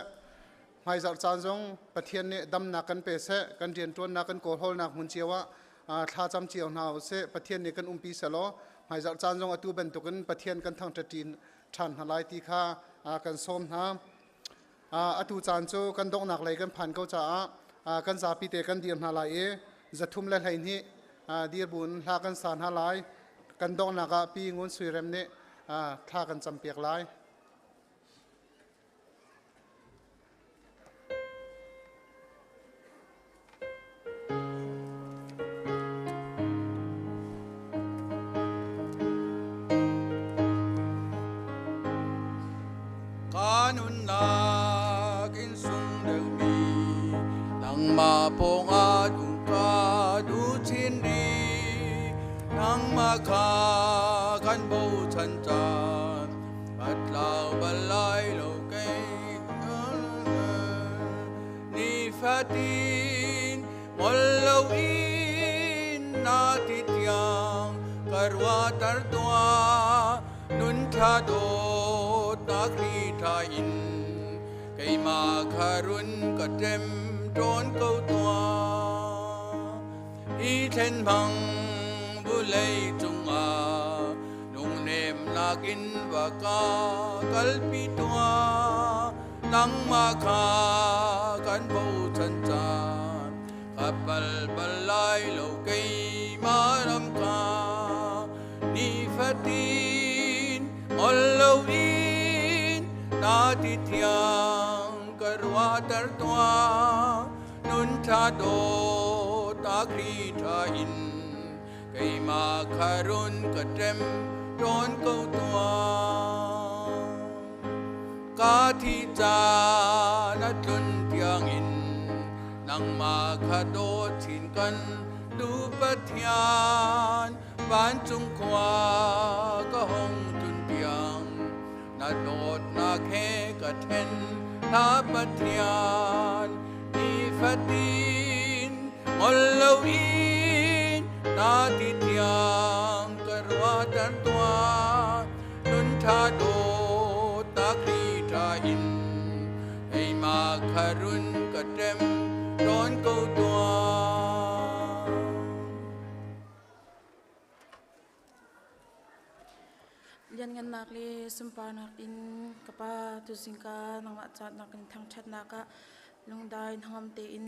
Hmaizarh caan zong Pathian nih damnak kan pe seh, kan rianṭuannak kan kawlhawlnak hmun cio ah thlacam cio hna u sih. Pathian nih kan umpi selaw hmaizarh caan zong atu bantukin Pathian kan thangṭhat ṭhan hna lai ti kha kan sawm hna. Atu caan cu kan donghnak lei kan phan ko caah kan zapi te kan dir hna lai i 312 dir buin hla kan sa hna lai. Kan donghnak ah Pi Ngun Sui Rem nih thla kan campiak lai. Ka nunnak in sung deuhmi nangmah pawngah um ka duh chin rih nangmah kha kan bochan caan a tlau bal lai lo kei nifatin ngol loin na ti tiang ka ruahter tuah nun tha dawtnak ri tha in keimah kha run ka ṭem ṭawn ko tuah hi thlen hmang vulei cungah lungnemnak in va ka kalpi tuah nangmah kha kan bochan caan ka pal bal lai lo keimah ram kha nifatin ngol loin na ti thiang ka ruahter tuah nun tha dawt a kri tha in keimah kha run ka ṭem ṭawn ko tuah ka thi caan a tlun tiangin nangmah kha dawt chin kan du Pathian vancung khua ka hong tlun tiang na dawtnak he ka ṭhen hla Pathian nifatin ngol loin na ti tiang ka ruahter tuah nun ṭha dawtnak ri ṭha in keimah kha run ka ṭem tawn ko tuah. Lianngannak le sunparnak in ka Pa tuzing ka nangmah caatnak in thangṭhatnak ah lungdai hnangam tein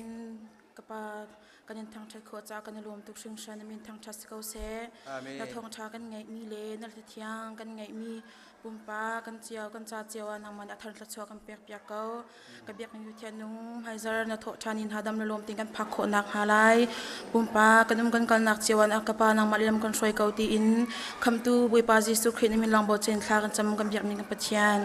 Ka Pa, kan in thangṭhat khawh caah kan i lawm tuk hringhran. Na min thangṭhat si ko seh. Amen. Na thawngṭha kan ngeihmi le na hlathiang kan ngeihmi pumpak kan cio kan ca cio ah nangmah nih a thar thluachuah kan pek piak ko. Ka biak ning Pathian nung hmaizar na thawh ṭhan in hadam na lawm tin kan phak khawh nak hnga lai. Pumpak kan um kan kalnak cio ah ka Pa nangmah lam kan hruai ko tiin khamtu Bawipa Jesuh Khrih na min lawng bochan thla kan cam kan biak ning kan Pathian.